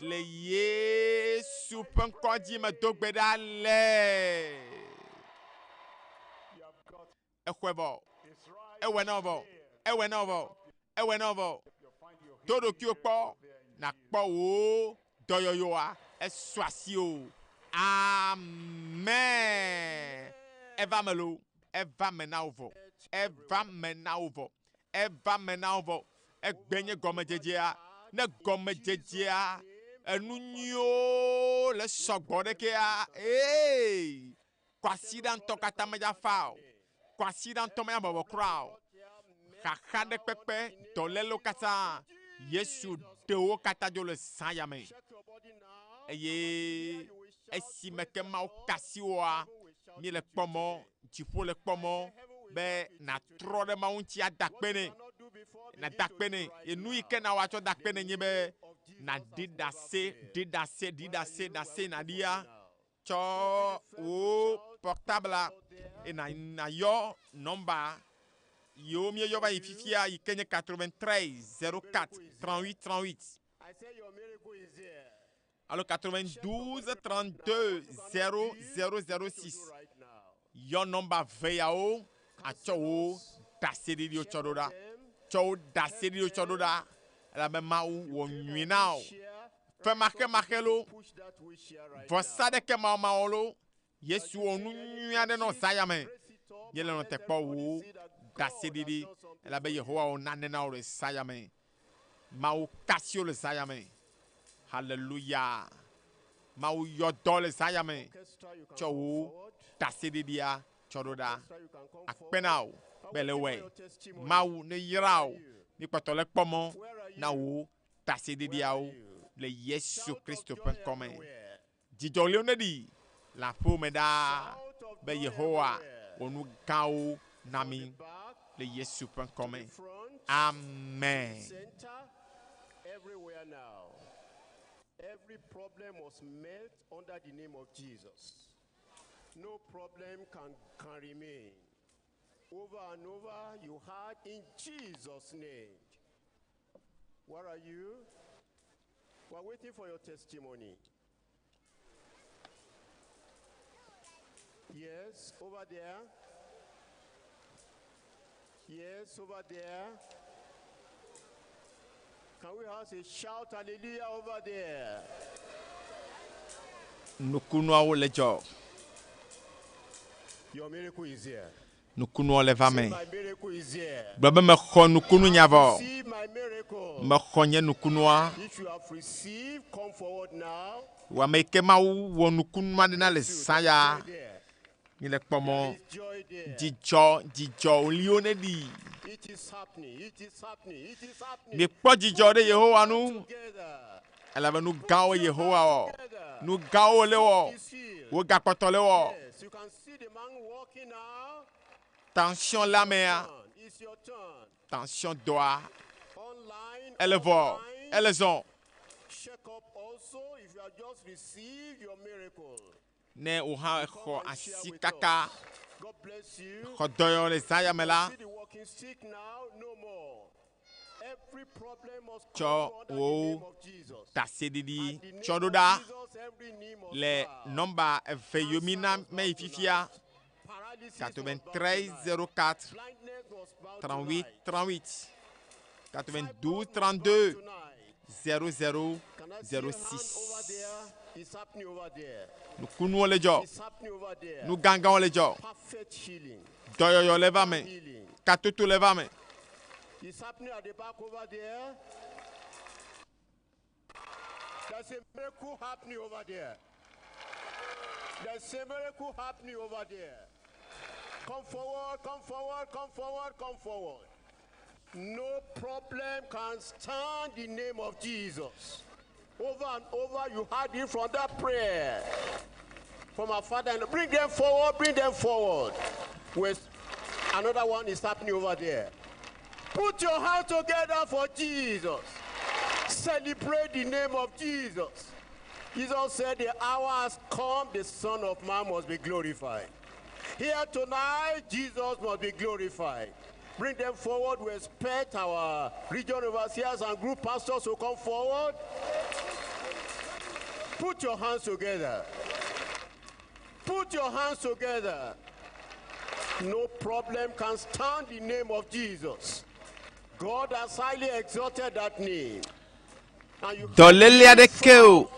le Yesu ƒe ŋkɔ dzi medo gbe ɖa le. Exɔe vɔ. Ewɔe na wò vɔ. Ewɔe na wò vɔ. Ewɔe na wò vɔ. Do ɖokuiwò kpɔ nàkpɔ wò dɔyɔyɔa esu asiwò. Amen. Eva me loo. Eva me na wò vɔ. Eva me na wò vɔ. Eva me na wò vɔ. Egbe nye gɔmedzedzea. Ne gɔmedzedzea enu nyuiwo le sɔgbɔ ɖekea, ee, kwasiɖa ŋutɔ katã medza fa o. Kwasiɖa ŋutɔ medza bɔbɔ kura o. Xaxa ɖe kpekpe, dɔlélewo katã, Yesu ɖe wo katã dzo le zã ya me. Eye esime ke Mawu ka asi woa, míele kpɔ mɔ, dziƒo le kpɔ mɔ be nàtrɔ ɖe Mawu ŋuti ada akpe nɛ. Nàda akpe nɛ. Enu yi ke nawɔ atsɔ da akpe nɛ nye be nàɖi ɖase, ɖi ɖase, ɖi ɖase, ɖase nàɖia. Tsɔ wò portable eye nàyɔ nɔmba yiwo míeyɔ va yi fifia yi ke nye 93 04 38 38 alo 92 32 0 0 06. Yɔ nɔmba ve yawo atsɔ wò ɖaseɖiɖiwo tsɔ ɖo ɖa. Tsɔ wò ɖaseɖiɖiwo tsɔ ɖo ɖa elabe Mawu wɔ nyui na wò. Femaxemaxe loo, vɔsa ɖeke mawɔmawɔ loo, Yesu wɔ nu nyui aɖe nɔ zã ya me. Míele nɔ te kpɔ wò ɖaseɖiɖi elabe Yehowa wɔ nane na wò le zã ya me. Mawu ka asi wò le zã ya me. Haleluya! Mawu yɔ dɔ le zã ya me. Tsɔ wò ɖaseɖiɖia tsɔ ɖo ɖa. Akpe na wò be le wɔe. Mawu neyra wò. Míkpɔtɔ le kpɔ mɔ na wò ɖaseɖiɖiawo le Yesu Kristo ƒe ŋkɔ me. Dzidzɔɣliwo neɖi le aƒewò me ɖaa be Yehowa wɔ nu gãwo na mí le Yesu ƒe ŋkɔ me. Amen. Everywhere now. Every problem must melt under the name of Jesus. No problem can, can remain. Over and over, you heard in Jesus' name. Where are you? We're waiting for your testimony. Yes, over there. Yes, over there. Can we have a shout hallelujah over there? Nukunuawo le dzɔ. Your miracle is here. Nukunuawo le va Say, me. my miracle is here. Gblɔ be mexɔ nukunu nya vɔ. Receive my miracle. Mexɔ nye nukunua. If you have received, come forward now. Wò ame yi ke Mawu wɔ nukunu aɖe na le zã ya, míele kpɔ mɔ Joy there. dzidzɔ dzidzɔ ɣliwo neɖi. It is happening. It is happening. It is happening. Mikpɔ dzidzɔ ɖe Yehowa ŋu Together. elabe nu gãwo Yehowa wɔ. Nu gãwo wòle wɔ. Wò gakpɔtɔ le wɔ. Yes, you can see the man walking now. Tension le amea. It's your turn. Tension dɔa. Online. Ele vɔ. Ele zɔn. Check up also if you have just received your miracle. Ne wò hã exɔ asi kaka God bless you. xɔ dɔyɔ le zã ya me la, See the walking stick now, no more. Every problem must tsɔ come under the wò name of Jesus. ɖaseɖiɖi tsɔ ɖo ɖa le nɔmba eve yiwo mína me yi fifia 93 04 38 38 92 32 00 Can I see a hand 06. over there? It's happening over there. Nukunuwo le dzɔ. It's happening over there. Nu gãgãwo le dzɔ. Perfect healing. Dɔyɔyɔ le va me. Katoto le va me. It's happening at the back over there. There's a miracle happening over there. There's a miracle happening over there. Come forward, come forward, come forward, come forward. No problem can stand the name of Jesus. Over and over, you heard it from that prayer from our father. And bring them forward, bring them forward. With another one is happening over there. Put your hand together for Jesus. Celebrate the name of Jesus. Jesus said, The hour has come, the Son of Man must be glorified. Here tonight, Jesus must be glorified. Bring them forward. We expect our region overseers and group pastors to come forward. Put your hands together. Put your hands together. No problem can stand the name of Jesus. God has highly exalted that name. And you Dɔléle aɖeke o,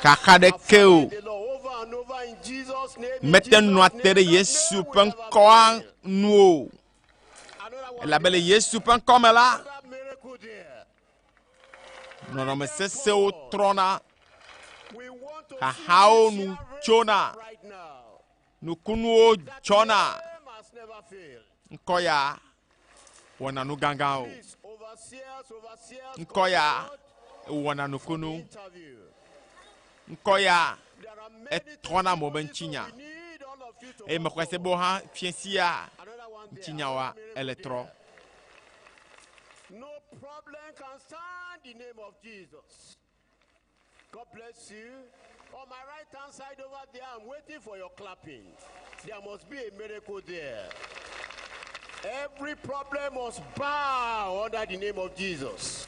xaxa aɖeke o the Lord over and over in Jesus' name. in mete Jesus' nɔa te name, ɖe that Yesu name ƒe will never ŋkɔa fail. nu o. Elabe le Yesu ƒe ŋkɔ me la, That miracle there. nɔnɔme sesẽwo trɔna, We want to see xaxawo this nu share tsona, right now. nukunuwo dzɔna. Name has never failed. Ŋkɔ ya wɔna nu gãgã o. Please, overseers, overseers, Ŋkɔ come ya forward wɔna for the nukunu. interview. Ŋkɔ ya There are many etrɔna amewo be testimonies, so ŋutinya. we need all of you to Eye come mexɔe se be forward. wo hã fia sia Another one there, ŋutinyawoa another miracle ele trɔ. there. No problem can stand the name of Jesus. God bless you. On my right hand side over there, I'm waiting for your clapping. There must be a miracle there. Every problem must bow under the name of Jesus.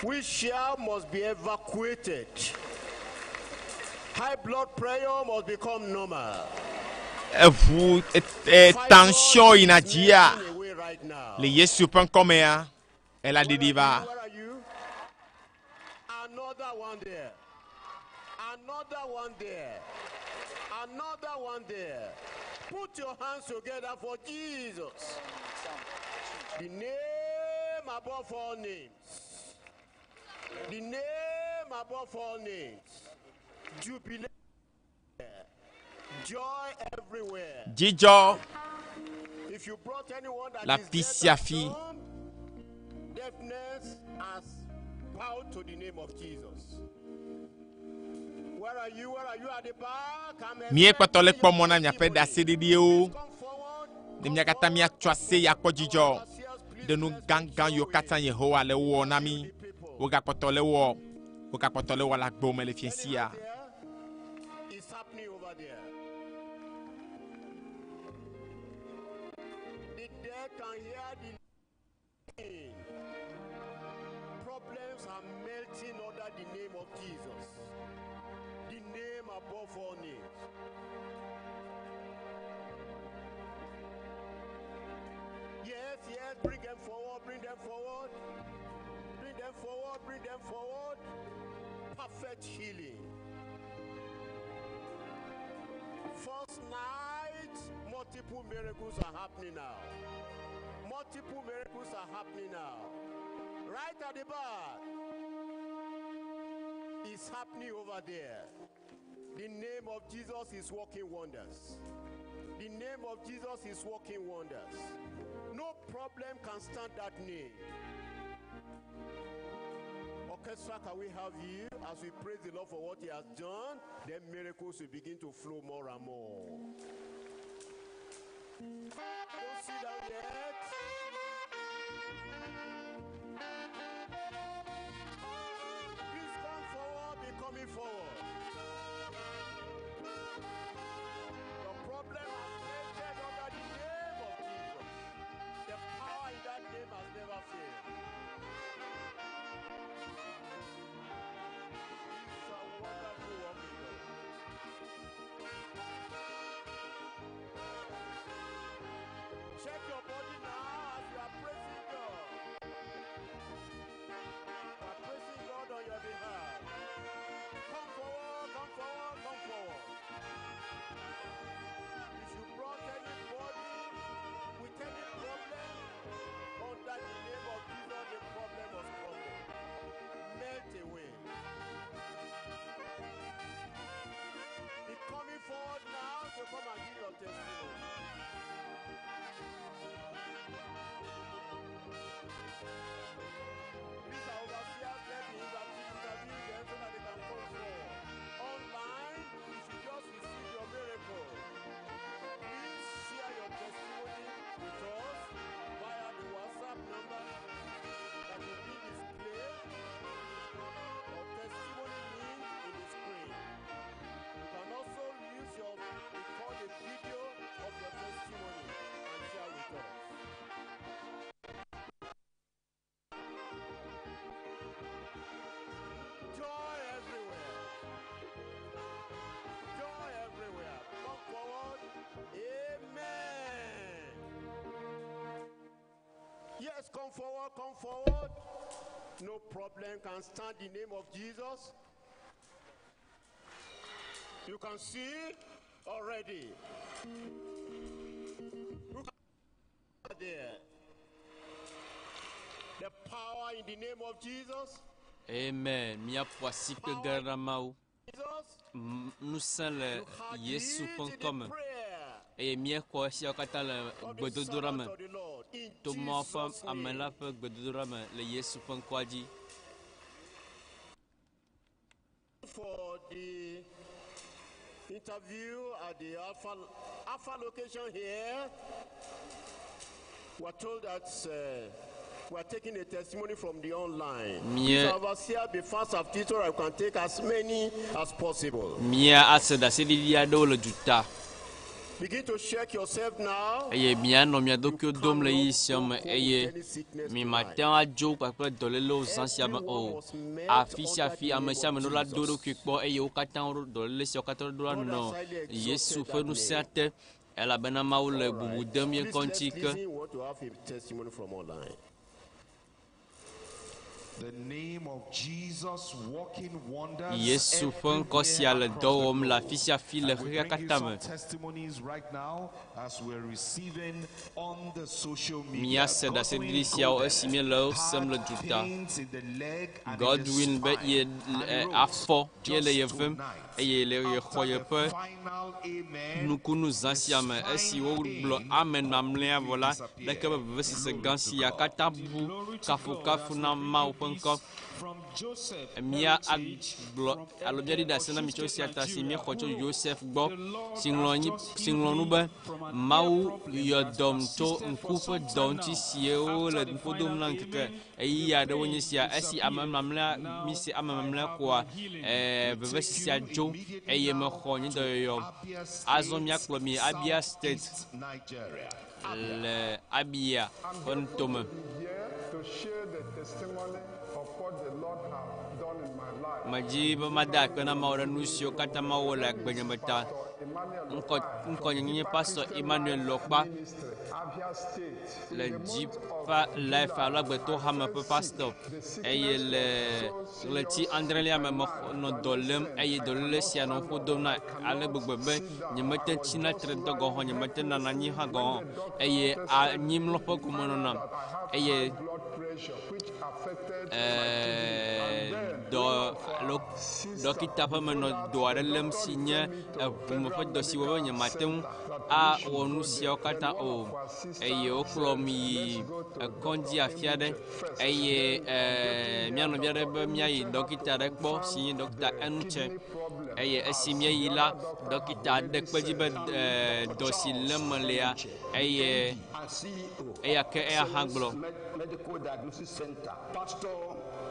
We shall must be evacuated. High blood pressure must become normal. Eʋu e, tension yina dzia Melting away right now. le Yesu ƒe ŋkɔmea ela ɖiɖi va. Where are you? Another one there. Another one there. Another one there. Put your hands together for Jesus. The name above all names. The name above all names. Jubilee. Joy everywhere. Dzidzɔ If you brought anyone that le is afi deaf sia and fi. dumb, deafness has bowed to the name of Jesus. Where are you? Where are you at the back? I'm Míekpɔtɔ le expecting kpɔ your mɔ na miaƒe testimony. ɖaseɖiɖiwo. Come forward. Ne mía katã míatsɔ ase akpɔ dzidzɔ ɖe nu gãgã yiwo katã Yehowa le wɔ na mí. Wogakpɔtɔ le wɔ, wogakpɔtɔ le wɔ le agbewo me le fia sia. There, it's happening over there. The dead can hear the ringing. Problems are melting under the name of Jesus. The name above all names. Yes, yes, bring them forward, bring them forward. Bring them forward, bring them forward. Perfect healing. First night, multiple miracles are happening now. Multiple miracles are happening now. Right at the back. It's happening over there. The name of Jesus is working wonders. The name of Jesus is working wonders. No problem can stand that name. Orchestra, can we have you as we praise the Lord for what He has done? Then miracles will begin to flow more and more. Don't sit down yet. Please come forward, be coming forward. Your problem has melted under the name of Jesus. The power in that name has never failed. It's a wonderful working God. Check your body now as Yes, come forward, come forward. No problem can stand the name of Jesus. You can see already. Look there. The power in the name of Jesus. Amen. Míaƒo asikpe gã ɖe na Mawu. M- Ŋusẽ le Yesu ƒe ŋkɔ me eye míexɔ esiawo katã le gbedodoɖa me to Mawu ƒe ame la ƒe gbedodoɖa me le Yesu ƒe ŋkɔa dzi. For the interview at the Alpha, Alpha location here, we are told that we are taking a testimony from the online. Mie- So overseer, be fast of so I can take as many as possible. Mía ase ɖaseɖiɖi aɖewo le duta Begin to check yourself now. eye míanɔ mia ɖokuiwo dom le ɣeyiɣi sia me eye mi mate ŋu adzo kpakple dɔlélewo zã sia me o. Afi sia afi ame sia ame ɖo la do eɖokui kpɔ eye wo katã woɖo dɔléle siawo katã ɖo la nɔ Yesu ƒe ŋusẽa te elabena Mawu le bubu dem ye Please ŋkɔ let's ŋuti ke. listen. We want to have a testimony from online. The name of Jesus working wonders Yesu ƒe ŋkɔ sia le dɔ wɔm le afi sia afi le And we xexea bring you katã some me. testimonies right now as we're receiving on the social media. Míase ɖaseɖiɖi siawo esi míele wo sem le duta. Pains in the leg and in the Godwin be spine. ye And he e, wrote, afɔ ye le ye "Just vem tonight, eye le ye xɔ yeƒe final amen, nukunu zã sia me esi wogblɔ amen mamlɛa vɔ la leke be vevesese gã sia katã bu kafukafu na Mawu ƒe ŋkɔ. From Joseph Mía heritage, agblɔ from alo míaɖi ɖase na mi tso esia ta si míexɔ tso Yosef gbɔ si ŋlɔ nyi si ŋlɔ nu be Mawu yɔ dɔm tso ŋku ƒe dɔ ŋuti siwo le nuƒo dom na ŋkeke ɣeyiɣi aɖewo nye sia esi ame mamlɛa mi se ame mamlɛa koa ɛɛ vevesesea dzo eye mexɔ nye dɔyɔyɔ. Azɔ míakplɔ mi Abia State Nigeria. le Abia ƒe nutome. Here to share the testimony of what the Lord has done in my life. Medzi be mada akpe na Mawu ɖe nu siwo katã Mawu wɔ le agbenye me ta. Ŋkɔ ŋkɔnye nye Pastor Emmanuel Lɔkpa Abia State. le Deeper Life alo Agbetɔ Hame ƒe pastor eye le ɣleti adrelia me menɔ dɔ lém eye dɔléle sia nɔ ƒo dom na ale gbegbe be nyemete tsina tre ŋutɔ gɔ̃ hã nyemete nɔna anyi hã gɔ̃ hã eye anyimlɔƒe ko menɔna eye Blood pressure, which affected ɛɛ, dɔ alo dɔkita ƒe menɔ dɔ aɖe lém si nye eʋume ƒe dɔ si wɔ be nyemate ŋu awɔ nu siawo katã o eye wokplɔm yi ekɔdzi afi aɖe eye ɛɛ, mía nɔvi aɖe be míayi dɔkita aɖe kpɔ si nye dɔkita Enuche eye esi míeyi la dɔkita ɖe kpe dzi be ɛɛ, dɔ si lém melea eye eya ke eya hã gblɔ. Medical Diagnosis Center. Pastor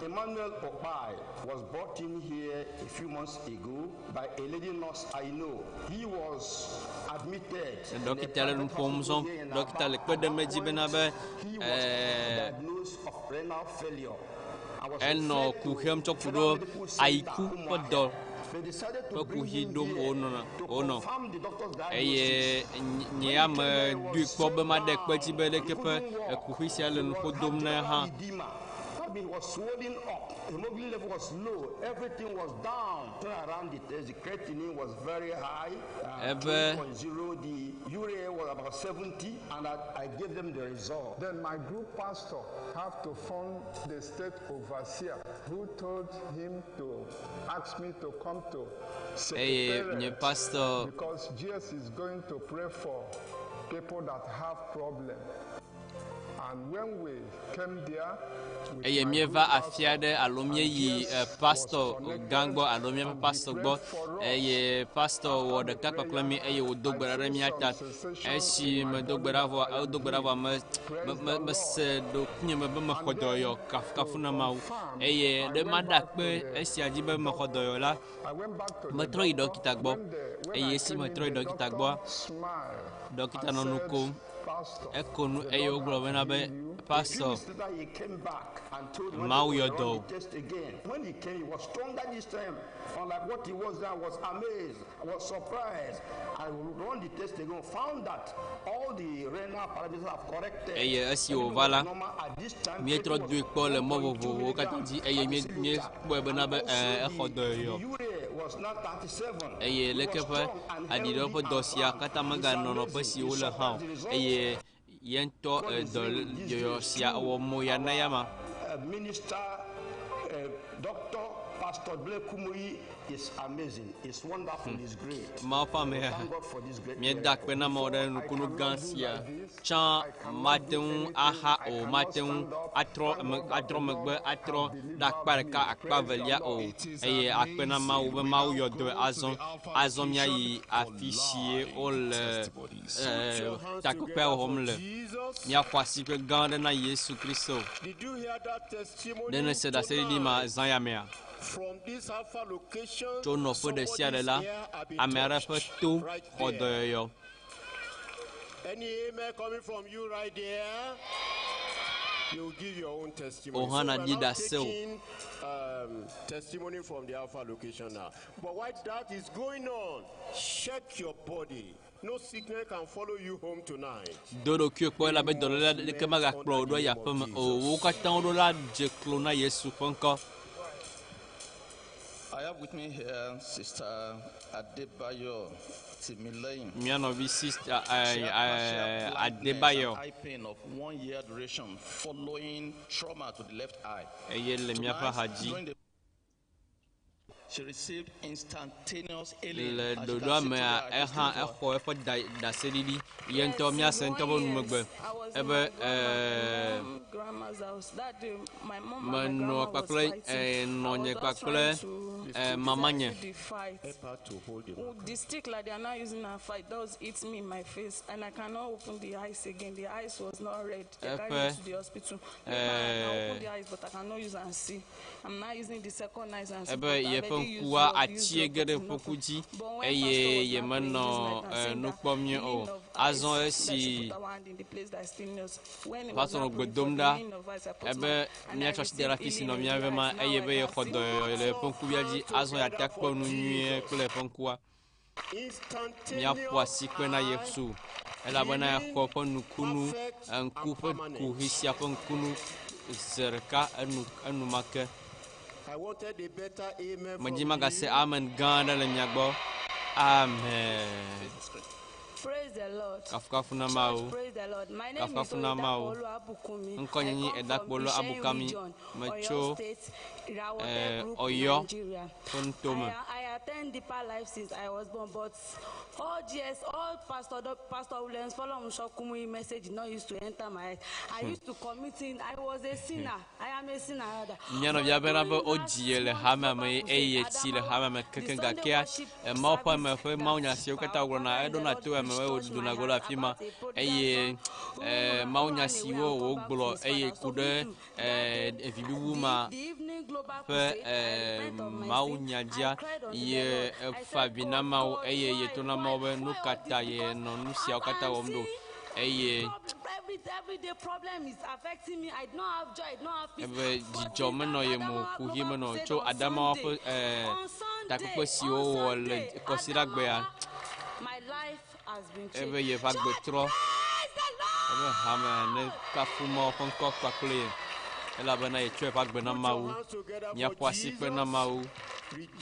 Emmanuel Opai was brought in here a few months ago by a lady nurse I know. He was admitted. Dɔkita le nu ƒom zɔm. Dɔkita le kpe ɖem edzi bena be ɛɛ, Diagnosed of renal failure. I was enɔ ku hem tsɔ ku ɖo ayiku ƒe dɔ ƒe kuxi ɖom wonɔna wonɔ eye nye ya meɖoe kpɔ be maɖe kpe dzi be leke ƒe ekuxi sia le nuƒo dom na hã. Edema. That means it was swollen up. Hemoglobin level was low. Everything was down. Turn around the test. The creatinine was very high. Ebe- 2.0. The urea was about 70, and I gave them the result. Then my group pastor have to phone the state overseer who told him to ask me to come to Eye nye secretariat pastor because Jesus is going to pray for people that have problem. And when we came there, with eye my míeva group afi aɖe alo míeyi pastor gã gbɔ alo míaƒe pastor gbɔ eye pastor wɔ ɖeka kpakple mí eye wòdo gbe ɖa ɖe mía ta. Esi medo gbe ɖa vɔ wodo gbe ɖa vɔ me me me mese ɖokuinye me be mexɔ dɔyɔ kafukafu na Mawu eye ɖe maɖe akpe esia dzi be mexɔ dɔyɔ la metrɔ yi dɔkita gbɔ eye esi metrɔ yi dɔkita gbɔa dɔkita nɔ nu kom. Pastor, Eko nu eye wogblɔ bena be A few pastor weeks later, he came back and told me when Mawu they yɔ were dɔ run o. the test again. When he came, he was stronger this time. Unlike what he was then, I was amazed. I was surprised. I run the test again, found that all the renal parameters have corrected. Eye esi Everything wòva was la, normal at this time. míetrɔ Creatinine doe was kpɔ le mɔ 1.2 vovovowo katã milligrams dzi eye per mí- deciliter. míekpɔe bena And be also ɛɛ exɔ the, the dɔyɔyɔ. urea was now 37. Eye He leke was ƒe strong and aɖiɖɔ healthy ƒe dɔ and sia sound. katã It's meganɔ nɔƒe amazing. si It's wole hã o surprised the results. eye ye ŋutɔ God is doing these dɔyɔyɔ days sia through wɔ mo ya na our ya ma. minister, Doctor Pastor Blake Kumuyi is amazing. It's wonderful. It's great. Mawu ƒe amea, Thank God for this great míeda miracle. akpe na Mawu ɖe I nukunu gã cannot do sia. like this. Tsã I cannot mate do ŋu anything. aha I o, cannot mate ŋu stand up. atrɔ Thank me God that atrɔ the megbe Lord atrɔ have ɖe delivered akpa me. ɖeka akpa Praise the velia o. Lord. It is Eye akpe na Mawu amazing. be We Mawu now yɔ go dɔe to the azɔ. Alpha Azɔ míayi location for afi si live wole testimonies. Put your ɛɛ hands takpekpea together wɔm for le. Jesus. Míaƒo asikpe gã aɖe na Yesu Kristo. Did you hear that Ɖe testimony nèse ɖaseɖiɖi ma tonight? zã ya mea? From this Alpha location, Tso nɔƒe ɖe sia ɖe somebody's la, ear have been ame aɖe ƒe touched to right xɔ there. dɔyɔyɔ. Any amen coming from you right there? You give your own testimony. Wò So hã we are nàɖi now ɖase o. taking testimony from the Alpha location now. But while that is going on, check your body. No sickness can follow you home tonight. Do ɖokuiwò kpɔ elabe We dɔléle must aɖeke melt megakplɔ wò under ɖo the ayi name of aƒeme o. Wo Jesus. katã woɖo la dze klo na Yesu ƒe ŋkɔ. I have with me here Sister Adebayo Timileyin. Mía nɔvi sista She had partial blindness and Adebayo eye pain of 1 year duration following trauma to the left eye. eye le míaƒe Tonight, ha dzi. during the she received instantaneous healing. Le As you can ɖoɖoa see mea, today, I ehã just for exɔ eƒe da ɖaseɖiɖi. Ye Yes, ŋutɔ míase in ŋutɔ ƒe one numegbe years, I was in ebe my grandma, ɛɛ mom, grandma's house. That day, my mom and my menɔ grandma was kpakple fighting. ɛɛ I was nɔnye just kpakple trying to ɛɛ mamanye. settle the fight. Help her to hold the Oh, The stick like they are now using and fight does hit me in my face, and I cannot open the eyes again. The eyes was not red. They carried me Eƒe to the hospital. Later, I can open ɛɛ the eyes, but I cannot use and see. I'm now using the second eyes and see, ebe but I've yeƒe already used ŋkua one, used atsie one, ge but ɖe it's ƒoku nothing. dzi But when eye pastor was now praying yemenɔ this night and ɛɛ saying nu that kpɔm nyuie healing o. of Azɔ eyes, that she esi put our hand in the place that is still us. When he was pastor now nɔ gbe praying for dom the ɖa healing of eyes, I put ebe my and I míatsɔ asi da ɖe received afi si healing nɔ in mía the ve ma eyes. Now eye I be can yexɔ see. dɔyɔyɔ le Put eƒe your ŋkuvia dzi hands azɔ yeate together akpɔ for nu nyuie Jesus. kple eƒe ŋkua. Míaƒo Instantaneous asikpe na eye Yesu elabena healing, exɔ eƒe nukunu perfect ŋku and ƒe permanent. kuxi sia ƒe ŋkunu ze ɖeka enu enumake. I wanted a better amen Medzi from magase you. amen gã aɖe le mia gbɔ. Amen. Praise the Lord. Kafukafu na Church, Mawu. praise the Lord. My name is Kafukafu na Mawu. Oyedapolo Abukumi. Ŋkɔnye I nyi come from Edakpolo Ishen Abukami. region, Oyo Metso State, Irawote ɛɛ Group, Ɔyɔ Nigeria. ƒe nutome. I attend Deeper Life since I was born, but all GS, all Pastor Williams Folorunsho Kumuyi message did not used to enter my head. I used to commit sin. I was a sinner. I am a sinner. rather. Mía nɔvia bena be wodzi ye le hamea me eye yetsi le hamea me kekeŋ gakea Mawu ƒe ame ƒe mawunya siwo katã wògblɔna eɖona to eme eye wòdona go le afi ma eye ɛɛ mawunya siwo wògblɔ eye ku ɖe ɛɛ evi bubu ma ƒe ɛɛ mawunya dzia ye efa avi na Mawu eye yeto na Mawu be nu ka ta yenɔ nu siawo katã wɔm ɖo eye Every day problem is affecting me. I do not have joy. I do not have peace. ebe dzidzɔ menɔ ye me o, kuxi menɔ tso Adamawa ƒe ɛɛ takpekpe siwo wowɔ le kɔsiɖagbea My life has been changed. ebe yeƒe agbe trɔ ebe hame ne kafu Mawu ƒe ŋkɔ kpakple ye elabena yetsɔ eƒe agbe na Put your Mawu. hands together for Míaƒo asikpe na Jesus. Mawu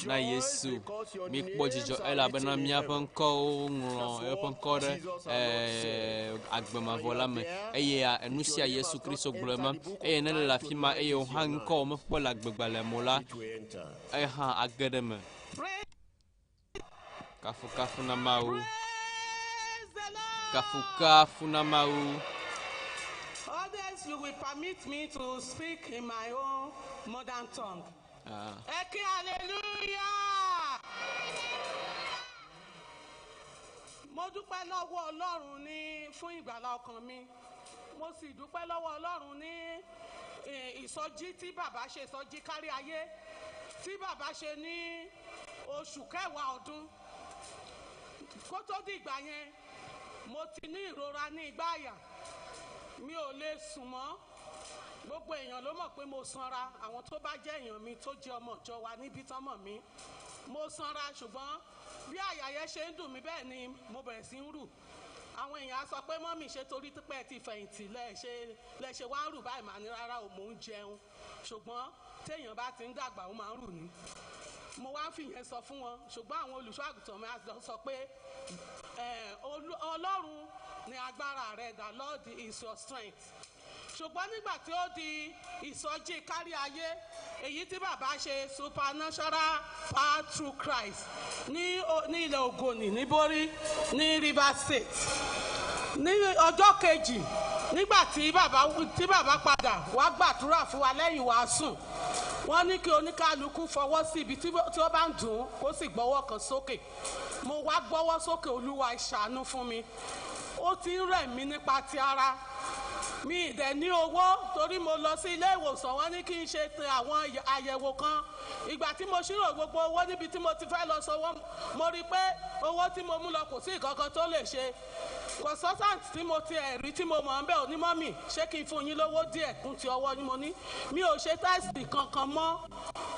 na Rejoice Yesu. because your Míkpɔ dzidzɔ names are elabena written in míaƒe heaven. ŋkɔwo ŋlɔ That's eƒe what ŋkɔ ɖe Jesus our Lord said. ɛɛ agbe And mavɔ you la are me there. eye enu If your sia name Yesu has not Kristo gblɔ entered ema the book eye of ne le life afi ma tonight eye wò is hã your ŋkɔ night. mekpɔ le agbegbalẽ me o la It will enter. ehã age ɖe eme. Kafukafu na Mawu. Kafukafu na Mawu. Others, you will permit me to speak in my own mother tongue. Ah. Ẹ ké hallelujah! Mo dúpẹ́ lọ́wọ́ Ọlọ́run ní fún ìgbàlá ọkàn mi. Mo sì dúpẹ́ lọ́wọ́ Ọlọ́run ní ìsọjí tí bàbá ṣe ìsọjí kárí ayé tí bàbá ṣe ní oṣù kẹwàá ọdún. Kó tó di ìgbà yẹn, Mo ti ní ìrora ní igbá àyà. Mi ò lè sùn mọ́. Gbogbo èèyàn ló mọ̀ pé mo sanra. Àwọn tó bá jẹ́ èèyàn mi tó jẹ́ ọmọ ìjọ wa níbí tán mọ̀ mí. Mo sanra, ṣùgbọ́n bí àyà yẹn ṣe ń dùn mí, bẹ́ẹ̀ ni mo bẹ̀rẹ̀ sí ń rù. Àwọn èèyàn á sọ pé, "Mummy, ṣe torí pé ẹ ti fẹ̀yìntì lẹ ṣe wá ń rù báyìí?" Màá ní, "Rárá o, mò ń jẹun, ṣùgbọ́n téèyàn bá ti ń dàgbà, ó máa ń rù ni." Mo wá ń fìyẹn sọ fún wọn, ṣùgbọ́n àwọn olùṣọ́ àgùntàn mi á sọ pé, "Ọlọ́run ni agbára rẹ, the Lord is your strength." Ṣùgbọ́n nígbà tí ó di ìsọjí kárí ayé, èyí tí bàbá ṣe, Supernatural Power Through Christ, ní ilẹ̀ Ògònì ní Bórí ní Rivers State, ní ọjọ́ kejì nígbà tí bàbá padà wá gbàdúrà fún wa lẹ́yìn wàásù, wọ́n ní kí oníkálukú fọwọ́ sí ibi tí ó bá ń dùn ún, kó sì gbọ́wọ́ kan sókè. Mo wá gbọ́wọ́ sókè. "Olúwa, ṣàánú fún mi. Ó ti ń rẹ̀ mí nípa ti ara mi. Ì dẹ̀ ní owó, torí mo lọ sí ilé ìwòsàn, wọ́n ní kí n ṣe àwọn àyẹ̀wò kan. Ìgbà tí mo ṣírò gbogbo owó níbi tí mo ti fẹ́ lọ sanwó, mo rí i pé owó tí mo mú lọ, kò sí ìkankan tó lè ṣe. Consultant tí mo ti ẹ̀rí tí mo mọ̀ ń bẹ̀, oní, 'Mummy, ṣé kí n fún yín lówó díẹ̀ kún ti ọwọ́ yín?' Mo ní mi ò ṣe test kankan mọ́.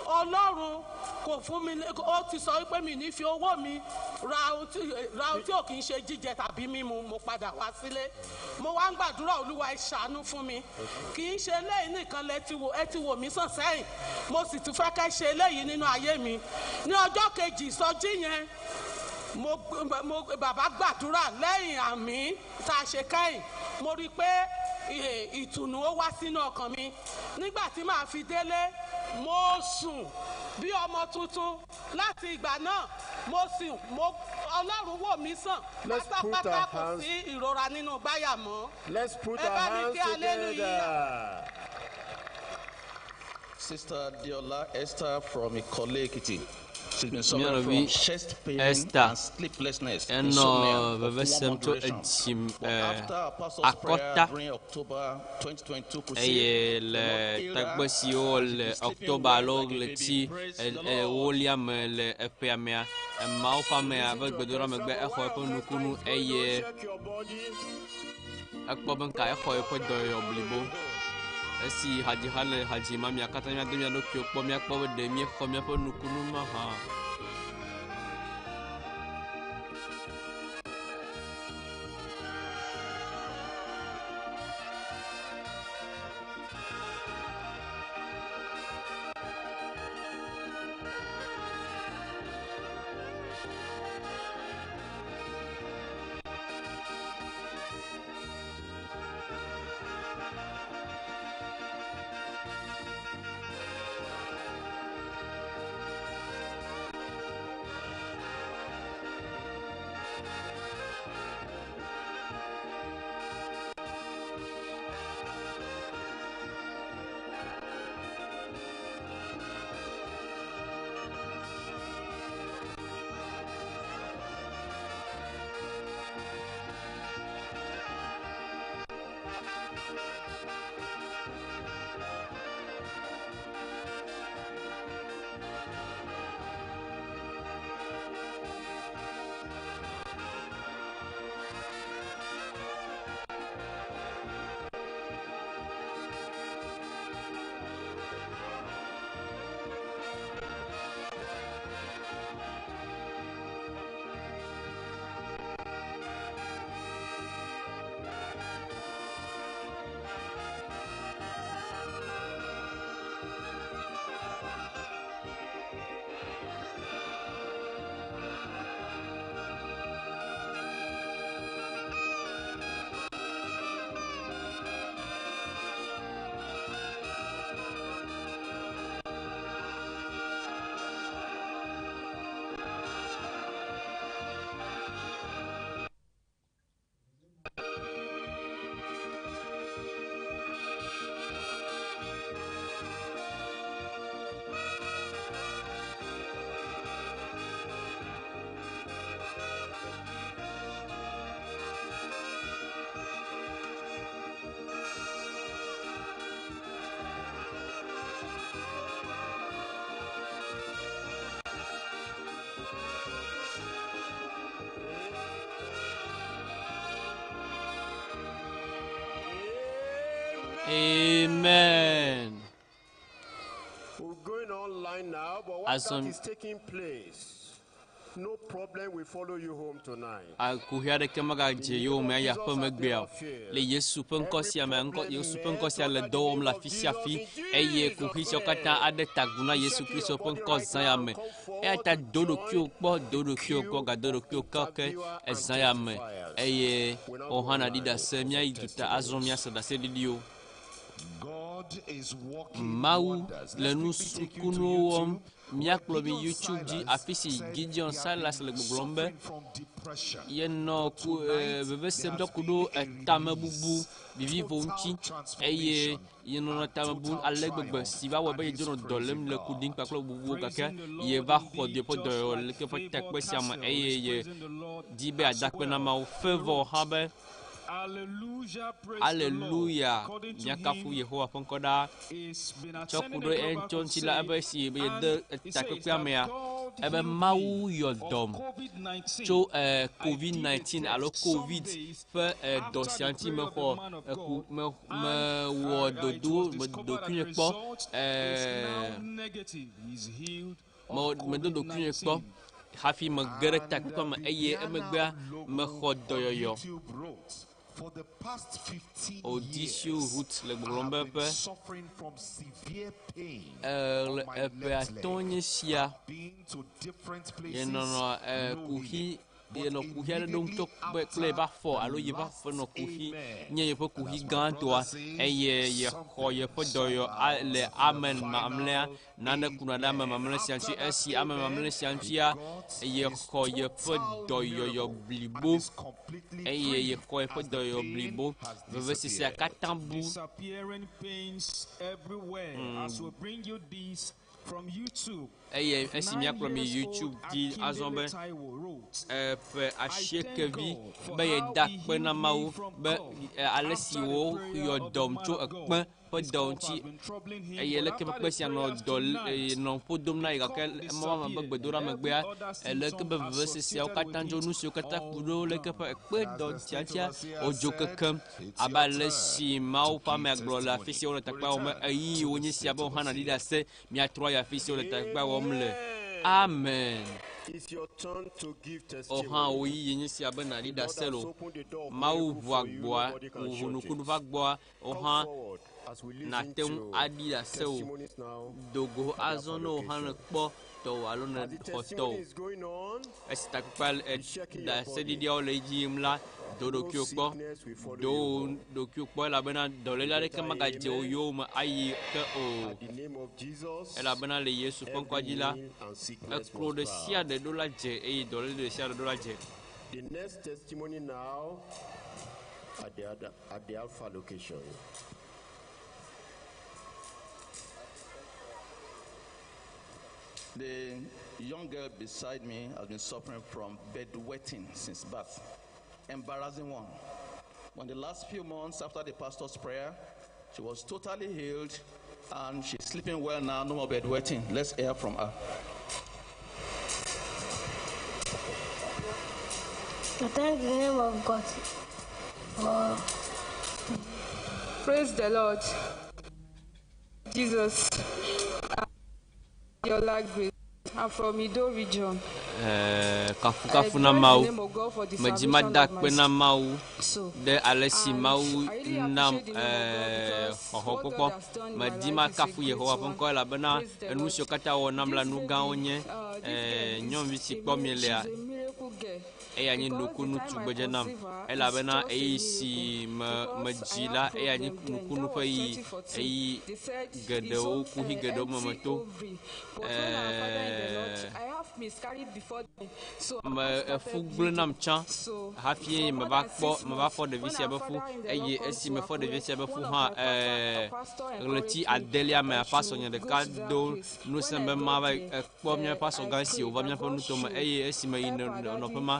Ọlọ́run kò fún mi, ó ti sọ wípé mi ní fi owó mi ra ohun tí ò kì í ṣe jíjẹ tàbí mímu. Mo padà wá sílé, mo wá ń gbàdúrà, "Olúwa, ẹ ṣàánú fún mi. Kì í ṣe eléyìí nìkan lẹ ti wò, ẹ ti wò mí sàn sẹ́yìn, mo sì tún fẹ́ kẹ́ ṣe eléyìí nínú ayé mi." Ní ọjọ́ kejì ìsọjí yẹn, mo bàbá gbàdúrà lẹ́yìn àmì tá a ṣe kẹ́yìn, mo rí i pé ìtùnú ó wá sínú ọkàn mi. Nígbà tí màá fi délé, mo sùn bí ọmọ tuntun. Láti ìgbà náà, mo sùn, mo Ọlọ́run wò mí sàn Let's put pátápátá. our Kò hands- sí ìrora nínú gbáyà mọ́. Let's put Ẹ our bá mi hands kí hallelujah. together. Sister Diola Esther from Ikole Ekiti. She's been suffering Mía from nɔvi chest pain Esther and sleeplessness, enɔ insomnia veve of sem one tso duration. edzim But after our pastor's prayer akɔta during October 2022 crusade, eye le tagbe si wowɔ le October alo ɣleti ewolia me le eƒea mea, Mawu ƒe amea ƒe gbedoɖa megbe, exɔ eƒe nukunu eye Check your body. ekpɔ be nka exɔ eƒe dɔyɔyɔ blibo. Esi hadziha le hadzi ma, mia katã míado mía ɖokuiwo kpɔ, míakpɔ be ɖe míexɔ míaƒe nukunu ma hã. Amen. We're going online now, but while Azɔ that is taking place, no problem will follow you home tonight. Kuxi aɖeke megadze yowòme ayi aƒe megbea o. Le Yesu ƒe ŋkɔ sia me, ŋkɔ, Yesu ƒe ŋkɔ sia le dɔ wɔm le afi sia afi eye kuxi siawo katã aɖe ta agu na Yesu Kristo ƒe ŋkɔ zã ya me. Eya ta do ɖokuiwò kpɔ, do ɖokuiwò kpɔ, gado ɖokuiwò kekeake ezã ya me eye wò hã nàɖi ɖase. Míayi duta azɔ míase ɖaseɖiɖiwo. Mawu le nu sukunuwo wɔm. Míakplɔ mi YouTube dzi afi si Gideon Silas le gbɔgblɔm be yenɔ ku eh, veve sem tsɔ ku ɖo etamebubu vivivo ŋuti eye yenɔnɔ tame bum ale gbegbe si va wɔe be yedzo nɔ dɔ lém le ku ɖim kpakple bubuwo gake yeva xɔ yeƒe dɔyɔyɔ le ƒe takpe sia me eye yedi be yeada akpe na Mawu. Favour hã be Aleluya! Míakafu Yehowa ƒe ŋkɔ ɖaa. Tsɔ ku ɖe eŋutɔ ŋuti la, ebe esi be yede takpekpea mea, ebe Mawu yɔ dɔm tso eh, COVID-19 alo Covid ƒe eh, dɔ sia ŋuti mexɔ eku me mewɔ dodo ɖokuinye kpɔ eh, mewɔ medo ɖokuinye kpɔ hafi mege ɖe takpekpea me eye emegbea mexɔ dɔyɔyɔ. Odysseus Ruth le gbɔgblɔm be ƒe le eƒe atɔ̃ nye sia yenɔnɔ kuxi yenɔ kuxi aɖe ɖom tso kpe kple yeƒe afɔ alo yeƒe afɔ nɔ kuxi nye yeƒe kuxi gãtɔa eye yexɔ yeƒe dɔyɔ le amen mamlɛa nane kuna ɖe ame mamlɛ sia ŋuti esi ame mamlɛ sia ŋutia yexɔ yeƒe dɔyɔyɔ blibo eye yexɔ yeƒe dɔyɔyɔ blibo vevesesea katã bu. Eye esi míakplɔ mi YouTube dzi azɔ be eƒe asiekevi be yeda akpe na Mawu be ale si woyɔ dɔm tso ekpe ƒe dɔ ŋuti eye leke ƒe kpe sia nɔ dɔ nɔ ƒo dom na ye gake emɔ ma be gbedoɖa megbea leke be veveseseawo katã dzo nu siwo katã ku ɖo leke ƒe ekpe dɔ tiatia wodzo kekem abe ale si Mawu ƒe amea gblɔ le afi si wole takpea wɔm ɣeyiɣi wonye sia be wohã nàɖi ɖase miatrɔ ayi afi si wole takpea wɔm le. Amen. O hã wò ɣeyiɣi nye sia be nàɖi ɖase lo. Mawu ʋu agboa, wòʋu nukunu ƒe agboa Wò hã nàte ŋu aɖi ɖase o. Do go azɔ ne wò hã nèkpɔ tɔwò alo nèxɔ tɔwò. Esi takpekpea ɖaseɖiɖiawo le edzi yim la, do ɖokuiwò kpɔ. Do wò ɖokuiwò kpɔ elabena dɔléle aɖeke magadze wò yowòme ayi ke o. Elabena le Yesu ƒe ŋkɔa dzi la, eklo ɖe sia ɖe ɖo la dze eye dɔléle ɖe sia ɖe ɖo la dze. The next testimony now at the, other, at the Alpha location. The young girl beside me has been suffering from bedwetting since birth. Embarrassing one. When the last few months after the pastor's prayer, she was totally healed and she's sleeping well now, no more bedwetting. Let's hear from her. I thank the name of God for Praise the Lord. Jesus. Your life grace. I'm from Ido region. Eh, kafukafu na Mawu. Medzi mada akpe na Mawu ɖe ale si Mawu nam eh, xɔxɔkpɔkpɔ. Medi makafu Yehowa ƒe ŋkɔ elabena enu siwo katã wɔ nam la nu gãwo nye. Eh, nyɔnuvi si kpɔ mielea, eya nye nukunu tugbedze nam elabena ɣeyiɣi si me medzi la, eya nye nukunu ƒe ɣeyiɣi. Ɣeyiɣi geɖewo, kuxi geɖewo me meto. Ɛɛ, me efu gblẽ nam tsã hafi meva kpɔ meva fɔ ɖevi sia be fu eye esi mefɔ ɖevi sia be fu hã ɛɛ ɣleti adelia mea pasɔ nye ɖeka do ŋusẽ be mava kpɔ míaƒe asɔgã si wòva míaƒe nutome eye esi meyi nɔƒe ma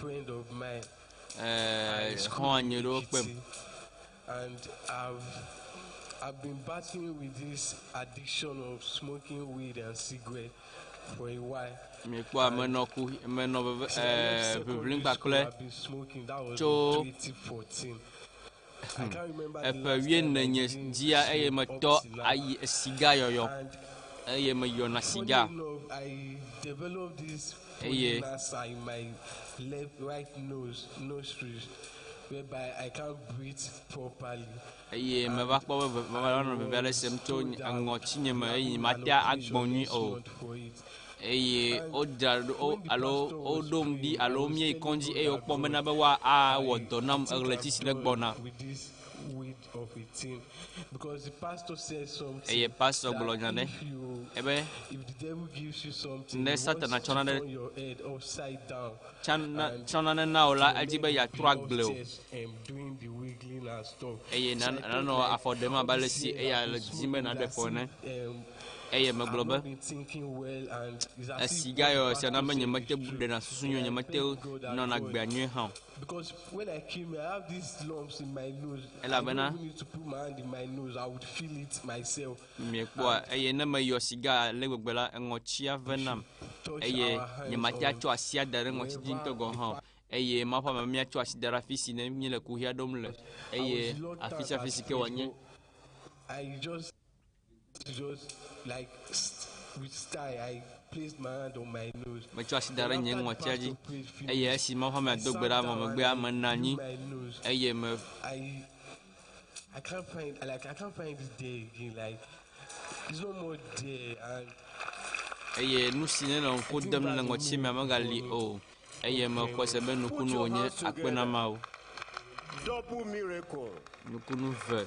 friend of mine. Eh, I xɔ schooled anyi in ɖewo kpem. Ekiti, And I've I've been battling with this addiction of smoking weed and cigarette for a while. Mikpɔa menɔ ku menɔ veve Since I left eh, secondary ʋiʋlim school, kpakple I've been smoking. That was tso in 2014. Eƒe wuiene nye dzia eye metɔ ayi siga yɔyɔ eye meyɔna siga. Funny enough, I developed this Eye polynosa in my left right nose nostrils, whereby I can't breathe properly. Eye meva kpɔ be ve- meva nɔ veve aɖe sem tso nye- ŋɔtinye me eye nyematea agbɔ nyui o. Eye wodzra ɖo wo alo woɖom ɖi alo míeyi kɔdzi eye wokpɔm bena be woa awɔ dɔ nam eɣleti si ne gbɔna. With this weed of a thing, because the pastor said something. Eye pastor that gblɔ nya ɖe if you- ebe if the devil gives you something, ne he Satana wants tsɔ to nane turn your head upside down. tsa na and tsɔ nane na wò la your edzi be leg will yeatrɔ be agble o. upstairs, doing the wiggling and stuff. Eye So na I thought nanɔ like, afɔ ɖem abe all ale this si year eya I've le been didim be smoking naɖe weed, fɔ ene. as if, Eye megblɔ I've be not been thinking well and it's as if esiga what the yɔ sia na pastor be said nyemete is ŋu true. ɖena susu And nyuie I nyemete thank God that nɔna God agbea nyuie hã o. Because when I came here, I have these lumps in my nose. I don't Elabena even need to put my hand in my nose. I would feel it myself. miekpɔa eye ne meyɔ siga ale gbegbe la eŋɔtsia venam Touch eye our hands nyemate on atsɔ asi ada ɖe ŋɔtsi dzi ŋutɔ gɔ̃ hã o. Eye Mawu ƒe ame míatsɔ asi da ɖe afi si ne míele kuxia ɖom le I eye was locked afi out sia afi at si ke place, wòanye. but I just, just like with style, I placed my hand on my nose. Metsɔ asi da Then ɖe nye after the ŋɔtsia dzi pastor prayed eye finished, esi Mawu ƒe amea I do gbe sat ɖa down vɔ and megbea I menɔ blew anyi my nose. eye me I can't find like I can't find it there again. Like it's no more there and eye nu si nenɔ ŋku dem le ŋɔtsi mea megali o eye mexɔ se be nukunu wònye akpe na Mawu. Double miracle. Nukunu ve.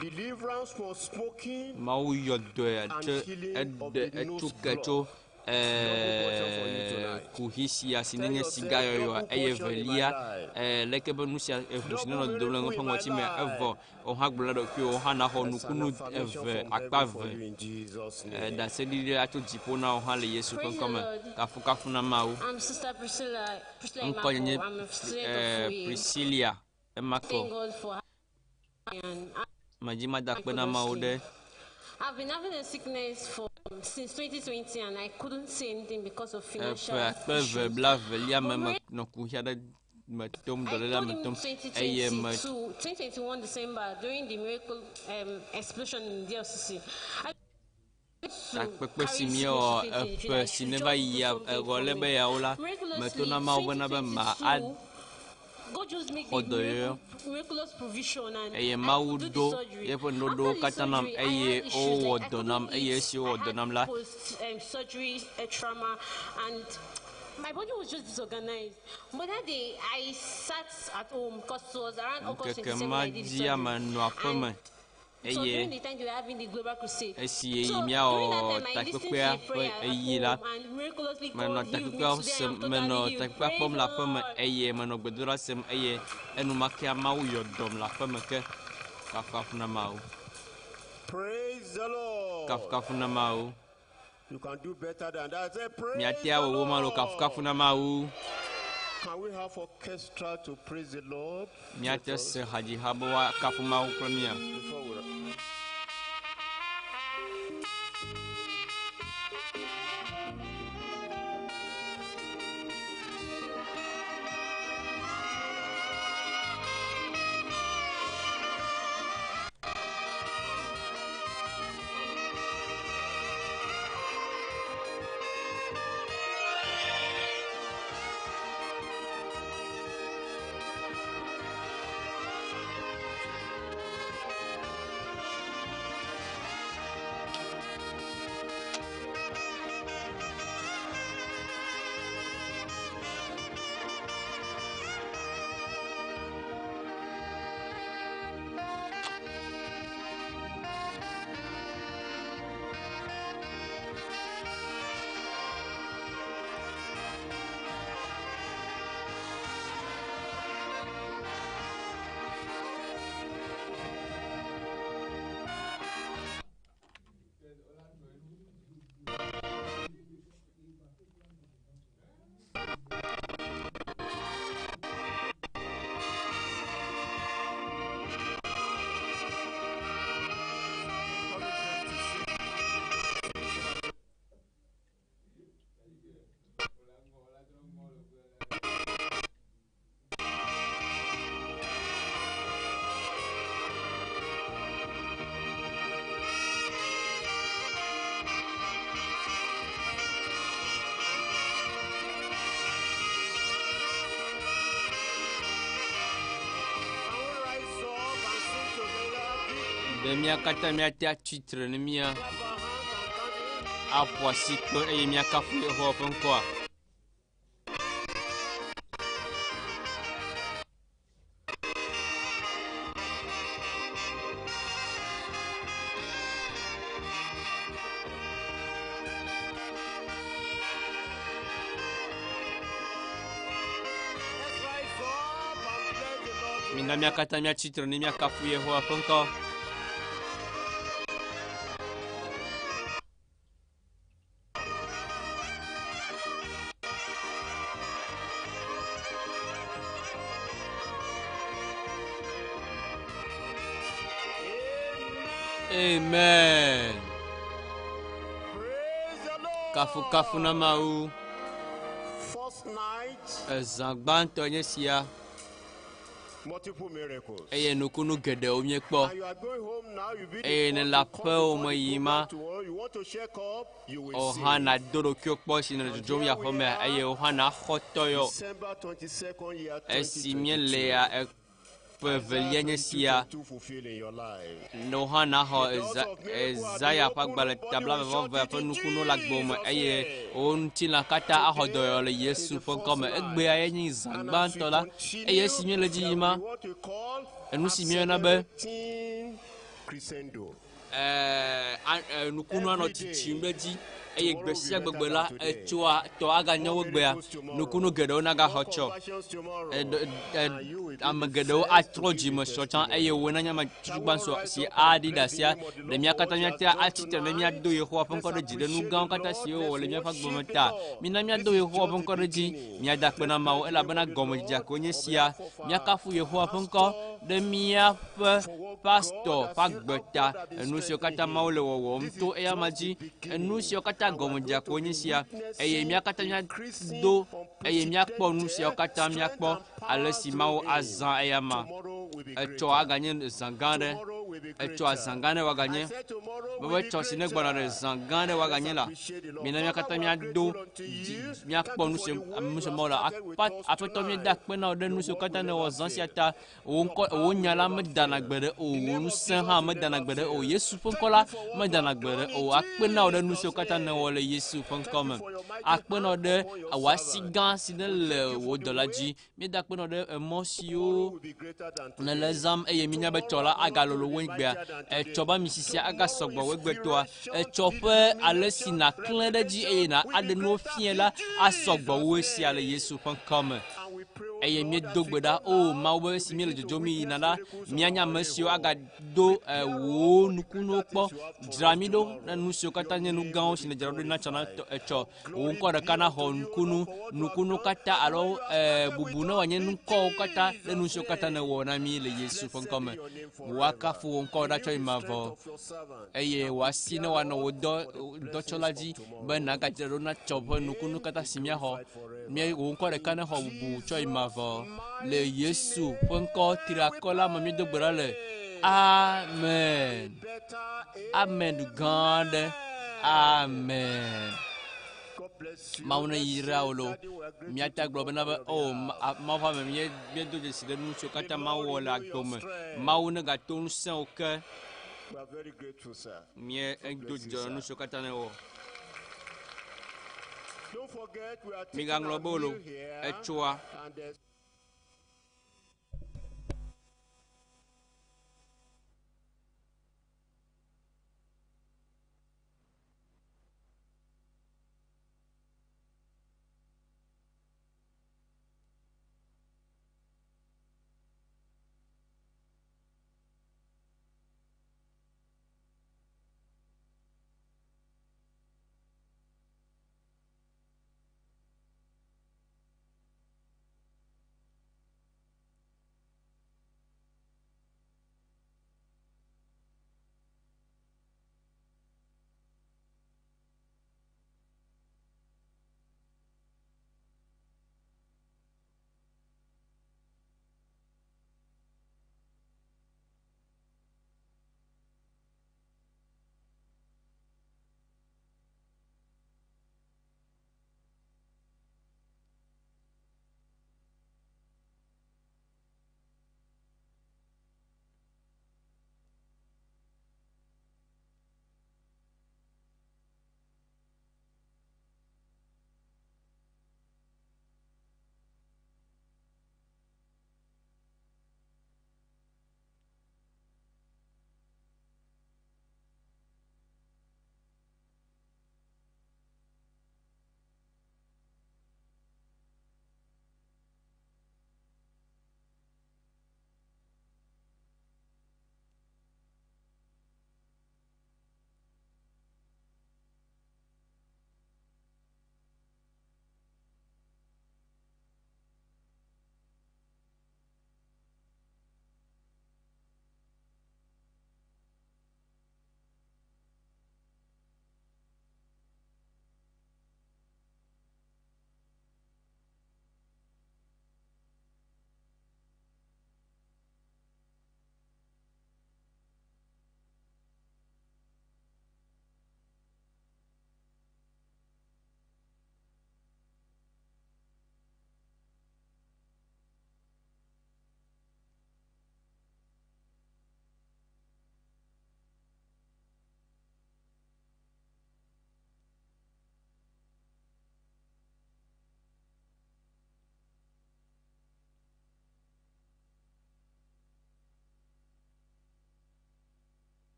Deliverance from smoking Mawu yɔ dɔe and tso healing of eɖe the nose etso ke tso block. Double portion for you tonight. kuxi sia si Tell nenye yourself, siga yɔyɔa double eye portion in my velia life. leke be nu sia eʋu si Double nenɔ dodom le miracle ƒe in my ŋɔtsi mea life. evɔ wò hã gblɔ na ɖokuiwò wò hã naxɔ That's an nukunu affirmation eve from akpa heaven for eve. you in Jesus' name. Ɖaseɖiɖi atso dziƒo na wò hã le Yesu ƒe Praise the ŋkɔme. Lord. Kafukafu na Mawu. I'm Sister Priscilla, Priscilla Ŋkɔ nye Emako. I'm a student of FOA. Priscilla Thank Emako. God for and Medzi mada akpe na Mawu ɖe I've been having a sickness for since 2020 and I couldn't say anything because of financial eƒe akpe eve issues. bla velia me But menɔ kuxi aɖe me tom I dɔléle told me him tom eye me 2022, 2021 December during the miracle explosion in DLCC. I to takpekpe si carry míewɔ sickness to 2023 eƒe that I si should neva just do yia something eɣɔ for lé me. be yawo la meto Miraculously, na Mawu bena be ma 2022, God just make axɔ the dɔyɔyɔ miraculous provision and eye I Mawu could do the ɖo surgery. yeƒe After nuɖoɖowo the katã nam surgery, I eye had issues wowɔ like I dɔ nam couldn't eye eat. esi wowɔ I dɔ nam had la post surgery trauma and my body was just disorganized. But that day I sat at home because it was around August ŋkeke 27 ma I did the dzia surgery. menɔ aƒe me And so during eye the time they were having the global crusade. esi ɣeyiɣi So during míawɔ that time I listened to takpekpea the ƒe prayer at ɣeyiɣi la home and miraculously menɔ God healed me. takpekpea Today I sem am menɔ totally healed. takpekpea Praise kpɔm the le aƒe me Lord. eye menɔ gbedodoɖa sem eye enumakea Mawu yɔ dɔm le aƒe me ke kafukafu na Mawu. Praise the Lord. Kafukafu na Mawu. You can do better than that. Say, praise Miate the awɔ wo ma lo Lord. kafukafu na Mawu. Can we have orchestra to praise the Lord? Miate se hadziha be woakafu Mawu kple mía. Before we Thank Ɖe mía katã míate atsitre ne mía aƒo asikpe eye míakafu Yehowa ƒe ŋkɔa? Mina mía katã míatsi tre ne míakafu Yehowa ƒe ŋkɔ. Amen. Kafukafu na Mawu. Ezã gbãtɔ nye sia. Eye nukunu geɖewo míekpɔ. Eye ne le aƒewò me yim ma, wò hã nàdo ɖokuiwò kpɔ esi nèle dzodzom yi aƒemea eye wò hã nàxɔ tɔyɔ. Esi míelea ƒe evelia nye sia, ne wò hã nàxɔ Ezaya ƒe agbalẽ ta blaeve-vɔ-eve ƒe nukunuwo le agbewò me eye wò ŋutilã katã axɔ dɔyɔyɔ le Yesu ƒe ŋkɔ me. Egbea ye nye zã gbãtɔ la eye esi míele edzi yim ma, enu si míeyɔna be nukunua nɔ tsitsim ɖe edzi eye gbe sia gbegbe la etsoa tɔ aganye wo gbea nukunu geɖewo nagaxɔ tsɔ ame geɖewo atrɔ dzime sɔ tsã eye woe nanye ame tutugbãsɔ si aɖi ɖasia ɖe mía katã míate atsi tre ne míado Yehowa ƒe ŋkɔ ɖe dzi ɖe nu gãwo katã siwo wòwɔ le míaƒe agbe me ta. Mina míado Yehowa ƒe ŋkɔ ɖe dzi, míada akpe na Mawu elabena gɔmedzedzea koe nye sia. Míakafu Yehowa ƒe ŋkɔ ɖe míaƒe pastɔ ƒe agbe ta, enu siwo katã Mawu le wɔwɔm to eyama dzi, enu siwo katã gɔmedzedzea koe nye sia, eye mía katã míado eye míakpɔ nu siawo katã míakpɔ ale si Mawu azã eyama. Etsɔ aganye zã gã aɖe. Etsɔ azã gã aɖe wòaganye. Mebe etsɔ si negbɔna ɖe zã gã aɖe wòaganye la, mina mía katã míado dzi míakpɔ nu si nu si Mawu le. Aƒetɔ míeda akpe na wò ɖe nu siwo katã nèwɔ zã sia ta. Wò ŋkɔ, wò nya la medana gbeɖe o. Wò ŋusẽ hã medana gbeɖe o. Yesu ƒe ŋkɔ la medana gbeɖe o. Akpe na wò ɖe nu siwo katã nèwɔ le Yesu ƒe ŋkɔ me. Akpe na wò ɖe wò asi gã si nele wò dɔla dzi. Míeda akpe na wò ɖe emɔ siwo nèle zãm eye míenya be tsɔ la agalolo wu egbea. Etsɔ be ami sisia agasɔ gbɔ wu egbetɔa. Etsɔ ƒe ale si nàklẽ ɖe edzi eye nàɖe nuwo fiae la asɔ gbɔ wu esia le Yesu ƒe ŋkɔ me. Eye míedo gbe ɖa, O Mawu be esi míele dzodzom yina la, míanye ame siwo agado wò nukunuwo kpɔ. Dzra mí ɖo na nu siwo katã nye nu gãwo si nèdzra ɖo na tsɔ na etsɔ. Wò ŋkɔ ɖeka naxɔ nukunu, nukunu katã alo bubu ne wòanye ŋkɔwo katã ɖe nu siwo katã nèwɔ na mí le Yesu ƒe ŋkɔ me. Woakafu wò ŋkɔ ɖatsɔ yi mavɔ eye wò asi ne wòanɔ wò dɔ dɔtsɔla dzi be nàgadzra ɖo na tsɔ ƒe nukunu katã si míaxɔ. Mía wò ŋkɔ ɖeka nexɔ bubu tsɔ yi mavɔ le Yesu ƒe ŋkɔ triakɔ la me míedo gbe ɖa le. Amen. Amen gã aɖe. Amen. Mawu ne yra wò lo. Míate agblɔ bena be o Mawu ƒe ame míedo dzesi ɖe nu siwo katã Mawu wɔ le agbe me. Mawu negato ŋusẽ wò ke. Míedo dzidzɔ ɖe nu siwo katã nèwɔ. Migaŋlɔ be o lo. Etsoa.